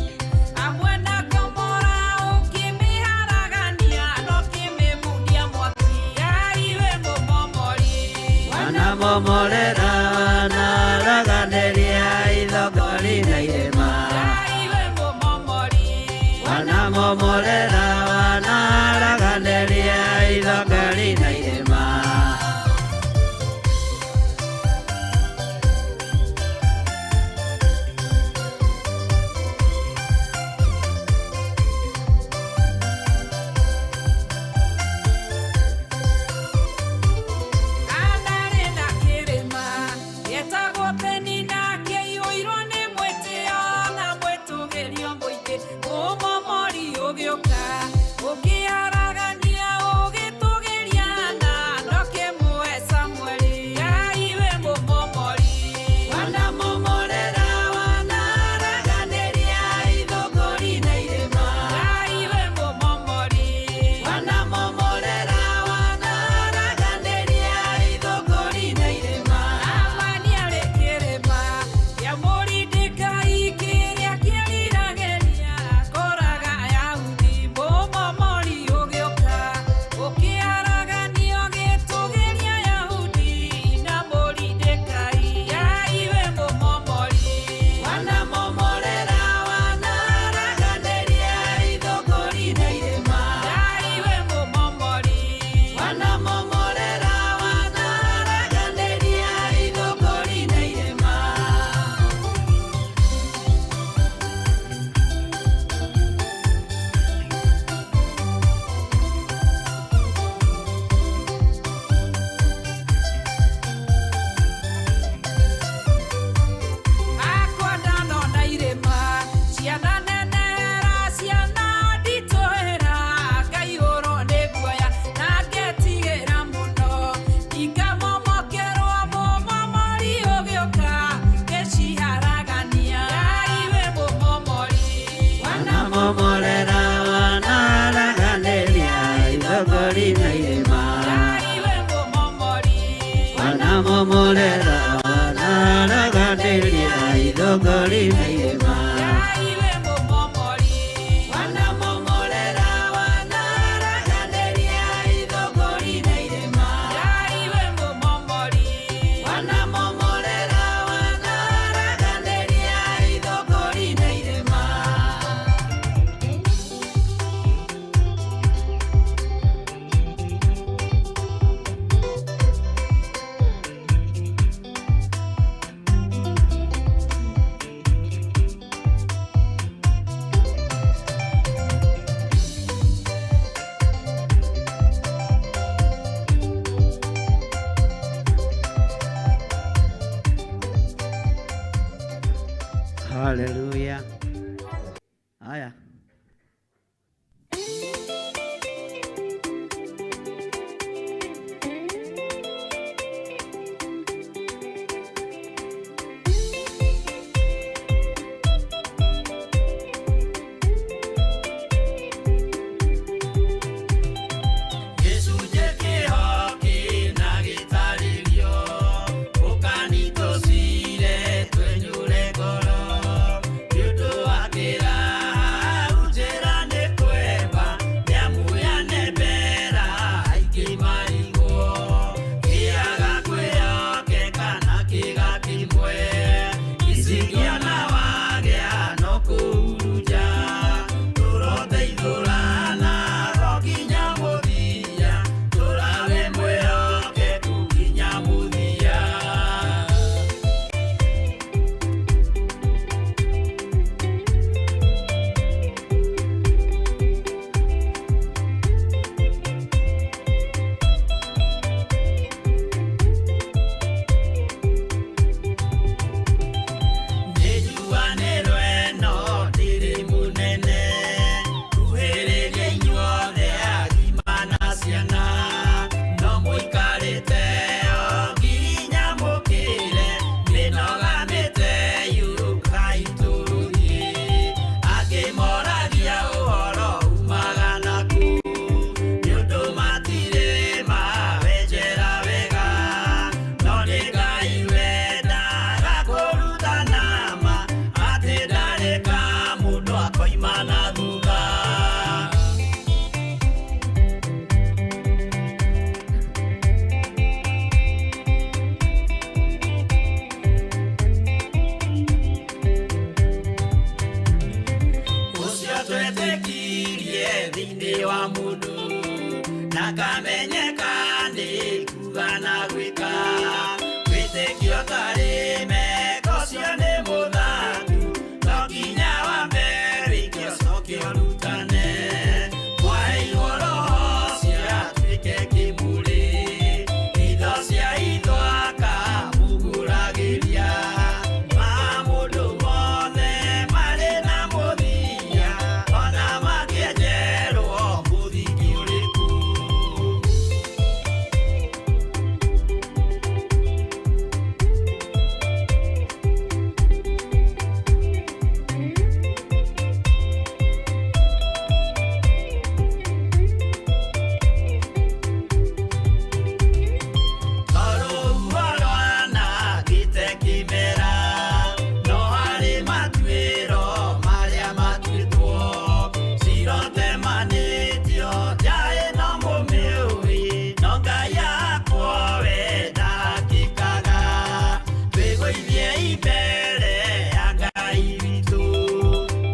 hamwe na Gomora, ũkĩmĩharagania na ũkĩmĩmundia mwaki. Ngai we mũmomori. Wanamomorera wanaraganĩria ithũngũri na irĩma. Ngai we mũmomori. Wanamomorera wanaraganĩria ithũngũri na irĩma. Anarĩ na kĩrĩma gĩetagwo Penina, kĩiyũirwo nĩ mwĩtĩo na mwĩtũgĩrio mũingĩ. Ũmomori ũgĩũka ũkĩharagania, ũgĩtũgĩria na ndũkĩmũhe Samueli. Ngai we mũmomori. Wanamomorera wanaraganĩria ithũngũri na irĩma. Ngai we mũmomori. Wanamomorera wanaraganĩria ithũngũri na irĩma. Amani arĩ kĩrĩma kĩa Mũrindĩkai kĩrĩa kĩriragĩria kũraga Ayahudi. Mũmomori ũgĩũka ũkĩharagania, ũgĩtũgĩria Ayahudi na Mũrindĩkai. Ngai we mũmomori. Wanamomorera wanaraganĩria ithũngũri na irĩma. Ngai we mũmomori. Wanamomorera wanaraganĩria ithũngũri na irĩma. Akwa ndanona irĩma ciana nenehera, ciana nditũhĩra, ngaihũrwo nĩ guoya na ngetigĩra mũno. Ikamomokerwo mũmomori ũgĩũka ngĩciharagania. Ngai we mũmomori. Wanamomorera wanaraganĩria ithũngũri na irĩma. Ngai we mũmomori. Wanamomorera wanaraganĩria ithũngũri na irĩma. Ngai we mũmomori. Wanamomorera wanaraganĩria ithũngũri na irĩma. Ngai we mũmomori. Wanamomorera wanaraganĩria ithũngũri na irĩma. Haleluya. Haya. wa mũndũ Ndakamenyeka nĩ kuga na gwĩka Wĩtĩkio ũtarĩ meko ũcio nĩ mũthatu No nginya wambe wĩke ũcoke ũrutane Mwaheirwo roho ũcio atuĩke kĩmũrĩ Itho cia itho akamũgũragĩria Maũndũ mothe marĩ na mũthia Ona mangĩenjerwo mũthingi ũrĩkũ. Tondũ rwanangĩte kĩmera no harĩ matuĩro marĩa matuĩtwo cirotemanĩtio njaĩ no mũmĩũĩ no Ngai akwo we ndangĩkaga twĩgũithiei mbere ya Ngai witũ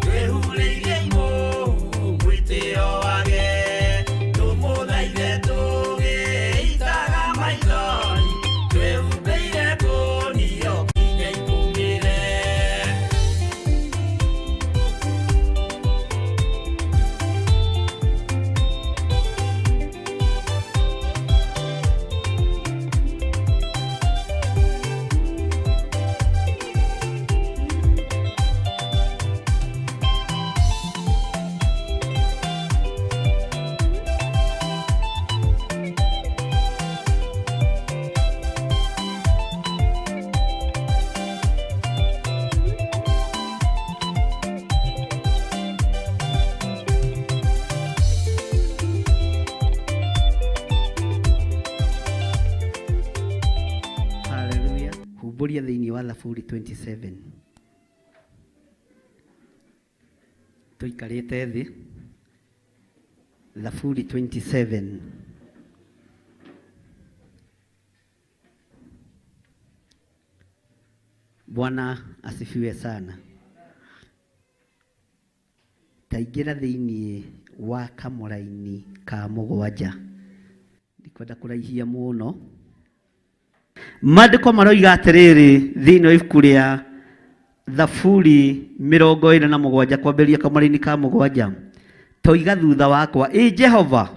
twĩhurĩirie mũhu mwĩtĩo wage tũmũthaithe tũgĩitaga maithori twĩhumbĩire ngũnio nginya ikũmĩre. Haleluya. Humbũria thĩinĩ wa Thaburi 27. Tũikarĩte thĩ. Thaburi 27. Bwana asifiwe sana. Taingĩra thĩinĩ wa kamũraini ka mũgwanja. Ndikwenda kũraihia mũno. Maandĩko maroiga atĩrĩrĩ thĩinĩ wa ibuku rĩa Thaburi 27 kwambĩrĩria kamũraini ka mũgwanja. Toiga thutha wakwa, ĩ Jehova,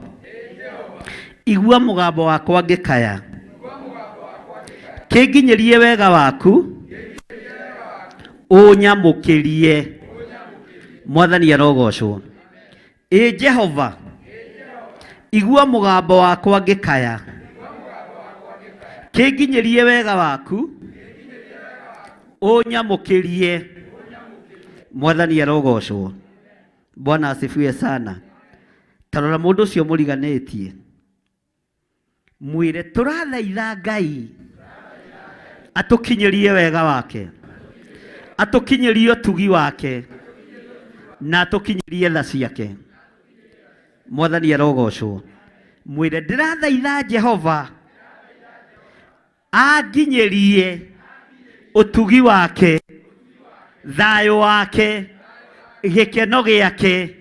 igua mũgambo wakwa ngĩkaya, kĩnginyĩrie wega waku, ũnyamũkĩrie. Mwathani arogocwo. Ĩ Jehova, igua mũgambo wakwa ngĩkaya, kĩnginyĩrie wega waku, ũnyamũkĩrie. Mwathani arogocwo. Bwana asifiwe sana. Tarora mũndũ ũcio mũriganĩtie, mwĩre tũrathaitha Ngai atũkinyĩrie wega wake, atũkinyĩrie ũtugi wake, na atũkinyĩrie tha ciake. Mwathani arogocwo. Mwĩre ndĩrathaitha Jehova anginyĩrie ũtugi wake, thayũ wake, gĩkeno gĩake,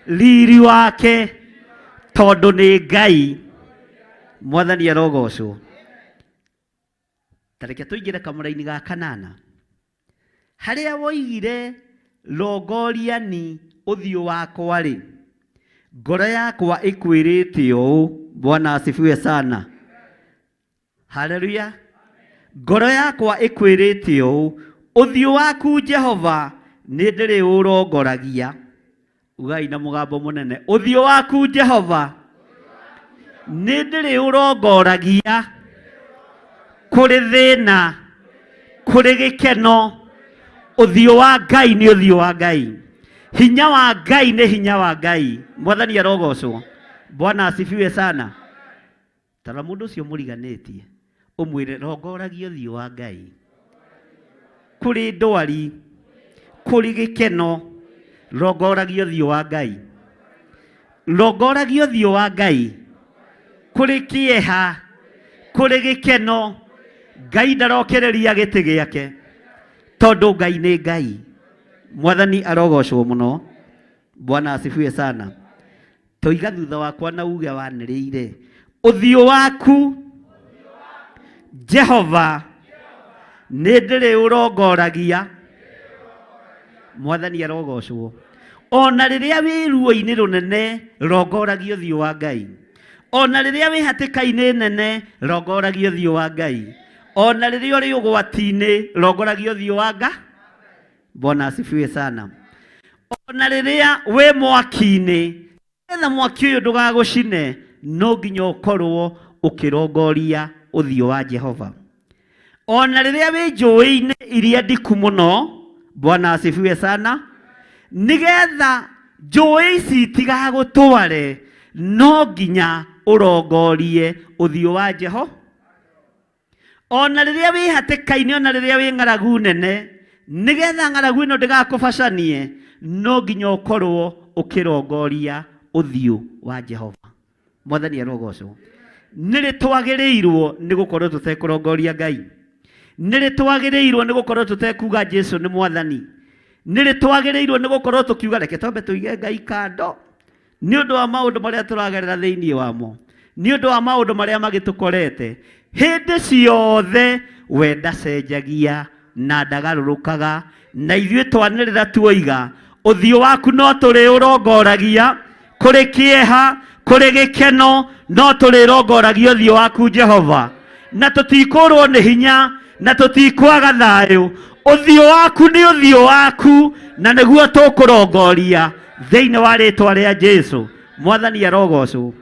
riri wake, tondũ nĩ Ngai. Mwathani arogocwo. Ta reke tũingĩre kamũraini ga kanana harĩa woigire rongoriani ũthiũ wakwa rĩ, ngoro yakwa ĩkwĩrĩte ũũ. Bwana asifiwe sana. Haleluya. Ngoro yakwa ĩkwĩrĩte ũũ, ũthiũ waku Jehova nĩ ndĩrĩ ũrongoragia. Ugai na mũgambo mũnene, ũthiũ waku Jehova nĩ ndĩrĩ ũrongoragia kũrĩ thĩna, kũrĩ gĩkeno. Ũthiũ wa Ngai nĩ ũthiũ wa Ngai, hinya wa Ngai nĩ hinya wa Ngai. Mwathani arogocwo. Bwana asifiwe sana. Tarora mũndũ ũcio mũriganĩtie, ũmwĩre rongoragia ũthiũ wa Ngai kũrĩ ndwari, kũrĩ gĩkeno, rongoragia ũthiũ wa Ngai, rongoragia ũthiũ wa Ngai kũrĩ kĩeha, kũrĩ gĩkeno. Ngai ndarokĩrĩria gĩtĩ gĩake, tondũ Ngai nĩ Ngai. Mwathani arogocwo mũno. Bwana asifiwe sana. Toiga thutha wakwa na uge wanĩrĩire ũthiũ waku Jehova nĩ ndĩrĩ ũrongoragia. Mwathani arogocwo. Ona rĩrĩa wĩ ruo-inĩ rũnene rongoragia ũthiũ wa Ngai. Ona rĩrĩa wĩ hatĩka-inĩ nene rongoragia ũthiũ wa Ngai. Ona rĩrĩa ũrĩ ũgwati-inĩ rongoragia ũthiũ wa Ngai. Bwana asifiwe sana. Ona rĩrĩa wĩ mwaki-inĩ, nĩgetha mwaki ũyũ ndũgagũcine, no nginya ũkorwo ũkĩrongoria ũthiũ wa Jehova. Ona rĩrĩa wĩ njũĩ-inĩ iria ndiku mũno, Bwana asifiwe sana, nĩgetha njũĩ ici itigagũtware, no nginya ũrongorie ũthiũ wa Jehova. Ona rĩrĩa wĩ hatĩka-inĩ, ona rĩrĩa wĩ ng'aragu nene, nĩgetha ng'aragu ĩno ndĩgakũbacanie, no nginya ũkorwo ũkĩrongoria ũthiũ wa Jehova. Mwathani arogocwo. Nĩ rĩ twagĩrĩirwo nĩ gũkorwo tũtekũrongoria Ngai? Nĩ rĩ twagĩrĩirwo nĩ gũkorwo tũtekuga Jesu nĩ Mwathani? Nĩ rĩ twagĩrĩirwo nĩ gũkorwo tũkiuga reke twambe tũige Ngai kando nĩ ũndũ wa maũndũ marĩa tũragerera thĩinĩ wamo, nĩ ũndũ wa maũndũ marĩa magĩtũkorete? Hĩndĩ ciothe we ndacenjagia na ndagarũrũkaga, na ithuĩ twanĩrĩra tuoiga ũthiũ waku no tũrĩ ũrongoragia, kũrĩ kĩeha kũrĩ gĩkeno no tũrĩrongoragia ũthiũ waku Jehova, na tũtikũrwo nĩ hinya na tũtikwaga thayũ. Ũthiũ waku nĩ ũthiũ waku na nĩguo tũkũrongoria thĩinĩ wa rĩtwa rĩa Jesu. Mwathani arogocwo.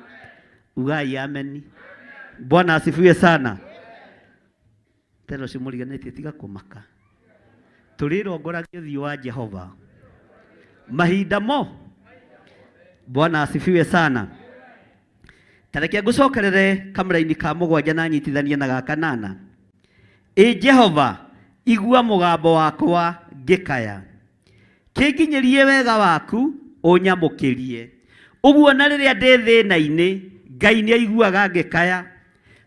Ugai ameni. Bwana asifiwe sana. Tena ũcio mũriganĩtie tiga kũmaka, tũrĩrongoragia ũthiũ wa Jehova mahinda mo. Bwana asifiwe sana. Tareke ngũcokerere kamũraini ka mũgwanja na nyitithanie na ga kanana. Ĩ Jehova, igua mũgambo wakwa ngĩkaya, kĩnginyĩrie wega waku ũnyamũkĩrie. Ũguo na rĩrĩa ndĩ thĩna-inĩ, Ngai nĩ aiguaga ngĩkaya.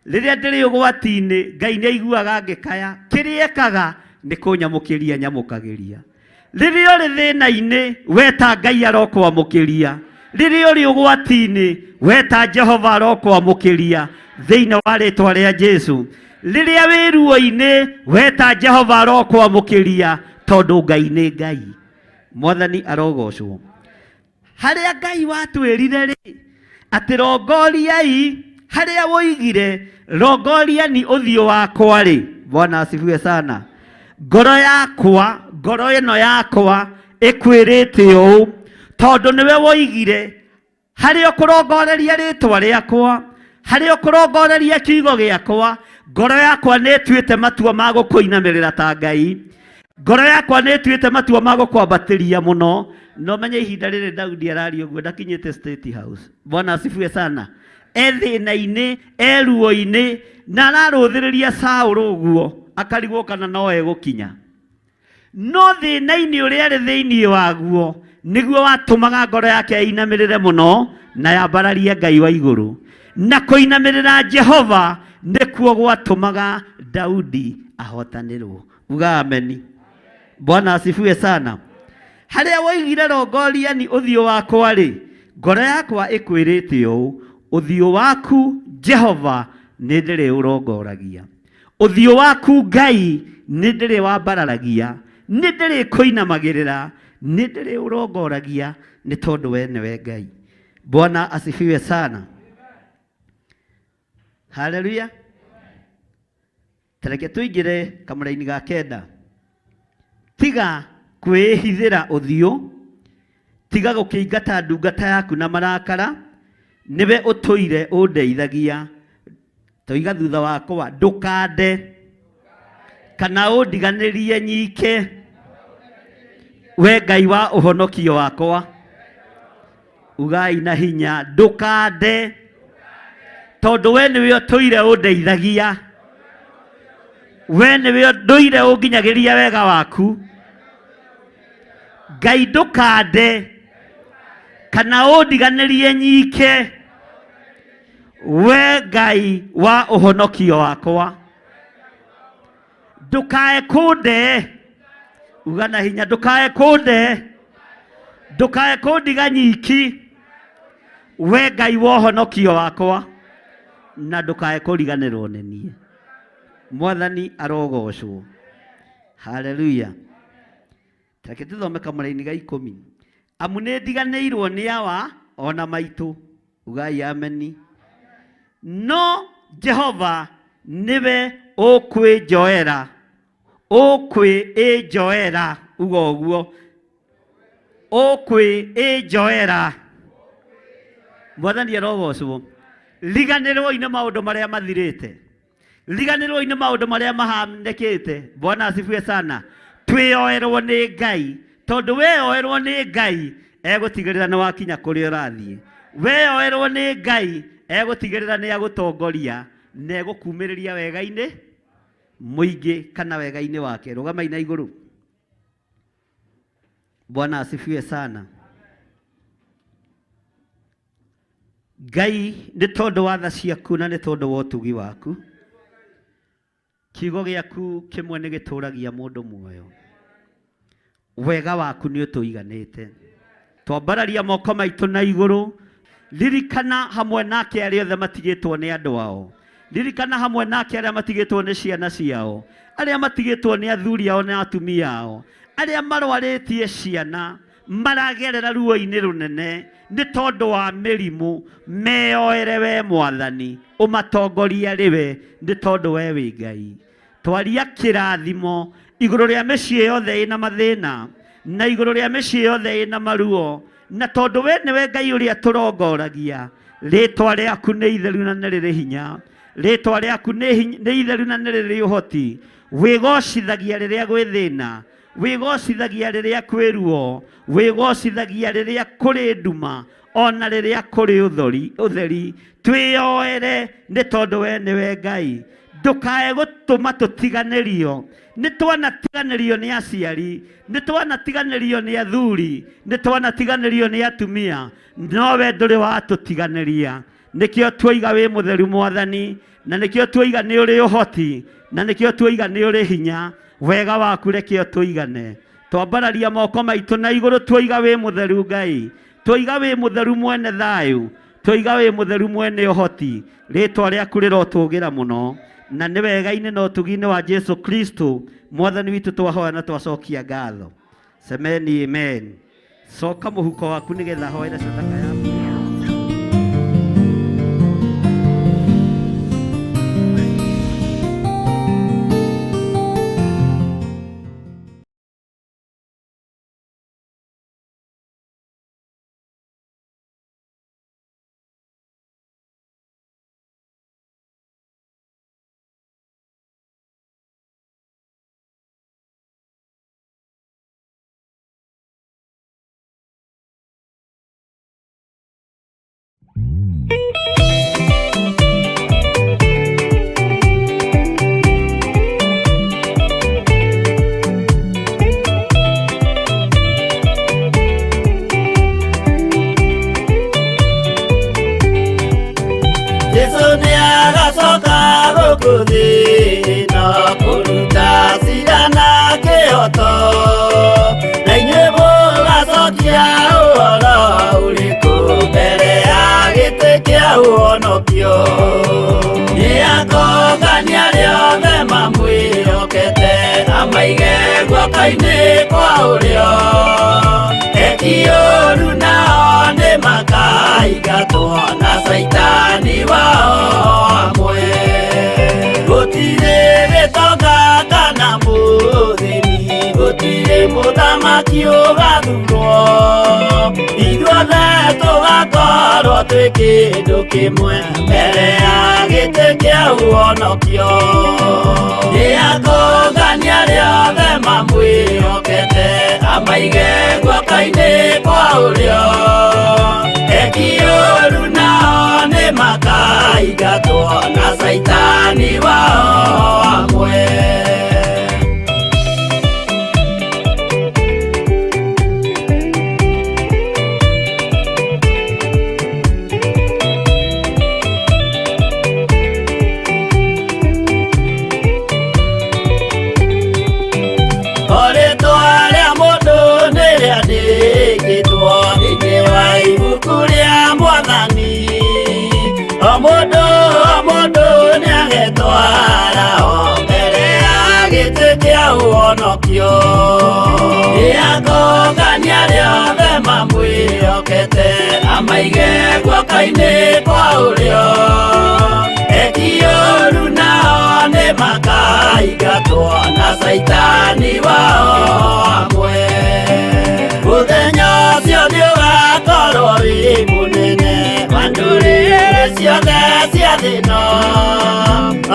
Rĩrĩa ndĩrĩ ũgwati-inĩ, Ngai nĩ aiguaga ngĩkaya. Kĩrĩa ekaga nĩ kũnyamũkĩria nyamũkagĩria. Rĩrĩa ũrĩ thĩna-inĩ, weta Ngai arokwamũkĩria. Rĩrĩa ũrĩ ũgwati-inĩ, weta Jehova arokwamũkĩria thĩinĩ wa rĩtwa rĩa Jesu. Rĩrĩa wĩ ruo-inĩ, weta Jehova arokwamũkĩria, tondũ Ngai nĩ Ngai. Mwathani arogocwo. Harĩa Ngai watwĩrire rĩ, atĩ rongoriai, harĩa woigire rongoriani ũthiũ wakwa rĩ, Bwana asifiwe sana. Ngoro yakwa, ngoro ĩno yakwa ĩkwĩrĩte ũũ, tondũ nĩwe woigire harĩa ũkũrongoreria rĩtwa rĩakwa, harĩa ũkũrongoreria kiugo gĩakwa, ngoro yakwa nĩ ĩtuĩte matua ma gũkũinamĩrĩra ta Ngai. Ngoro yakwa nĩ ĩtuĩte matua ma gũkwambatĩria mũno. No menye ihinda rĩrĩ Daudi araria ũguo ndakinyĩte State House. Bwana asifiwe sana. E thĩna-inĩ, e ruo-inĩ, na ararũthĩrĩria Saũlũ ũguo, akarigwo kana no egũkinya. No thĩna-inĩ ũrĩa arĩ thĩinĩ waguo nĩguo watũmaga ngoro yake ĩinamĩrĩre mũno na yambararie Ngai wa igũrũ. Na kũinamĩrĩra Jehova nĩkuo gwatũmaga Daudi ahotanĩrwo. Uga ameni. Bwana asifiwe sana. Harĩa woigire rongoriani ũthiũ wakwa rĩ, ngoro yakwa ĩkwĩrĩte ũũ, ũthiũ waku Jehova nĩ ndĩrĩ ũrongoragia. Ũthiũ waku Ngai nĩ ndĩrĩ wambararagia, nĩ ndĩrĩ kũinamagĩrĩra, nĩ ndĩrĩ ũrongoragia, nĩ tondũ we nĩwe Ngai. Bwana asifiwe sana. Haleluya. Tareke tũingĩre kamũraini ga kenda. Tiga kwĩhithĩra ũthiũ, tiga gũkĩingata ndungata yaku na marakara, nĩwe ũtũire ũndeithagia. Toiga thutha wakwa, ndũkande kana ũndiganĩrie nyike, we Ngai wa ũhonokio wakwa. Ugai na hinya, ndũkande, tondũ we nĩwe ũtũire ũndeithagia, we nĩwe ndũire ũnginyagĩria wega waku. Ngai ndũkande kana ũndiganĩrie nyike, we Ngai wa ũhonokio wakwa. Ndũkae kũnde, uga na hinya, ndũkae kũnde, ndũkae kũndiga nyiki, We Ngai wa ũhonokio wakwa, na ndũkae kũriganĩrwo nĩ niĩ. Mwathani arogocwo. Haleluya. Reke tũthome kamũraini ga 10. Amu nĩ ndiganĩirwo nĩ awa ona maitũ. Ugai ameni. No Jehova nĩwe ũkwĩnjoera, ũkwĩĩnjoera, uga ũguo, ũkwĩĩnjoera. Mwathani arogocwo. Riganĩrwoi nĩ maũndũ marĩa mathirĩte, riganĩrwoi nĩ maũndũ marĩa mahanĩkĩte. Bwana asifiwe sana. Twĩyoerwo nĩ Ngai, tondũ weyoerwo nĩ Ngai egũtigĩrĩra nĩ wakinya kũrĩa ũrathiĩ. Weyoerwo nĩ Ngai egũtigĩrĩra nĩ agũtongoria na egũkumĩrĩria wega-inĩ mũingĩ kana wega-inĩ wake. Rũgamai na igũrũ. Bwana asifiwe sana. Ngai nĩ tondũ wa tha ciaku na nĩ tondũ wa ũtugi waku, kiugo gĩaku kĩmwe nĩ gĩtũragia mũndũ muoyo. Wega waku nĩ ũtũiganĩte. Twambararia moko maitũ na igũrũ. Ririkana hamwe nake arĩa othe matigĩtwo nĩ andũ ao. Ririkana hamwe nake arĩa matigĩtwo nĩ ciana ciao, arĩa matigĩtwo nĩ athuri ao na atumia ao, arĩa marwarĩtie ciana, maragerera ruo-inĩ rũnene nĩ tondũ wa mĩrimũ. Meyoere we Mwathani, ũmatongorie arĩ we, nĩ tondũ we wĩ Ngai. Twaria kĩrathimo igũrũ rĩa mĩciĩ yothe ĩna mathĩna na igũrũ rĩa mĩciĩ yothe ĩna maruo, na tondũ we nĩwe Ngai ũrĩa tũrongoragia, rĩtwa rĩaku nĩ itheru na nĩ rĩrĩ hinya, rĩtwa rĩaku nĩ itheru na nĩ rĩrĩ ũhoti. Wĩgocithagia rĩrĩa gwĩ thĩna, wĩgocithagia rĩrĩa kwĩ ruo, wĩgocithagia rĩrĩa kũrĩ nduma, ona rĩrĩa kũrĩ ũtheri. Twĩyoere nĩ tondũ we nĩwe Ngai. Ndũkae gũtũma tũtiganĩrio. Nĩ twanatiganĩrio nĩ aciari, nĩ twanatiganĩrio nĩ athuri, nĩ twanatiganĩrio nĩ atumia, no we ndũrĩ watũtiganĩria. Nĩkĩo tuoiga wĩ mũtheru Mwathani, na nĩkĩo tuoiga nĩ ũrĩ ũhoti, na nĩkĩo tuoiga nĩ ũrĩ hinya. Wega waku reke ũtũigane. Twambararia moko maitũ na igũrũ, tuoiga wĩ mũtheru Ngai, tuoiga wĩ mũtheru mwene thayũ, tuoiga wĩ mũtheru mwene ũhoti. Rĩtwa rĩaku rĩrotũgĩra mũno, na nĩ wega-inĩ na ũtugi-inĩ wa Jesu Kristo Mwathani witũ twahoya na twacokia ngatho. Semeni amen. Coka mũhuko waku nĩgetha hoere sadaka yaku. Jesu nĩ agacoka gũkũ thĩ ĩno kũruta cira na kĩhooto, na inyuĩ mũgacokia ũhoro ũrĩkũ mbere ya gĩtĩ kĩa ũhonokio. Nĩ akongania arĩa othe mamwĩhokete, amaige guoko-inĩ kwa ũrĩo. Eki ũũru nao nĩ makaingatwo na caitani wao hamwe. Gũtirĩ gĩtonga kana mũthĩni, gũtirĩ mũthamaki ũgathurwo. Ithuothe tũgakorwo twĩ kĩndũ kĩmwe mbere ya gĩtĩ kĩa ũhonokio. Nĩ akongania arĩa othe mamwĩhokete, amaige guoko-inĩ kwa ũrĩo. Eki ũũru nao nĩ makaingatwo na caitani wao hamwe. O rĩtwa rĩa mũndũ nĩ rĩandĩkĩtwo ũhonokio. Nĩakongania arĩa othe mamwĩhokete, amaige guoko-inĩ kwa ũrĩo. Eki ũũru nao nĩmakaingatwo na Caitani wao hamwe. Mũthenya ũcio nĩũgakorwo wĩ mũnene wa ndũrĩrĩ ciothe cia thĩ ĩno.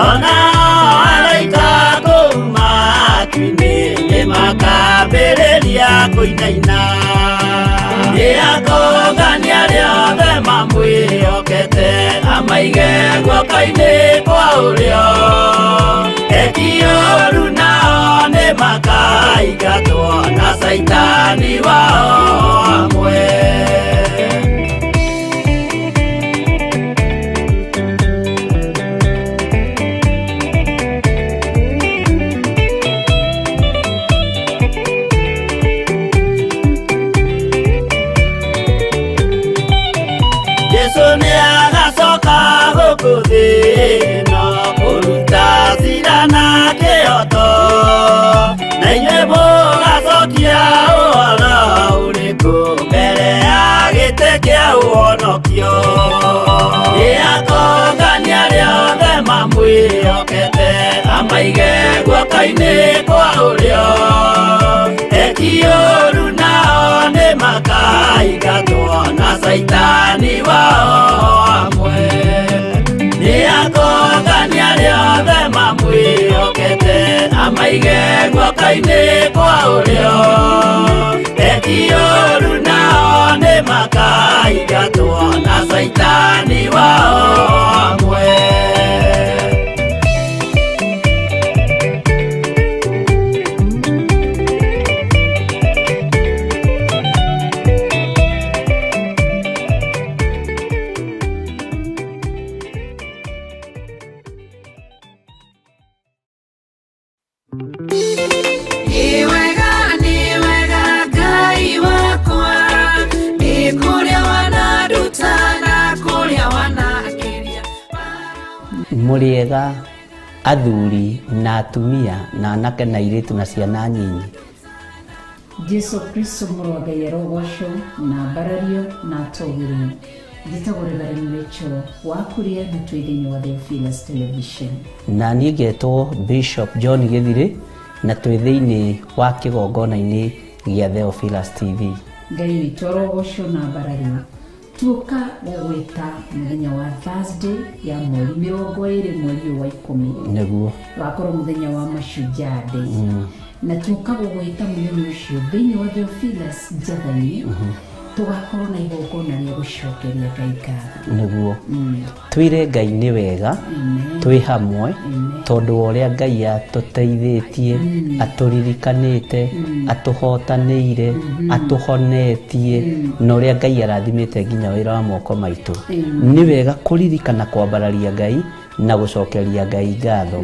Ona araika kũu matu-inĩ nĩmakambĩrĩria kũinaina. Nĩakongania arĩa othe mamwĩhokete, amaige guoko-inĩ kwa ũrĩo. Eki ũũru nao nĩmakaingatwo na Caitani wao hamwe. Jesu nĩagacoka gũkũ thĩ ĩno kũruta cira na kĩhooto, na inyuĩ mũgacokia ũhoro ũrĩkũ mbere ya gĩtĩ kĩa ũhonokio. Nĩakongania arĩa othe mamwĩhokete, amaige guoko-inĩ kwa ũrĩo. Eki ũũru nao nĩmakaingatwo na Caitani wao hamwe. Nĩakongania arĩa othe mamwĩhokete, amaige guoko-inĩ kwa ũrĩo. Eki ũũru nao nĩmakaingatwo na Caitani wao hamwe. Nĩ wega, nĩ wega Ngai wakwa, nĩ kũrĩa wananduta na kũrĩa wanakĩria. Mũrĩega athuri na atumia na anake na airĩtu na ciana nyinyi. Jesu Kristo mũrũ wa Ngai arogocwo na ambarario na atũgĩrio. Njĩtagwo Reverend Rachel wa Kuria na twĩ thĩinĩ wa Theophilus Television. Na niĩ ngetwo Bishop John Gĩthirĩ na twĩ thĩinĩ wa kĩgongona-inĩ gĩa Theophilus TV. Ngai witũ arogocwo na ambarario. Tuoka gũgwĩta mũthenya wa Thursday ya mweri 20 mweri ũyũ wa 10. Nĩguo. Wakorwo mũthenya wa Mashujaa Day. Na tuoka gũgwĩta mũthenya ũcio thĩinĩ wa Theophilus Njatha-inĩ, tũgakorwo na igongona rĩa gũcokeria Ngai ngatho. Nĩguo. Twĩre Ngai nĩ wega, twĩ hamwe, tondũ wa ũrĩa Ngai atũteithĩtie, atũririkanĩte, atũhotanĩire, atũhonetie, na ũrĩa Ngai arathimĩte nginya wĩra wa moko maitũ. Nĩ wega kũririkana kwambararia Ngai na gũcokeria Ngai ngatho.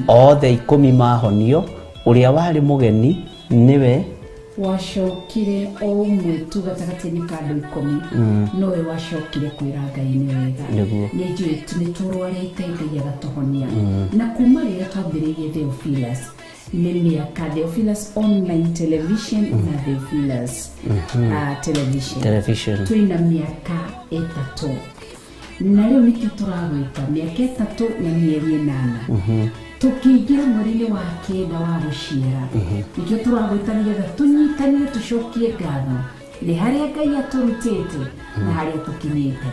Othe 10 mahonio, ũrĩa warĩ mũgeni nĩwe wacokire o ũmwe tu gatagatĩ-inĩ ka andũ 10, nowe wacokire kwĩra Ngai nĩ wega. Nĩguo. Nĩ njũĩ nĩ tũrwarĩte Ngai agatũhonia. Na kuma rĩrĩa twambĩrĩirie Theophilus, nĩ mĩaka Theophilus Online Television na Theophilus Television. Television. Twĩna mĩaka 3. Na rĩu nĩkĩo tũragwĩta mĩaka 3 na mĩeri 8. Tũkĩingĩra mweri-inĩ wa 9 wa gũciara. Nĩkĩo tũragwĩta nĩgetha tũnyitanĩre tũcokie ngatho nĩ harĩa Ngai atũrutĩte na harĩa tũkinyĩte.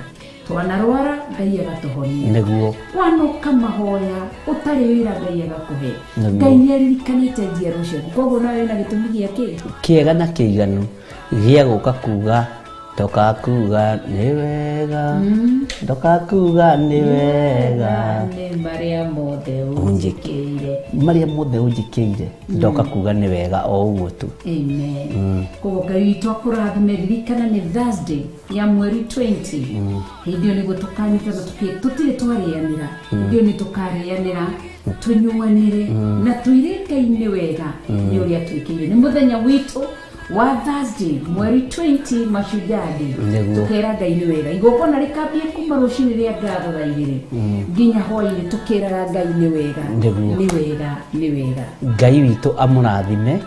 Twanarwara Ngai agatũhonia. Nĩguo. Wanoka mahoya ũtarĩ wĩra Ngai agakũhe. Nĩguo. Ngai nĩ aririkanĩte njiaro ciaku, koguo nawe wĩna gĩtũmi gĩa kĩ? Kĩega na kĩiganu gĩa gũka kuga ndoka kuga nĩ wega, ndoka kuga nĩ wega, nĩ marĩa mothe ũnjĩkĩire. Marĩa mothe ũnjĩkĩire, ndoka kuga nĩ wega o ũguo tu. Amen. Koguo Ngai witũ akũrathime. Ririkana nĩ Thursday ya mweri 20. Hĩndĩ ĩyo nĩguo tũkanyitana tũtirĩ twarĩanĩra. Hĩndĩ ĩyo nĩ tũkarĩanĩra, tũnyuanĩre na tũire Ngai nĩ wega nĩ ũrĩa twĩkĩire. Nĩ mũthenya witũ Wa Thursday mweri 20, Mashujaa Day. Nĩguo. Tukera Ngai nĩ wega. Igongona rĩkambie kuma rũcinĩ rĩa ngatho thaa 2 nginya hwainĩ, tukĩraga Ngai nĩ wega. Nĩguo. Nĩ wega, nĩ wega. Ngai witũ amũrathime,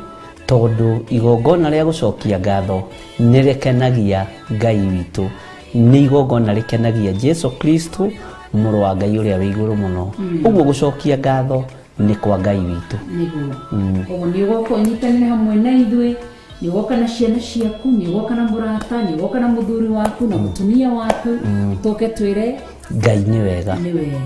tondũ igongona rĩa gũcokia ngatho nĩ rĩkenagia Ngai witũ, nĩ igongona rĩkenagia Jesu Kristo, mũrũ wa Ngai ũrĩa wĩ igũrũ mũno. Ũguo gũcokia ngatho nĩ kwa Ngai witũ. Nĩguo. Ũguo nĩ ũgoka ũnyitanĩre hamwe na ithuĩ, nĩ ũgoka na ciana ciaku, nĩ ũgoka na mũrata, nĩ ũgoka na mũthuri waku na mũtumia waku, tũke twĩre Ngai nĩ wega. Nĩ wega.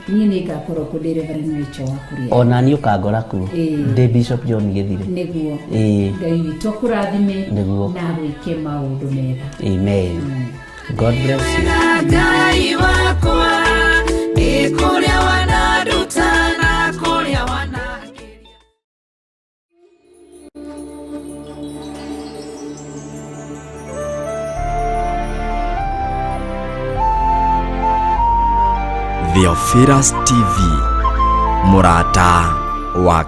Niĩ nĩ ngakorwo kũ ndĩ Reverend Rachel wa kũrĩa. Ona niĩ ũkangora kuo. Ĩĩ. Ndĩ Bishop John Gĩthire. Nĩguo. Ĩĩ. Ngai witũ akũrathime. Nĩguo. Na gwĩke maũndũ mega. Amen. God bless you. Ngai wakwa, nĩ kũrĩa wananduta na kũrĩa wanangĩria. Theophilus TV, mũrata wa